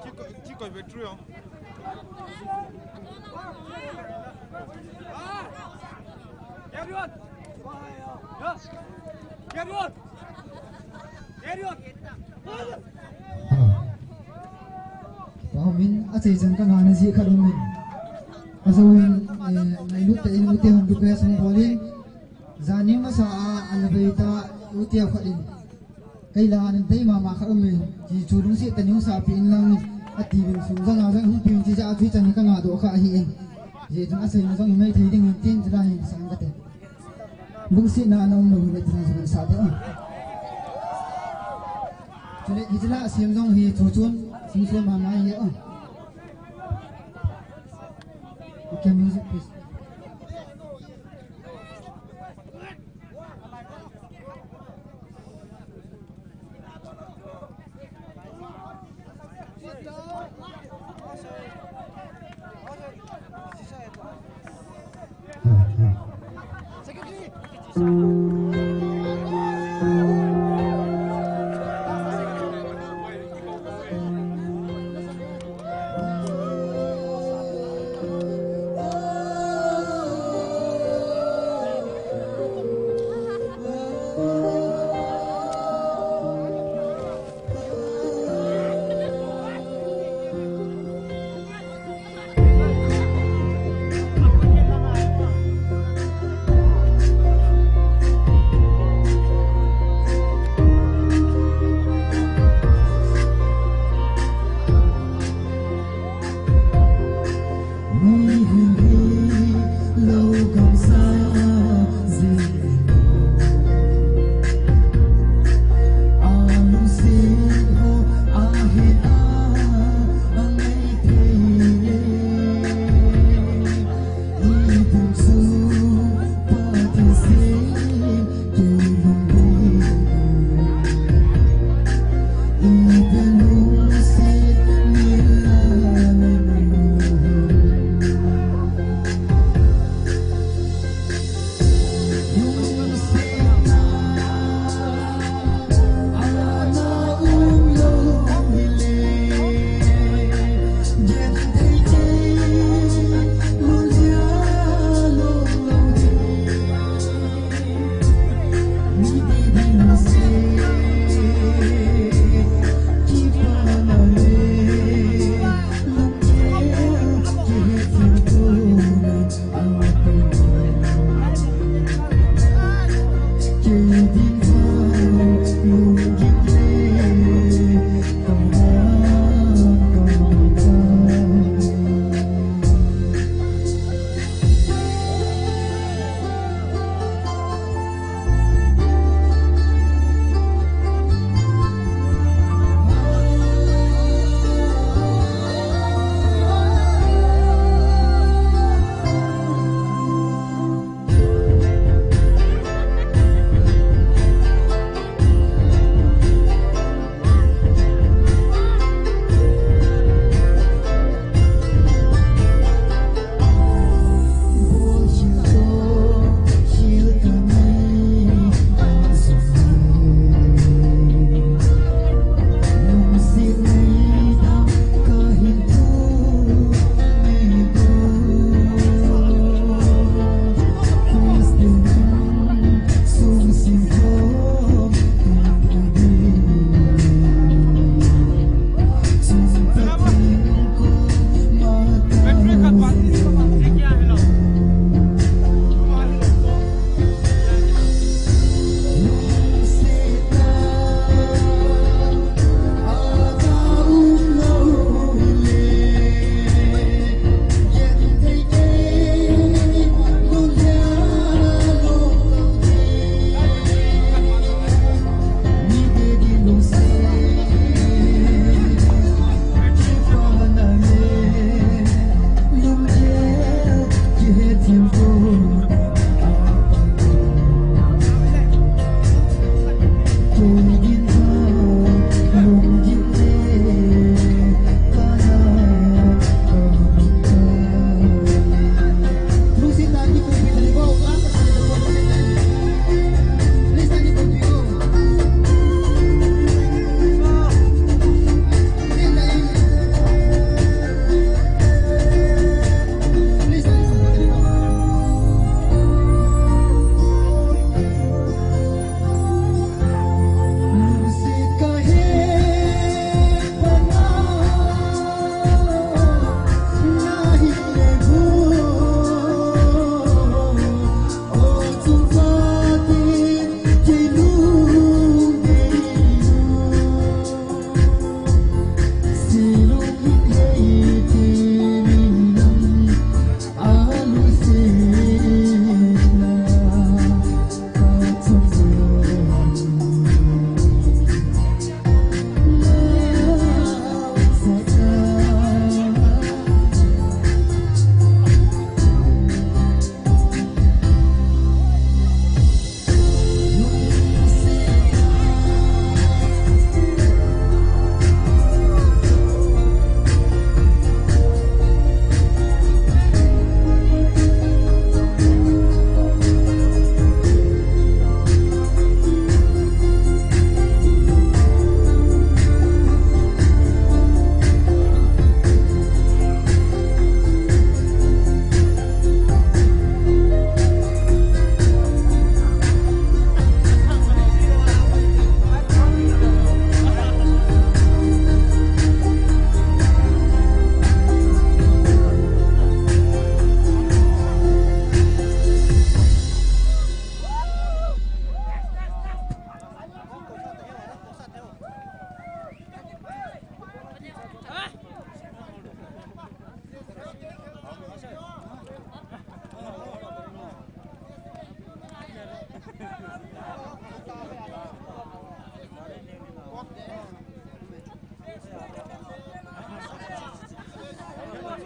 Chiko, chiko battery on. Carry on. Yeah. Carry on. Carry on. Paumin, achai chan ka ngana ji khat umin. Ajoin, eh, nai lut ta in ute hon request hung bolin. Jani masa a, ana bei ta, ute khat in. Kei la ana dei mama khat umin. Ji chu lungset ta nung sa pi in lang. Ati bin sung jang a jang hung pi in ji ja a chu chan ka nga do kha ahi in. Ji chun achai na jong i mai thei ding in tin ji la hin sang ka te. Lungsetna ana um lou le tin jong sa te. Chule, hiche la siam jong hi chu chun, sung suan mama hi, oh. Okay, music, please.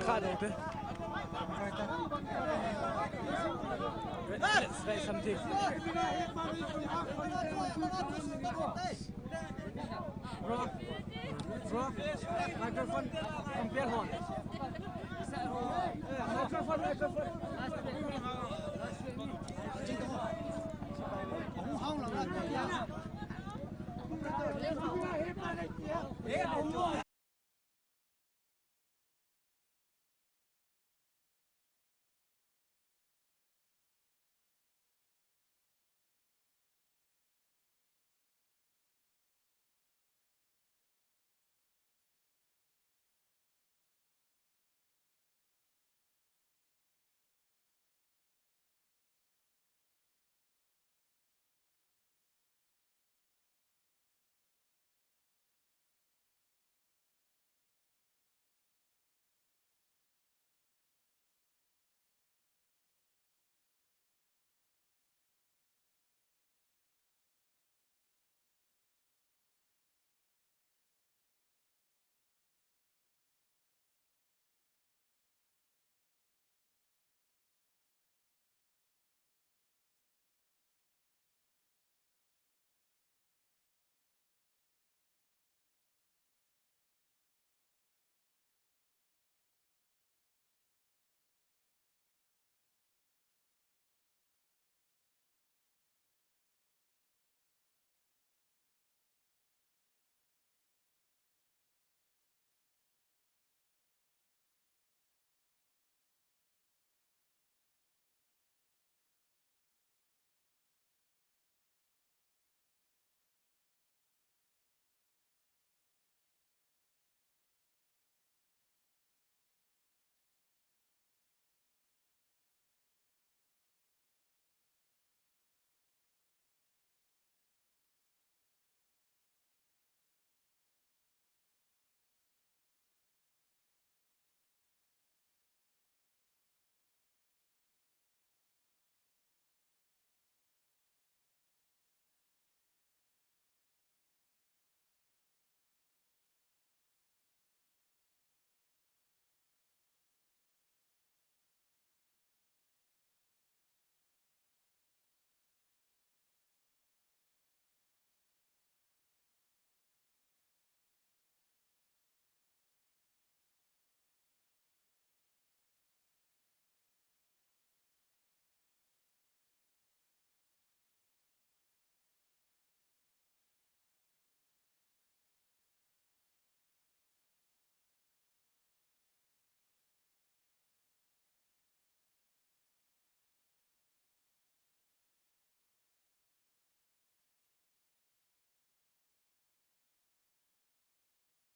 Let's say something. Bro, bro, microphone, compare hon. Microphone, microphone.